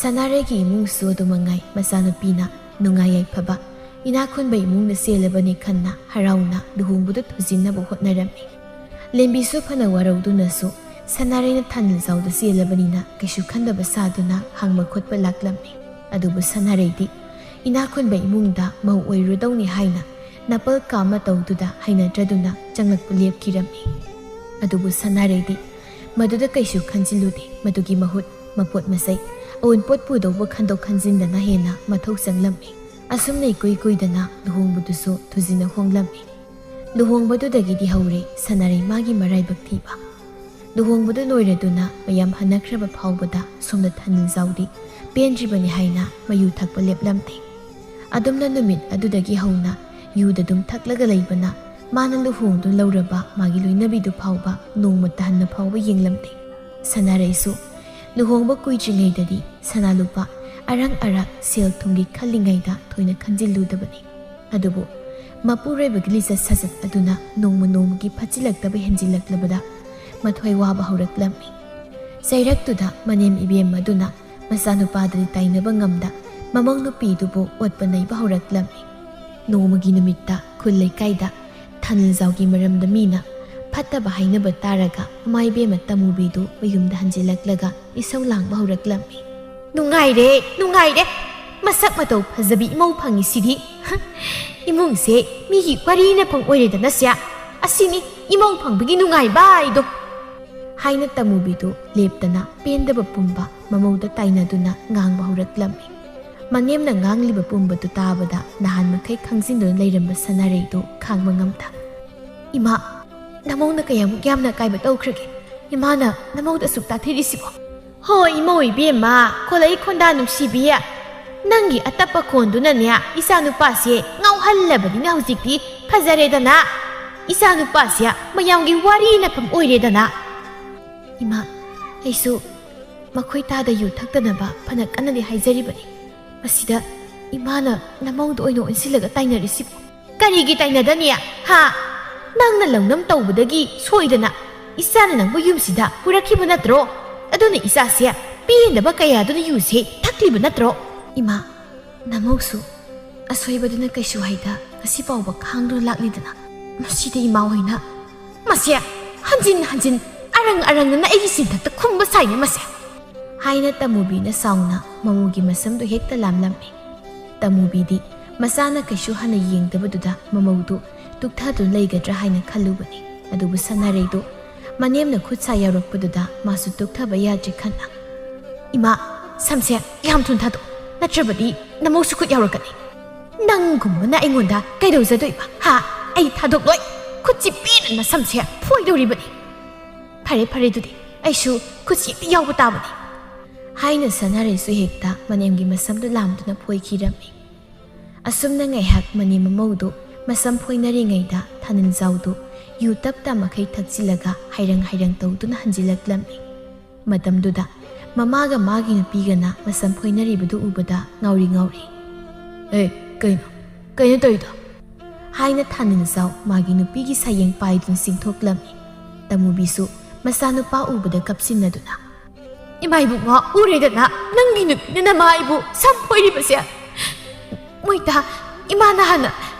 ꯁꯅꯥꯔꯩꯒꯤ ꯏꯃꯨꯡꯁꯨ ꯑꯗꯨꯃꯉꯥꯏ ꯃꯆꯥꯅꯨꯄꯤꯅ ꯅꯨꯡꯉꯥꯏ ꯌꯥꯏꯐꯕ ꯏꯅꯥꯛ ꯈꯨꯟꯕ ꯏꯃꯨꯡꯗ ꯆꯦꯜꯂꯕꯅꯤ ꯈꯟꯅ ꯍꯔꯥꯎꯅ ꯂꯨꯍꯣꯡꯕꯗꯨ ꯊꯨꯖꯤꯟꯅꯕ ꯍꯣꯠꯅꯔꯝꯃꯤ꯫ ꯂꯦꯝꯕꯤꯁꯨ ꯐꯅ ꯋꯥꯔꯧꯗꯨꯅꯁꯨ ꯁꯅꯥꯔꯩꯅ ꯊꯥꯅꯤꯖꯥꯎꯗ ꯆꯦꯜꯂꯕꯅꯤꯅ ꯀꯩꯁꯨ ꯈꯟꯗꯕ ꯁꯥꯗꯨꯅ ꯍꯪꯕ ꯈꯣꯠꯄ ꯂꯥꯛꯂꯝꯃꯤ꯫ ꯑꯗꯨꯕꯨ ꯁꯅꯥꯔꯩꯗꯤ ꯏꯅꯥꯛ ꯈꯨꯟꯕ ꯏꯃꯨꯡꯗ ꯃꯧ ꯑꯣꯏꯔꯨꯗꯧꯅꯤ ꯍꯥꯏꯅ ꯅꯥꯄꯜ ꯀꯥ ꯃꯇꯧꯗꯨꯗ ꯍꯩꯅꯗ꯭ꯔꯗꯨꯅ ꯆꯪꯂꯛꯄ ꯂꯦꯞꯈꯤꯔꯝꯃꯤ꯫ ꯑꯗꯨꯕꯨ ꯁꯅꯥꯔꯩꯗꯤ ꯃꯗꯨꯗ ꯀꯩꯁꯨ ꯈꯟꯖꯤꯜꯂꯨꯗꯦ꯫ ꯃꯗꯨꯒꯤ ꯃꯍꯨꯠ ꯃꯄꯣꯠ ꯃꯆꯩ ꯑꯎꯟꯄꯣꯠ ꯄꯨꯗꯧꯕ ꯈꯟꯗꯣꯛ ꯈꯟꯖꯤꯟꯗꯅ ꯍꯦꯟꯅ ꯃꯊꯧ ꯆꯪꯂꯝꯃꯤ꯫ ꯑꯁꯨꯝꯅ ꯏꯀꯨꯏ ꯀꯨꯏꯗꯅ ꯂꯨꯍꯣꯡꯕꯗꯨꯁꯨ ꯊꯨꯖꯤꯟꯅ ꯍꯣꯡꯂꯝꯃꯤ꯫ ꯂꯨꯍꯣꯡꯕꯗꯨꯗꯒꯤꯗꯤ ꯍꯧꯔꯦ ꯁꯅꯥꯔꯩ ꯃꯥꯒꯤ ꯃꯔꯥꯏꯕꯛ ꯊꯤꯕ꯫ ꯂꯨꯍꯣꯡꯕꯗꯨ ꯂꯣꯏꯔꯗꯨꯅ ꯃꯌꯥꯝ ꯍꯟꯅꯈ꯭ꯔꯕ ꯐꯥꯎꯕꯗ ꯁꯣꯝꯗ ꯊꯥꯅꯤꯖꯥꯎꯗꯤ ꯄꯦꯟꯗ꯭ꯔꯤꯕꯅꯤ ꯍꯥꯏꯅ ꯃꯌꯨ ꯊꯛꯄ ꯂꯦꯞꯂꯝꯗꯦ꯫ ꯑꯗꯨꯝꯅ ꯅꯨꯃꯤꯠ ꯑꯗꯨꯗꯒꯤ ꯍꯧꯅ ꯌꯨꯗ ꯑꯗꯨꯝ ꯊꯛꯂꯒ ꯂꯩꯕꯅ ꯃꯥꯅ ꯂꯨꯍꯣꯡꯗꯨꯅ ꯂꯧꯔꯕ ꯃꯥꯒꯤ ꯂꯣꯏꯅꯕꯤꯗꯨ ꯐꯥꯎꯕ ꯅꯣꯡꯃꯇ ꯍꯟꯅ ꯐꯥꯎꯕ ꯌꯦꯡꯂꯝꯗꯦ꯫ ꯁꯅꯥꯔꯩꯁꯨ ꯂꯨꯍꯣꯡꯕ ꯀꯨꯏꯗ꯭ꯔꯤꯉꯩꯗꯗꯤ ꯁꯅꯥ ꯂꯨꯄꯥ ꯑꯔꯪ ꯑꯔꯥꯛ ꯁꯦꯜ ꯊꯨꯝꯒꯤ ꯈꯜꯂꯤꯉꯩꯗ ꯊꯣꯏꯅ ꯈꯟꯖꯤꯜꯂꯨꯗꯕꯅꯤ꯫ ꯑꯗꯨꯕꯨ ꯃꯄꯨꯔꯣꯏꯕꯒꯤ ꯂꯤꯆꯠ ꯁꯥꯖꯠ ꯑꯗꯨꯅ ꯅꯣꯡꯃ ꯅꯣꯡꯃꯒꯤ ꯐꯠꯆꯤꯜꯂꯛꯇꯕ ꯍꯦꯟꯖꯤꯜꯂꯛꯂꯕꯗ ꯃꯊ꯭ꯋꯥꯏ ꯋꯥꯕ ꯍꯧꯔꯛꯂꯝꯃꯤ꯫ ꯆꯩꯔꯛꯇꯨꯗ ꯃꯅꯦꯝ ꯏꯕꯦꯝ ꯑꯗꯨꯅ ꯃꯆꯥꯅꯨꯄꯥꯗꯨꯗꯤ ꯇꯥꯏꯅꯕ ꯉꯝꯗ ꯃꯃꯧ ꯅꯨꯄꯤꯗꯨꯕꯨ ꯑꯣꯠꯄ ꯅꯩꯕ ꯍꯧꯔꯛꯂꯝꯃꯤ꯫ ꯅꯣꯡꯃꯒꯤ ꯅꯨꯃꯤꯠꯇ ꯈꯨꯜ ꯂꯩꯀꯥꯏꯗ ꯊꯥꯅꯤꯖꯥꯎꯒꯤ ꯃꯔꯝꯗ ꯃꯤꯅ ꯐꯠꯇꯕ ꯍꯥꯏꯅꯕ ꯇꯥꯔꯒ ꯃꯃꯥ ꯏꯕꯦꯝꯃ ꯇꯃꯨꯕꯤꯗꯨ ꯃꯌꯨꯝꯗ ꯍꯟꯖꯤꯜꯂꯛꯂꯒ ꯏꯁꯧ ꯂꯥꯡꯕ ꯍꯧꯔꯛꯂꯝꯃꯤ꯫ "ꯅꯨꯡꯉꯥꯏꯔꯦ, ꯅꯨꯡꯉꯥꯏꯔꯦ꯫ ꯃꯁꯛ ꯃꯇꯧ ꯐꯖꯕꯤ ꯏꯃꯧ ꯐꯪꯉꯤꯁꯤꯗꯤ꯫ ꯏꯃꯨꯡꯁꯦ ꯃꯤꯒꯤ ꯋꯥꯔꯤ ꯅꯐꯝ ꯑꯣꯏꯔꯦꯗꯅ ꯁꯦ꯫ ꯑꯁꯤꯅꯤ ꯏꯃꯧ ꯐꯪꯕꯒꯤ ꯅꯨꯡꯉꯥꯏꯕ ꯍꯥꯏꯗꯣ"꯫ ꯍꯥꯏꯅ ꯇꯃꯨꯕꯤꯗꯨ ꯂꯦꯞꯇꯅ ꯄꯦꯟꯗꯕ ꯄꯨꯝꯕ ꯃꯃꯧꯗ ꯇꯥꯏꯅꯗꯨꯅ ꯉꯥꯡꯕ ꯍꯧꯔꯛꯂꯝꯃꯤ꯫ ꯃꯅꯦꯝꯅ ꯉꯥꯡꯂꯤꯕ ꯄꯨꯝꯕꯗꯨ ꯇꯥꯕꯗ ꯅꯍꯥꯟ ꯃꯈꯩ ꯈꯪꯖꯤꯟꯗꯨꯅ ꯂꯩꯔꯝꯕ ꯁꯅꯥꯔꯩꯗꯨ ꯈꯥꯡꯕ ꯉꯝꯗ, "ꯏꯃꯥ, ꯅꯃꯧꯅ ꯀꯌꯥꯃꯨꯛ ꯌꯥꯝꯅ ꯑꯀꯥꯏꯕ ꯇꯧꯈ꯭ꯔꯒꯦ? ꯏꯃꯥꯅ ꯅꯃꯧꯗ ꯑꯁꯨꯛ ꯇꯥꯊꯤꯔꯤꯁꯤꯕꯣ?" "ꯍꯣ, ꯏꯃꯧ ꯏꯕꯦꯝꯃ, ꯈꯣꯂꯩ ꯈꯣꯟꯗꯥ ꯅꯨꯡꯁꯤꯕꯤ, ꯅꯪꯒꯤ ꯑꯇꯞꯄ ꯈꯣꯟꯗꯨꯅꯅꯦ ꯏꯆꯥꯅꯨꯄꯥꯁꯦ ꯉꯥꯎꯍꯜꯂꯕꯅꯤꯅ ꯍꯧꯖꯤꯛꯇꯤ ꯐꯖꯔꯦꯗꯅ꯫ ꯏꯆꯥꯅꯨꯄꯥꯁꯦ ꯃꯌꯥꯝꯒꯤ ꯋꯥꯔꯤ ꯅꯐꯝ ꯑꯣꯏꯔꯦꯗꯅ꯫" "ꯏꯃꯥ, ꯑꯩꯁꯨ ꯃꯈꯣꯏ ꯇꯥꯗ ꯌꯨ ꯊꯛꯇꯅꯕ ꯐꯅ ꯀꯟꯅꯗꯤ ꯍꯥꯏꯖꯔꯤꯕꯅꯤ꯫ ꯃꯁꯤꯗ ꯏꯃꯥꯅ ꯅꯃꯧꯗ ꯑꯣꯏꯅ ꯑꯣꯟꯁꯤꯜꯂꯒ ꯇꯥꯏꯅꯔꯤꯁꯤꯕꯨ?" "ꯀꯔꯤꯒꯤ ꯇꯥꯏꯅꯗꯅꯤ? ꯍꯥ? ꯅꯪꯅ ꯂꯧꯅꯝ ꯇꯧꯕꯗꯒꯤ ꯁꯣꯏꯗꯅ ꯏꯆꯥꯅ ꯅꯪꯕꯨ ꯌꯨꯝꯁꯤꯗ ꯄꯨꯔꯛꯈꯤꯕ ꯅꯠꯇ꯭ꯔꯣ? ꯑꯗꯨꯅ ꯏꯆꯥꯁꯦ ꯄꯦꯟꯗꯕ ꯀꯌꯥꯗꯨꯅ ꯌꯨꯁꯦ ꯊꯛꯂꯤꯕ ꯅꯠꯇ꯭ꯔꯣ?" "ꯏꯃꯥ, ꯅꯃꯧꯁꯨ ꯑꯁꯣꯏꯕꯗꯨꯅ ꯀꯩꯁꯨ ꯍꯥꯏꯗ ꯉꯁꯤ ꯐꯥꯎꯕ ꯈꯥꯡꯗꯨꯅ ꯂꯥꯛꯂꯤꯗꯅ꯫ ꯃꯁꯤꯗ ꯏꯃꯥ ꯍꯣꯏꯅ ꯃꯁꯦ ꯍꯟꯖꯤꯟ ꯍꯟꯖꯤꯟ ꯑꯔꯪ ꯑꯔꯪꯅꯅ ꯑꯩꯒꯤ ꯆꯤꯟꯊꯛꯇ ꯈꯨꯝꯕ ꯁꯥꯏꯅꯦ ꯃꯁꯦ," ꯍꯥꯏꯅ ꯇꯃꯨꯕꯤꯅ ꯁꯥꯎꯅ ꯃꯃꯧꯒꯤ ꯃꯁꯝꯗꯨ ꯍꯦꯛꯇ ꯂꯥꯝꯂꯝꯃꯤ꯫ ꯇꯃꯨꯕꯤꯗꯤ ꯃꯆꯥꯅ ꯀꯩꯁꯨ ꯍꯟꯅ ꯌꯦꯡꯗꯕꯗꯨꯗ ꯃꯃꯧꯗꯨ ꯇꯨꯛꯊꯗꯨꯅ ꯂꯩꯒꯗ꯭ꯔꯥ ꯍꯥꯏꯅ ꯈꯜꯂꯨꯕꯅꯤ꯫ ꯑꯗꯨꯕꯨ ꯁꯅꯥꯔꯩꯗꯨ ꯃꯅꯦꯝꯅ ꯈꯨꯠ ꯁꯥ ꯌꯥꯎꯔꯛꯄꯗꯨꯗ ꯃꯥꯁꯨ ꯇꯨꯛꯊꯕ ꯌꯥꯗ꯭ꯔꯦ ꯈꯟꯅ, "ꯏꯃꯥ, ꯁꯝꯁꯦ ꯌꯥꯝ ꯊꯨꯅ ꯊꯥꯗꯣꯛ, ꯅꯠꯇ꯭ꯔꯕꯗꯤ ꯅꯃꯧꯁꯨ ꯈꯨꯠ ꯌꯥꯎꯔꯛꯀꯅꯤ꯫ ꯅꯪꯒꯨꯝꯕꯅ ꯑꯩꯉꯣꯟꯗ ꯀꯩꯗꯧꯖꯗꯣꯏꯕ? ꯍꯥ? ꯑꯩ ꯊꯥꯗꯣꯛꯂꯣꯏ꯫ ꯈꯨꯠꯁꯤ ꯄꯦꯟꯅ ꯁꯝꯁꯦ ꯐꯣꯏꯗꯧꯔꯤꯕꯅꯤ꯫ ꯐꯔꯦ, ꯐꯔꯦ, ꯑꯗꯨꯗꯤ ꯑꯩꯁꯨ ꯈꯨꯠꯁꯤ ꯍꯦꯛꯇ ꯌꯥꯎꯕ ꯇꯥꯕꯅꯤ," ꯍꯥꯏꯅ ꯁꯅꯥꯔꯩꯁꯨ ꯍꯦꯛꯇ ꯃꯅꯦꯝꯒꯤ ꯃꯁꯝꯗꯨ ꯂꯥꯝꯗꯨꯅ ꯐꯣꯏꯈꯤꯔꯝꯃꯤ꯫ ꯑꯁꯨꯝꯅ ꯉꯥꯏꯍꯥꯛ ꯃꯅꯦꯝ ꯃꯃꯧꯗꯨ ꯃꯁꯝ ꯐꯣꯏꯅꯔꯤꯉꯩꯗ ꯊꯥꯅꯤꯜꯖꯥꯎꯗꯨ ꯌꯨ ꯇꯞ ꯇꯞ ꯃꯈꯩ ꯊꯛꯆꯤꯜꯂꯒ ꯍꯥꯏꯔꯪ ꯍꯥꯏꯔꯪ ꯇꯧꯗꯨꯅ ꯍꯟꯖꯤꯜꯂꯛꯂꯝꯃꯤ꯫ ꯃꯇꯝꯗꯨꯗ ꯃꯃꯥꯒ ꯃꯥꯒꯤ ꯅꯨꯄꯤꯒꯅ ꯃꯁꯝ ꯐꯣꯏꯅꯔꯤꯕꯗꯨ ꯎꯕꯗ ꯉꯥꯎꯔꯤ ꯉꯥꯎꯔꯤ, "ꯑꯦ, ꯀꯩꯅꯣ? ꯀꯩꯅꯣ ꯇꯧꯔꯤꯗꯣ?" ꯍꯥꯏꯅ ꯊꯥꯅꯤꯜꯖꯥꯎ ꯃꯥꯒꯤ ꯅꯨꯄꯤꯒꯤ ꯁꯌꯦꯡ ꯄꯥꯏꯗꯨꯅ ꯆꯤꯡꯊꯣꯛꯂꯝꯃꯤ꯫ ꯇꯃꯨꯕꯤꯁꯨ ꯃꯆꯥꯅꯨꯄꯥ ꯎꯕꯗ ꯀꯞꯁꯤꯟꯅꯗꯨꯅ, "ꯏꯃꯥ ꯏꯕꯨꯡꯉꯣ, ꯎꯔꯦꯗꯅ ꯅꯪꯒꯤ ꯅꯨꯄꯤꯅ ꯅꯃꯥ ꯑꯩꯕꯨ ꯁꯝ ꯐꯣꯏꯔꯤꯕꯁꯦ꯫ ꯃꯣꯏꯇꯥ, ꯏꯃꯥꯅ ꯍꯥꯟꯅ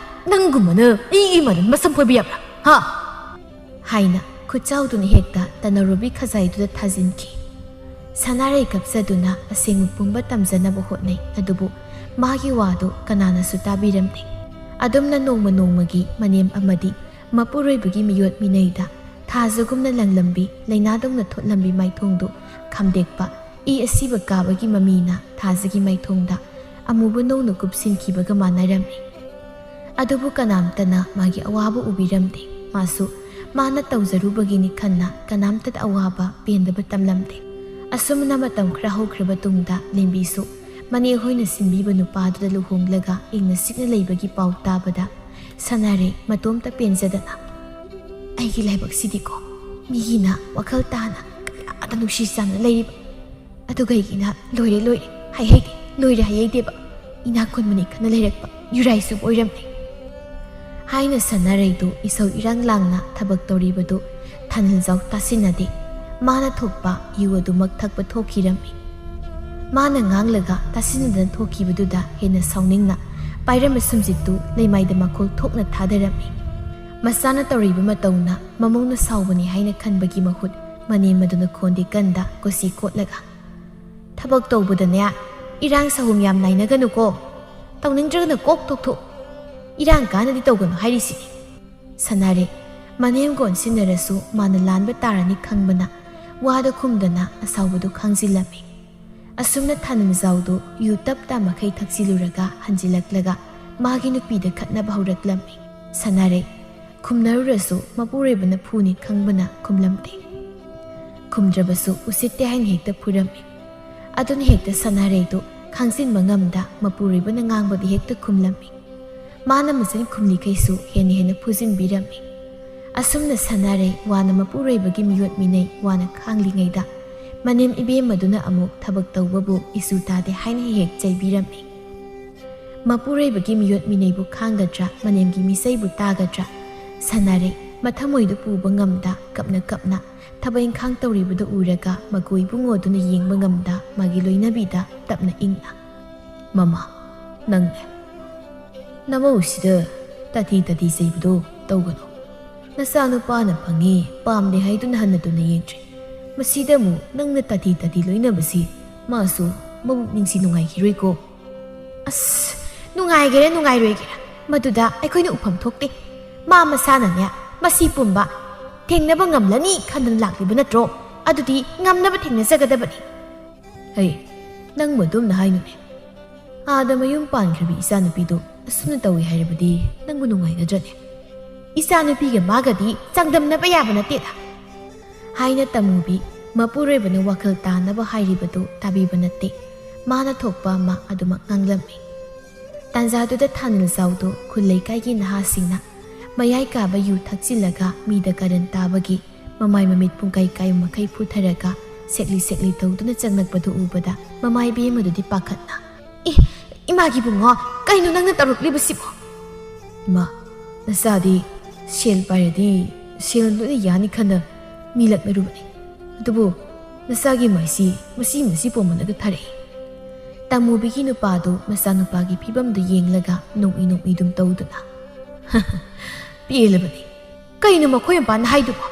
ꯅꯪꯒꯨꯝꯕꯅ ꯑꯩꯒꯤ ꯃꯔꯝ ꯃꯁꯝ ꯐꯣꯏꯕ ꯌꯥꯕ꯭ꯔꯥ? ꯍꯥ?" ꯍꯥꯏꯅ ꯈꯨꯠꯆꯥꯎꯗꯨꯅ ꯍꯦꯛꯇ ꯇꯅꯧꯔꯨꯕꯤ ꯈꯖꯥꯏꯗꯨꯗ ꯊꯥꯖꯤꯟꯈꯤ꯫ ꯁꯅꯥꯔꯩ ꯀꯞꯆꯗꯨꯅ ꯑꯁꯦꯡꯕ ꯄꯨꯝꯕ ꯇꯝꯖꯅꯕ ꯍꯣꯠꯅꯩ, ꯑꯗꯨꯕꯨ ꯃꯥꯒꯤ ꯋꯥꯗꯨ ꯀꯅꯥꯅꯁꯨ ꯇꯥꯕꯤꯔꯝꯗꯦ꯫ ꯑꯗꯨꯝꯅ ꯅꯣꯡꯃ ꯅꯣꯡꯃꯒꯤ ꯃꯅꯦꯝ ꯑꯃꯗꯤ ꯃꯄꯨꯔꯣꯏꯕꯒꯤ ꯃꯤꯑꯣꯠ ꯃꯤꯅꯩꯗ ꯊꯥꯖꯒꯨꯝꯅ ꯂꯪꯂꯝꯕꯤ, ꯂꯩꯅꯥꯗꯧꯅ ꯊꯣꯠꯂꯝꯕꯤ ꯃꯥꯏꯊꯣꯡꯗꯨ ꯈꯝꯗꯦꯛꯄ ꯏ ꯑꯁꯤꯕ ꯀꯥꯕꯒꯤ ꯃꯃꯤꯅ ꯊꯥꯖꯒꯤ ꯃꯥꯏꯊꯣꯡꯗ ꯑꯃꯨꯕ ꯅꯣꯡꯅ ꯀꯨꯞꯁꯤꯟꯈꯤꯕꯒ ꯃꯥꯟꯅꯔꯝꯃꯤ꯫ ꯑꯗꯨꯕꯨ ꯀꯅꯥꯝꯇꯅ ꯃꯥꯒꯤ ꯑꯋꯥꯕ ꯎꯕꯤꯔꯝꯗꯦ꯫ ꯃꯥꯁꯨ ꯃꯥꯅ ꯇꯧꯖꯔꯨꯕꯒꯤꯅꯤ ꯈꯟꯅ ꯀꯅꯥꯝꯇꯗ ꯑꯋꯥꯕ ꯄꯦꯟꯗꯕ ꯇꯝꯂꯝꯗꯦ꯫ ꯑꯁꯨꯝꯅ ꯃꯇꯝ ꯈꯔ ꯍꯧꯈ꯭ꯔꯕ ꯇꯨꯡꯗ ꯂꯦꯝꯕꯤꯁꯨ ꯃꯅꯦ ꯍꯣꯏꯅ ꯁꯤꯟꯕꯤꯕ ꯅꯨꯄꯥꯗꯨꯗ ꯂꯨꯍꯣꯡꯂꯒ ꯏꯪꯅ ꯆꯤꯛꯅ ꯂꯩꯕꯒꯤ ꯄꯥꯎ ꯇꯥꯕꯗ ꯁꯅꯥꯔꯩ ꯃꯇꯣꯝꯇ ꯄꯦꯟꯖꯗꯅ, "ꯑꯩꯒꯤ ꯂꯥꯏꯕꯛꯁꯤꯗꯤꯀꯣ, ꯃꯤꯒꯤꯅ ꯋꯥꯈꯜ ꯇꯥꯅ ꯀꯌꯥꯗ ꯅꯨꯡꯁꯤ ꯆꯥꯟꯅ ꯂꯩꯔꯤꯕ, ꯑꯗꯨꯒ ꯑꯩꯒꯤꯅ ꯂꯣꯏꯔꯦ ꯂꯣꯏꯔꯦ ꯍꯥꯏꯍꯩꯗꯦ, ꯂꯣꯏꯔꯦ ꯍꯥꯏꯍꯩꯗꯦꯕ, ꯏꯅꯥꯛ ꯈꯨꯟꯕꯅꯤ ꯈꯟꯅ ꯂꯩꯔꯛꯄ ꯌꯨꯔꯥꯏꯁꯨ ꯑꯣꯏꯔꯝꯂꯦ" ꯍꯥꯏꯅ ꯁꯅꯥꯔꯩꯗꯨ ꯏꯁꯧ ꯏꯔꯥꯡ ꯂꯥꯡꯅ ꯊꯕꯛ ꯇꯧꯔꯤꯕꯗꯨ ꯊꯥꯅꯤꯜꯖꯥꯎ ꯇꯥꯁꯤꯟꯅꯗꯦ꯫ ꯃꯥꯅ ꯊꯣꯛꯄ ꯌꯨ ꯑꯗꯨꯃꯛ ꯊꯛꯄ ꯊꯣꯛꯈꯤꯔꯝꯃꯤ꯫ ꯃꯥꯅ ꯉꯥꯡꯂꯒ ꯇꯥꯁꯤꯟꯅꯗꯅ ꯊꯣꯛꯈꯤꯕꯗꯨꯗ ꯍꯦꯟꯅ ꯁꯥꯎꯅꯤꯡꯅ ꯄꯥꯏꯔꯝꯕ ꯁꯨꯝꯖꯤꯠꯇꯨ ꯂꯩꯃꯥꯏꯗ ꯃꯈꯣꯜ ꯊꯣꯛꯅ ꯊꯥꯗꯔꯝꯃꯤ꯫ ꯃꯆꯥꯅ ꯇꯧꯔꯤꯕ ꯃꯇꯧꯅ ꯃꯃꯧꯅ ꯁꯥꯎꯕꯅꯤ ꯍꯥꯏꯅ ꯈꯟꯕꯒꯤ ꯃꯍꯨꯠ ꯃꯅꯦꯝ ꯑꯗꯨꯅ ꯈꯣꯟꯗꯤ ꯀꯟꯗ ꯀꯣꯆꯤ ꯀꯣꯠꯂꯒ, "ꯊꯕꯛ ꯇꯧꯕꯗꯅꯦ, ꯏꯔꯥꯡ ꯁꯍꯨꯝ ꯌꯥꯝ ꯅꯥꯏꯅꯒꯅꯨꯀꯣ꯫ ꯇꯧꯅꯤꯡꯗ꯭ꯔꯒꯅ ꯀꯣꯛ ꯇꯣꯛꯊꯣꯛ꯫ ꯏꯔꯥꯡ ꯀꯥꯟꯅꯗꯤ ꯇꯧꯒꯅꯨ ꯍꯥꯏꯔꯤꯁꯤꯅꯤ"꯫ ꯁꯅꯥꯔꯩ ꯃꯅꯦꯝꯒ ꯑꯣꯟꯁꯤꯟꯅꯔꯁꯨ ꯃꯥꯅ ꯂꯥꯟꯕ ꯇꯥꯔꯅꯤ ꯈꯪꯕꯅ ꯋꯥꯗ ꯈꯨꯝꯗꯅ ꯑꯁꯥꯎꯕꯗꯨ ꯈꯥꯡꯖꯤꯜꯂꯝꯃꯤ꯫ ꯑꯁꯨꯝꯅ ꯊꯥꯅꯤꯜꯖꯥꯎꯗꯨ ꯌꯨ ꯇꯞ ꯇꯥ ꯃꯈꯩ ꯊꯛꯆꯤꯜꯂꯨꯔꯒ ꯍꯟꯖꯤꯜꯂꯛꯂꯒ ꯃꯥꯒꯤ ꯅꯨꯄꯤꯗ ꯈꯠꯅꯕ ꯍꯧꯔꯛꯂꯝꯃꯤ꯫ ꯁꯅꯥꯔꯩ ꯈꯨꯝꯅꯔꯨꯔꯁꯨ ꯃꯄꯨꯔꯣꯏꯕꯅ ꯐꯨꯅꯤ ꯈꯪꯕꯅ ꯈꯨꯝꯂꯝꯗꯦ꯫ ꯈꯨꯝꯗ꯭ꯔꯕꯁꯨ ꯎꯁꯤꯠꯇꯦ ꯍꯥꯏꯅ ꯍꯦꯛꯇ ꯐꯨꯔꯝꯃꯤ꯫ ꯑꯗꯨꯅ ꯍꯦꯛꯇ ꯁꯅꯥꯔꯩꯗꯨ ꯈꯥꯡꯖꯤꯟꯕ ꯉꯝꯗ ꯃꯄꯨꯔꯣꯏꯕꯅ ꯉꯥꯡꯕꯗꯤ ꯍꯦꯛꯇ ꯈꯨꯝꯂꯝꯃꯤ꯫ ꯃꯥꯅ ꯃꯆꯤꯟ ꯈꯨꯝꯂꯤꯈꯩꯁꯨ ꯍꯦꯟꯅ ꯍꯦꯟꯅ ꯐꯨꯖꯤꯟꯕꯤꯔꯝꯃꯤ꯫ ꯑꯁꯨꯝꯅ ꯁꯅꯥꯔꯩ ꯋꯥꯅ ꯃꯄꯨꯔꯣꯏꯕꯒꯤ ꯃꯤꯑꯣꯠ ꯃꯤꯅꯩ ꯋꯥꯅ ꯈꯥꯡꯂꯤꯉꯩꯗ ꯃꯅꯦꯝ ꯏꯕꯦꯝꯃꯗꯨꯅ ꯑꯃꯨꯛ ꯊꯕꯛ ꯇꯧꯕꯕꯨ ꯏꯁꯨ ꯇꯥꯗꯦ ꯍꯥꯏꯅ ꯍꯦꯛ ꯍꯦꯛ ꯆꯩꯕꯤꯔꯝꯃꯤ꯫ ꯃꯄꯨꯔꯣꯏꯕꯒꯤ ꯃꯤꯑꯣꯠ ꯃꯤꯅꯩꯕꯨ ꯈꯥꯡꯒꯗ꯭ꯔꯥ, ꯃꯅꯦꯝꯒꯤ ꯃꯤꯆꯩꯕꯨ ꯇꯥꯒꯗ꯭ꯔꯥ? ꯁꯅꯥꯔꯩ ꯃꯊꯃꯣꯏꯗꯨ ꯄꯨꯕ ꯉꯝꯗ ꯀꯞꯅ ꯀꯞꯅ ꯊꯕꯛ ꯏꯪꯈꯥꯡ ꯇꯧꯔꯤꯕꯗꯨ ꯎꯔꯒ ꯃꯒꯨ ꯏꯕꯨꯡꯉꯣꯗꯨꯅ ꯌꯦꯡꯕ ꯉꯝꯗ ꯃꯥꯒꯤ ꯂꯣꯏꯅꯕꯤꯗ ꯇꯞꯅ ꯏꯪꯅ, "ꯃꯃꯥ, ꯅꯪꯅꯦ꯫ ꯅꯃꯧꯁꯤꯗ ꯇꯥꯊꯤ ꯇꯥꯊꯤ ꯆꯩꯕꯗꯣ ꯇꯧꯒꯅꯨ꯫ ꯅꯆꯥꯅꯨꯄꯥꯅ ꯐꯪꯉꯦ, ꯄꯥꯝꯗꯦ ꯍꯥꯏꯗꯨꯅ ꯍꯟꯅ ꯇꯨꯟꯅ ꯌꯦꯡꯗ꯭ꯔꯦ꯫ ꯃꯁꯤꯗ ꯑꯃꯨꯛ ꯅꯪꯅ ꯇꯥꯊꯤ ꯇꯥꯊꯤ ꯂꯣꯏꯅꯕꯁꯤ ꯃꯥꯁꯨ ꯃꯕꯨꯛ ꯅꯤꯡꯁꯤ ꯅꯨꯡꯉꯥꯏꯈꯤꯔꯣꯏꯀꯣ"꯫ ꯑꯁ, ꯅꯨꯡꯉꯥꯏꯒꯦꯔꯥ ꯅꯨꯡꯉꯥꯏꯔꯣꯏꯒꯦꯔꯥ, ꯃꯗꯨꯗ ꯑꯩꯈꯣꯏꯅ ꯎꯐꯝ ꯊꯣꯛꯇꯦ꯫ ꯃꯥ ꯃꯁꯥꯅꯅꯦ, ꯃꯁꯤ ꯄꯨꯝꯕ ꯊꯦꯡꯅꯕ ꯉꯝꯂꯅꯤ ꯈꯟꯗꯅ ꯂꯥꯛꯂꯤꯕ ꯅꯠꯇ꯭ꯔꯣ? ꯑꯗꯨꯗꯤ ꯉꯝꯅꯕ ꯊꯦꯡꯅꯖꯒꯗꯕꯅꯤ꯫ ꯍꯩ, ꯅꯪꯕꯨ ꯑꯗꯨꯝꯅ ꯍꯥꯏꯅꯨꯅꯦ꯫ ꯑꯥꯗ ꯃꯌꯨꯝ ꯄꯥꯟꯈ꯭ꯔꯕꯤ ꯏꯆꯥꯅꯨꯄꯤꯗꯨ ꯑꯁꯨꯝꯅ ꯇꯧꯏ ꯍꯥꯏꯔꯕꯗꯤ ꯅꯪꯕꯨ ꯅꯨꯡꯉꯥꯏꯒꯗ꯭ꯔꯅꯦ? ꯏꯆꯥꯅꯨꯄꯤꯒ ꯃꯥꯒꯗꯤ ꯆꯥꯡꯗꯝꯅꯕ ꯌꯥꯕ ꯅꯠꯇꯦꯗ꯫ ꯍꯥꯏꯅ ꯇꯝꯃꯨꯕꯤ ꯃꯄꯨꯔꯣꯏꯕꯅ ꯋꯥꯈꯜ ꯇꯥꯅꯕ ꯍꯥꯏꯔꯤꯕꯗꯨ ꯇꯥꯕꯤꯕ ꯅꯠꯇꯦ꯫ ꯃꯥꯅ ꯊꯣꯛꯄ ꯑꯃ ꯑꯗꯨꯃꯛ ꯉꯥꯡꯂꯝꯃꯤ꯫ ꯇꯥꯟꯖꯥꯗꯨꯗ ꯊꯥꯅꯤꯜ ꯆꯥꯎꯗꯨ ꯈꯨꯜ ꯂꯩꯀꯥꯏꯒꯤ ꯅꯍꯥꯁꯤꯡꯅ ꯃꯌꯥꯏ ꯀꯥꯕ ꯌꯨ ꯊꯛꯆꯤꯜꯂꯒ ꯃꯤꯗ ꯀꯔꯟ ꯇꯥꯕꯒꯤ ꯃꯃꯥꯏ ꯃꯃꯤꯠ ꯄꯨꯡꯀꯥꯏ ꯀꯥꯏ ꯃꯈꯩ ꯐꯨꯊꯔꯒ ꯁꯦꯛꯂꯤ ꯁꯦꯛꯂꯤ ꯇꯧꯗꯨꯅ ꯆꯪꯂꯛꯄꯗꯨ ꯎꯕꯗ ꯃꯃꯥ ꯏꯕꯦꯝꯃꯗꯨꯗꯤ ꯄꯥꯈꯠꯅ, "ꯏ, ꯏꯃꯥꯒꯤ ꯏꯕꯨꯡꯉꯣ, ꯀꯩꯅꯣ ꯅꯪꯅ ꯇꯧꯔꯛꯂꯤꯕꯁꯤꯕꯣ?" "ꯏꯃꯥ, ꯅꯆꯥꯗꯤ ꯁꯦꯜ ꯄꯥꯏꯔꯗꯤ ꯁꯦꯜ ꯂꯣꯏꯅ ꯌꯥꯅꯤ ꯈꯟꯅ ꯃꯤ ꯂꯛꯅꯔꯨꯕꯅꯤ꯫ ꯑꯗꯨꯕꯨ ꯅꯆꯥꯒꯤ ꯃꯥꯏꯁꯤ ꯃꯁꯤ ꯃꯁꯤ ꯄꯣꯝꯃꯜꯂꯒ ꯊꯥꯔꯛꯏ꯫" ꯇꯥꯃꯨꯕꯤꯒꯤ ꯅꯨꯄꯥꯗꯨ ꯃꯆꯥꯅꯨꯄꯥꯒꯤ ꯐꯤꯕꯝꯗꯨ ꯌꯦꯡꯂꯒ ꯅꯣꯛꯏ ꯅꯣꯛꯏꯗꯨꯝ ꯇꯧꯗꯨꯅ, "ꯄꯦꯜꯂꯕꯅꯤ꯫ ꯀꯩꯅꯣ ꯃꯈꯣꯏ ꯃꯄꯥꯅ ꯍꯥꯏꯗꯨꯕꯣ?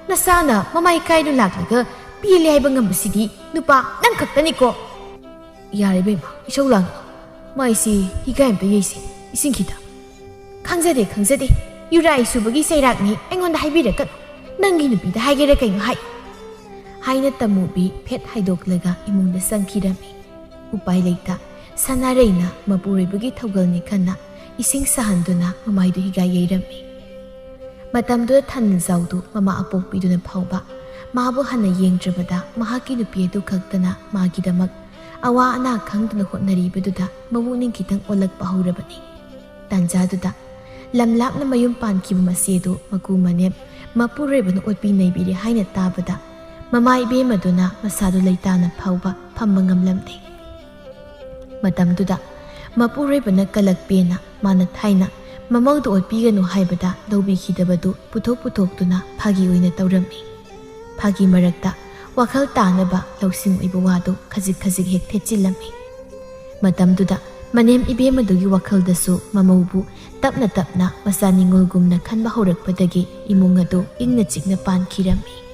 ꯅꯆꯥꯅ ꯃꯃꯥꯏ ꯀꯥꯏꯅ ꯂꯥꯛꯂꯒ ꯄꯦꯜꯂꯦ ꯍꯥꯏꯕ ꯉꯝꯕꯁꯤꯗꯤ ꯅꯨꯄꯥ ꯅꯪ ꯈꯛꯇꯅꯤꯀꯣ?" "ꯌꯥꯔꯦ ꯏꯕꯦꯝꯃ, ꯏꯁꯧ ꯂꯥꯡꯒꯅꯨ꯫ ꯃꯥꯏꯁꯤ ꯍꯤꯒꯥꯏ ꯑꯝꯇ ꯌꯩꯁꯦ, ꯏꯁꯤꯡ ꯈꯤꯇ꯫" "ꯈꯪꯖꯗꯦ, ꯈꯪꯖꯗꯦ꯫ ꯌꯨꯔꯥꯏ ꯁꯨꯕꯒꯤ ꯆꯩꯔꯥꯛꯅꯤ, ꯑꯩꯉꯣꯟꯗ ꯍꯥꯏꯕꯤꯔꯛꯀꯅꯨ꯫ ꯅꯪꯒꯤ ꯅꯨꯄꯤꯗ ꯍꯥꯏꯒꯦꯔꯥ ꯀꯩꯅꯣ ꯍꯥꯏ꯫" ꯍꯥꯏꯅ ꯇꯝꯃꯨꯕꯤ ꯐꯦꯠ ꯍꯥꯏꯗꯣꯛꯂꯒ ꯏꯃꯨꯡꯗ ꯆꯪꯈꯤꯔꯝꯃꯤ꯫ ꯎꯄꯥꯏ ꯂꯩꯇ ꯁꯅꯥꯔꯩꯅ ꯃꯄꯨꯔꯣꯏꯕꯒꯤ ꯊꯧꯒꯜꯅꯤ ꯈꯟꯅ ꯏꯁꯤꯡ ꯁꯥꯍꯟꯗꯨꯅ ꯃꯃꯥꯏꯗꯨ ꯍꯤꯒꯥꯏ ꯌꯩꯔꯝꯃꯤ꯫ ꯃꯇꯝꯗꯨꯗ ꯊꯥꯅꯤꯜꯖꯥꯎꯗꯨ ꯃꯃꯥ ꯑꯄꯣꯛꯄꯤꯗꯨꯅ ꯐꯥꯎꯕ ꯃꯥꯕꯨ ꯍꯟꯅ ꯌꯦꯡꯗ꯭ꯔꯕꯗ ꯃꯍꯥꯛꯀꯤ ꯅꯨꯄꯤ ꯑꯗꯨ ꯈꯛꯇꯅ ꯃꯥꯒꯤꯗꯃꯛ ꯑꯋꯥ ꯑꯅꯥ ꯈꯪꯗꯨꯅ ꯍꯣꯠꯅꯔꯤꯕꯗꯨꯗ ꯃꯄꯨꯛꯅꯤꯡ ꯈꯤꯇꯪ ꯑꯣꯜꯂꯛꯄ ꯍꯧꯔꯕꯅꯤ꯫ ꯇꯥꯟꯖꯥꯗꯨꯗ ꯂꯝ ꯂꯥꯞꯅ ꯃꯌꯨꯝ ꯄꯥꯟꯈꯤꯕ ꯃꯆꯦꯗꯨ ꯃꯀꯨ ꯃꯅꯦꯝ ꯃꯄꯨꯔꯣꯏꯕꯅ ꯑꯣꯠꯄꯤ ꯅꯩꯕꯤꯔꯦ ꯍꯥꯏꯅ ꯇꯥꯕꯗ ꯃꯃꯥ ꯏꯕꯦꯝꯃꯗꯨꯅ ꯃꯁꯥꯗꯨ ꯂꯩꯇꯥꯅ ꯐꯥꯎꯕ ꯐꯝꯕ ꯉꯝꯂꯝꯗꯦ꯫ ꯃꯇꯝꯗꯨꯗ ꯃꯄꯨꯔꯣꯏꯕꯅ ꯀꯂꯛꯄꯦꯅ ꯃꯥꯅ ꯊꯥꯏꯅ ꯃꯃꯧꯗꯨ ꯑꯣꯠꯄꯤꯒꯅꯨ ꯍꯥꯏꯕꯗ ꯂꯧꯕꯤꯈꯤꯗꯕꯗꯨ ꯄꯨꯊꯣꯛ ꯄꯨꯊꯣꯛꯇꯨꯅ ꯐꯥꯒꯤ ꯑꯣꯏꯅ ꯇꯧꯔꯝꯃꯤ꯫ ꯐꯥꯒꯤ ꯃꯔꯛꯇ ꯋꯥꯈꯜ ꯇꯥꯅꯕ ꯂꯧꯁꯤꯡ ꯑꯣꯏꯕ ꯋꯥꯗꯨ ꯈꯖꯤꯛ ꯈꯖꯤꯛ ꯍꯦꯛ ꯊꯦꯠꯆꯤꯜꯂꯝꯃꯤ꯫ ꯃꯇꯝꯗꯨꯗ ꯃꯅꯦꯝ ꯏꯕꯦꯝꯃꯗꯨꯒꯤ ꯋꯥꯈꯜꯗꯁꯨ ꯃꯃꯧꯕꯨ ꯇꯞꯅ ꯇꯞꯅ ꯃꯆꯥ ꯅꯤꯡꯉꯣꯜꯒꯨꯝꯅ ꯈꯟꯕ ꯍꯧꯔꯛꯄꯗꯒꯤ ꯏꯃꯨꯡ ꯑꯗꯨ ꯏꯪꯅ ꯆꯤꯛꯅ ꯄꯥꯟꯈꯤꯔꯝꯃꯤ꯫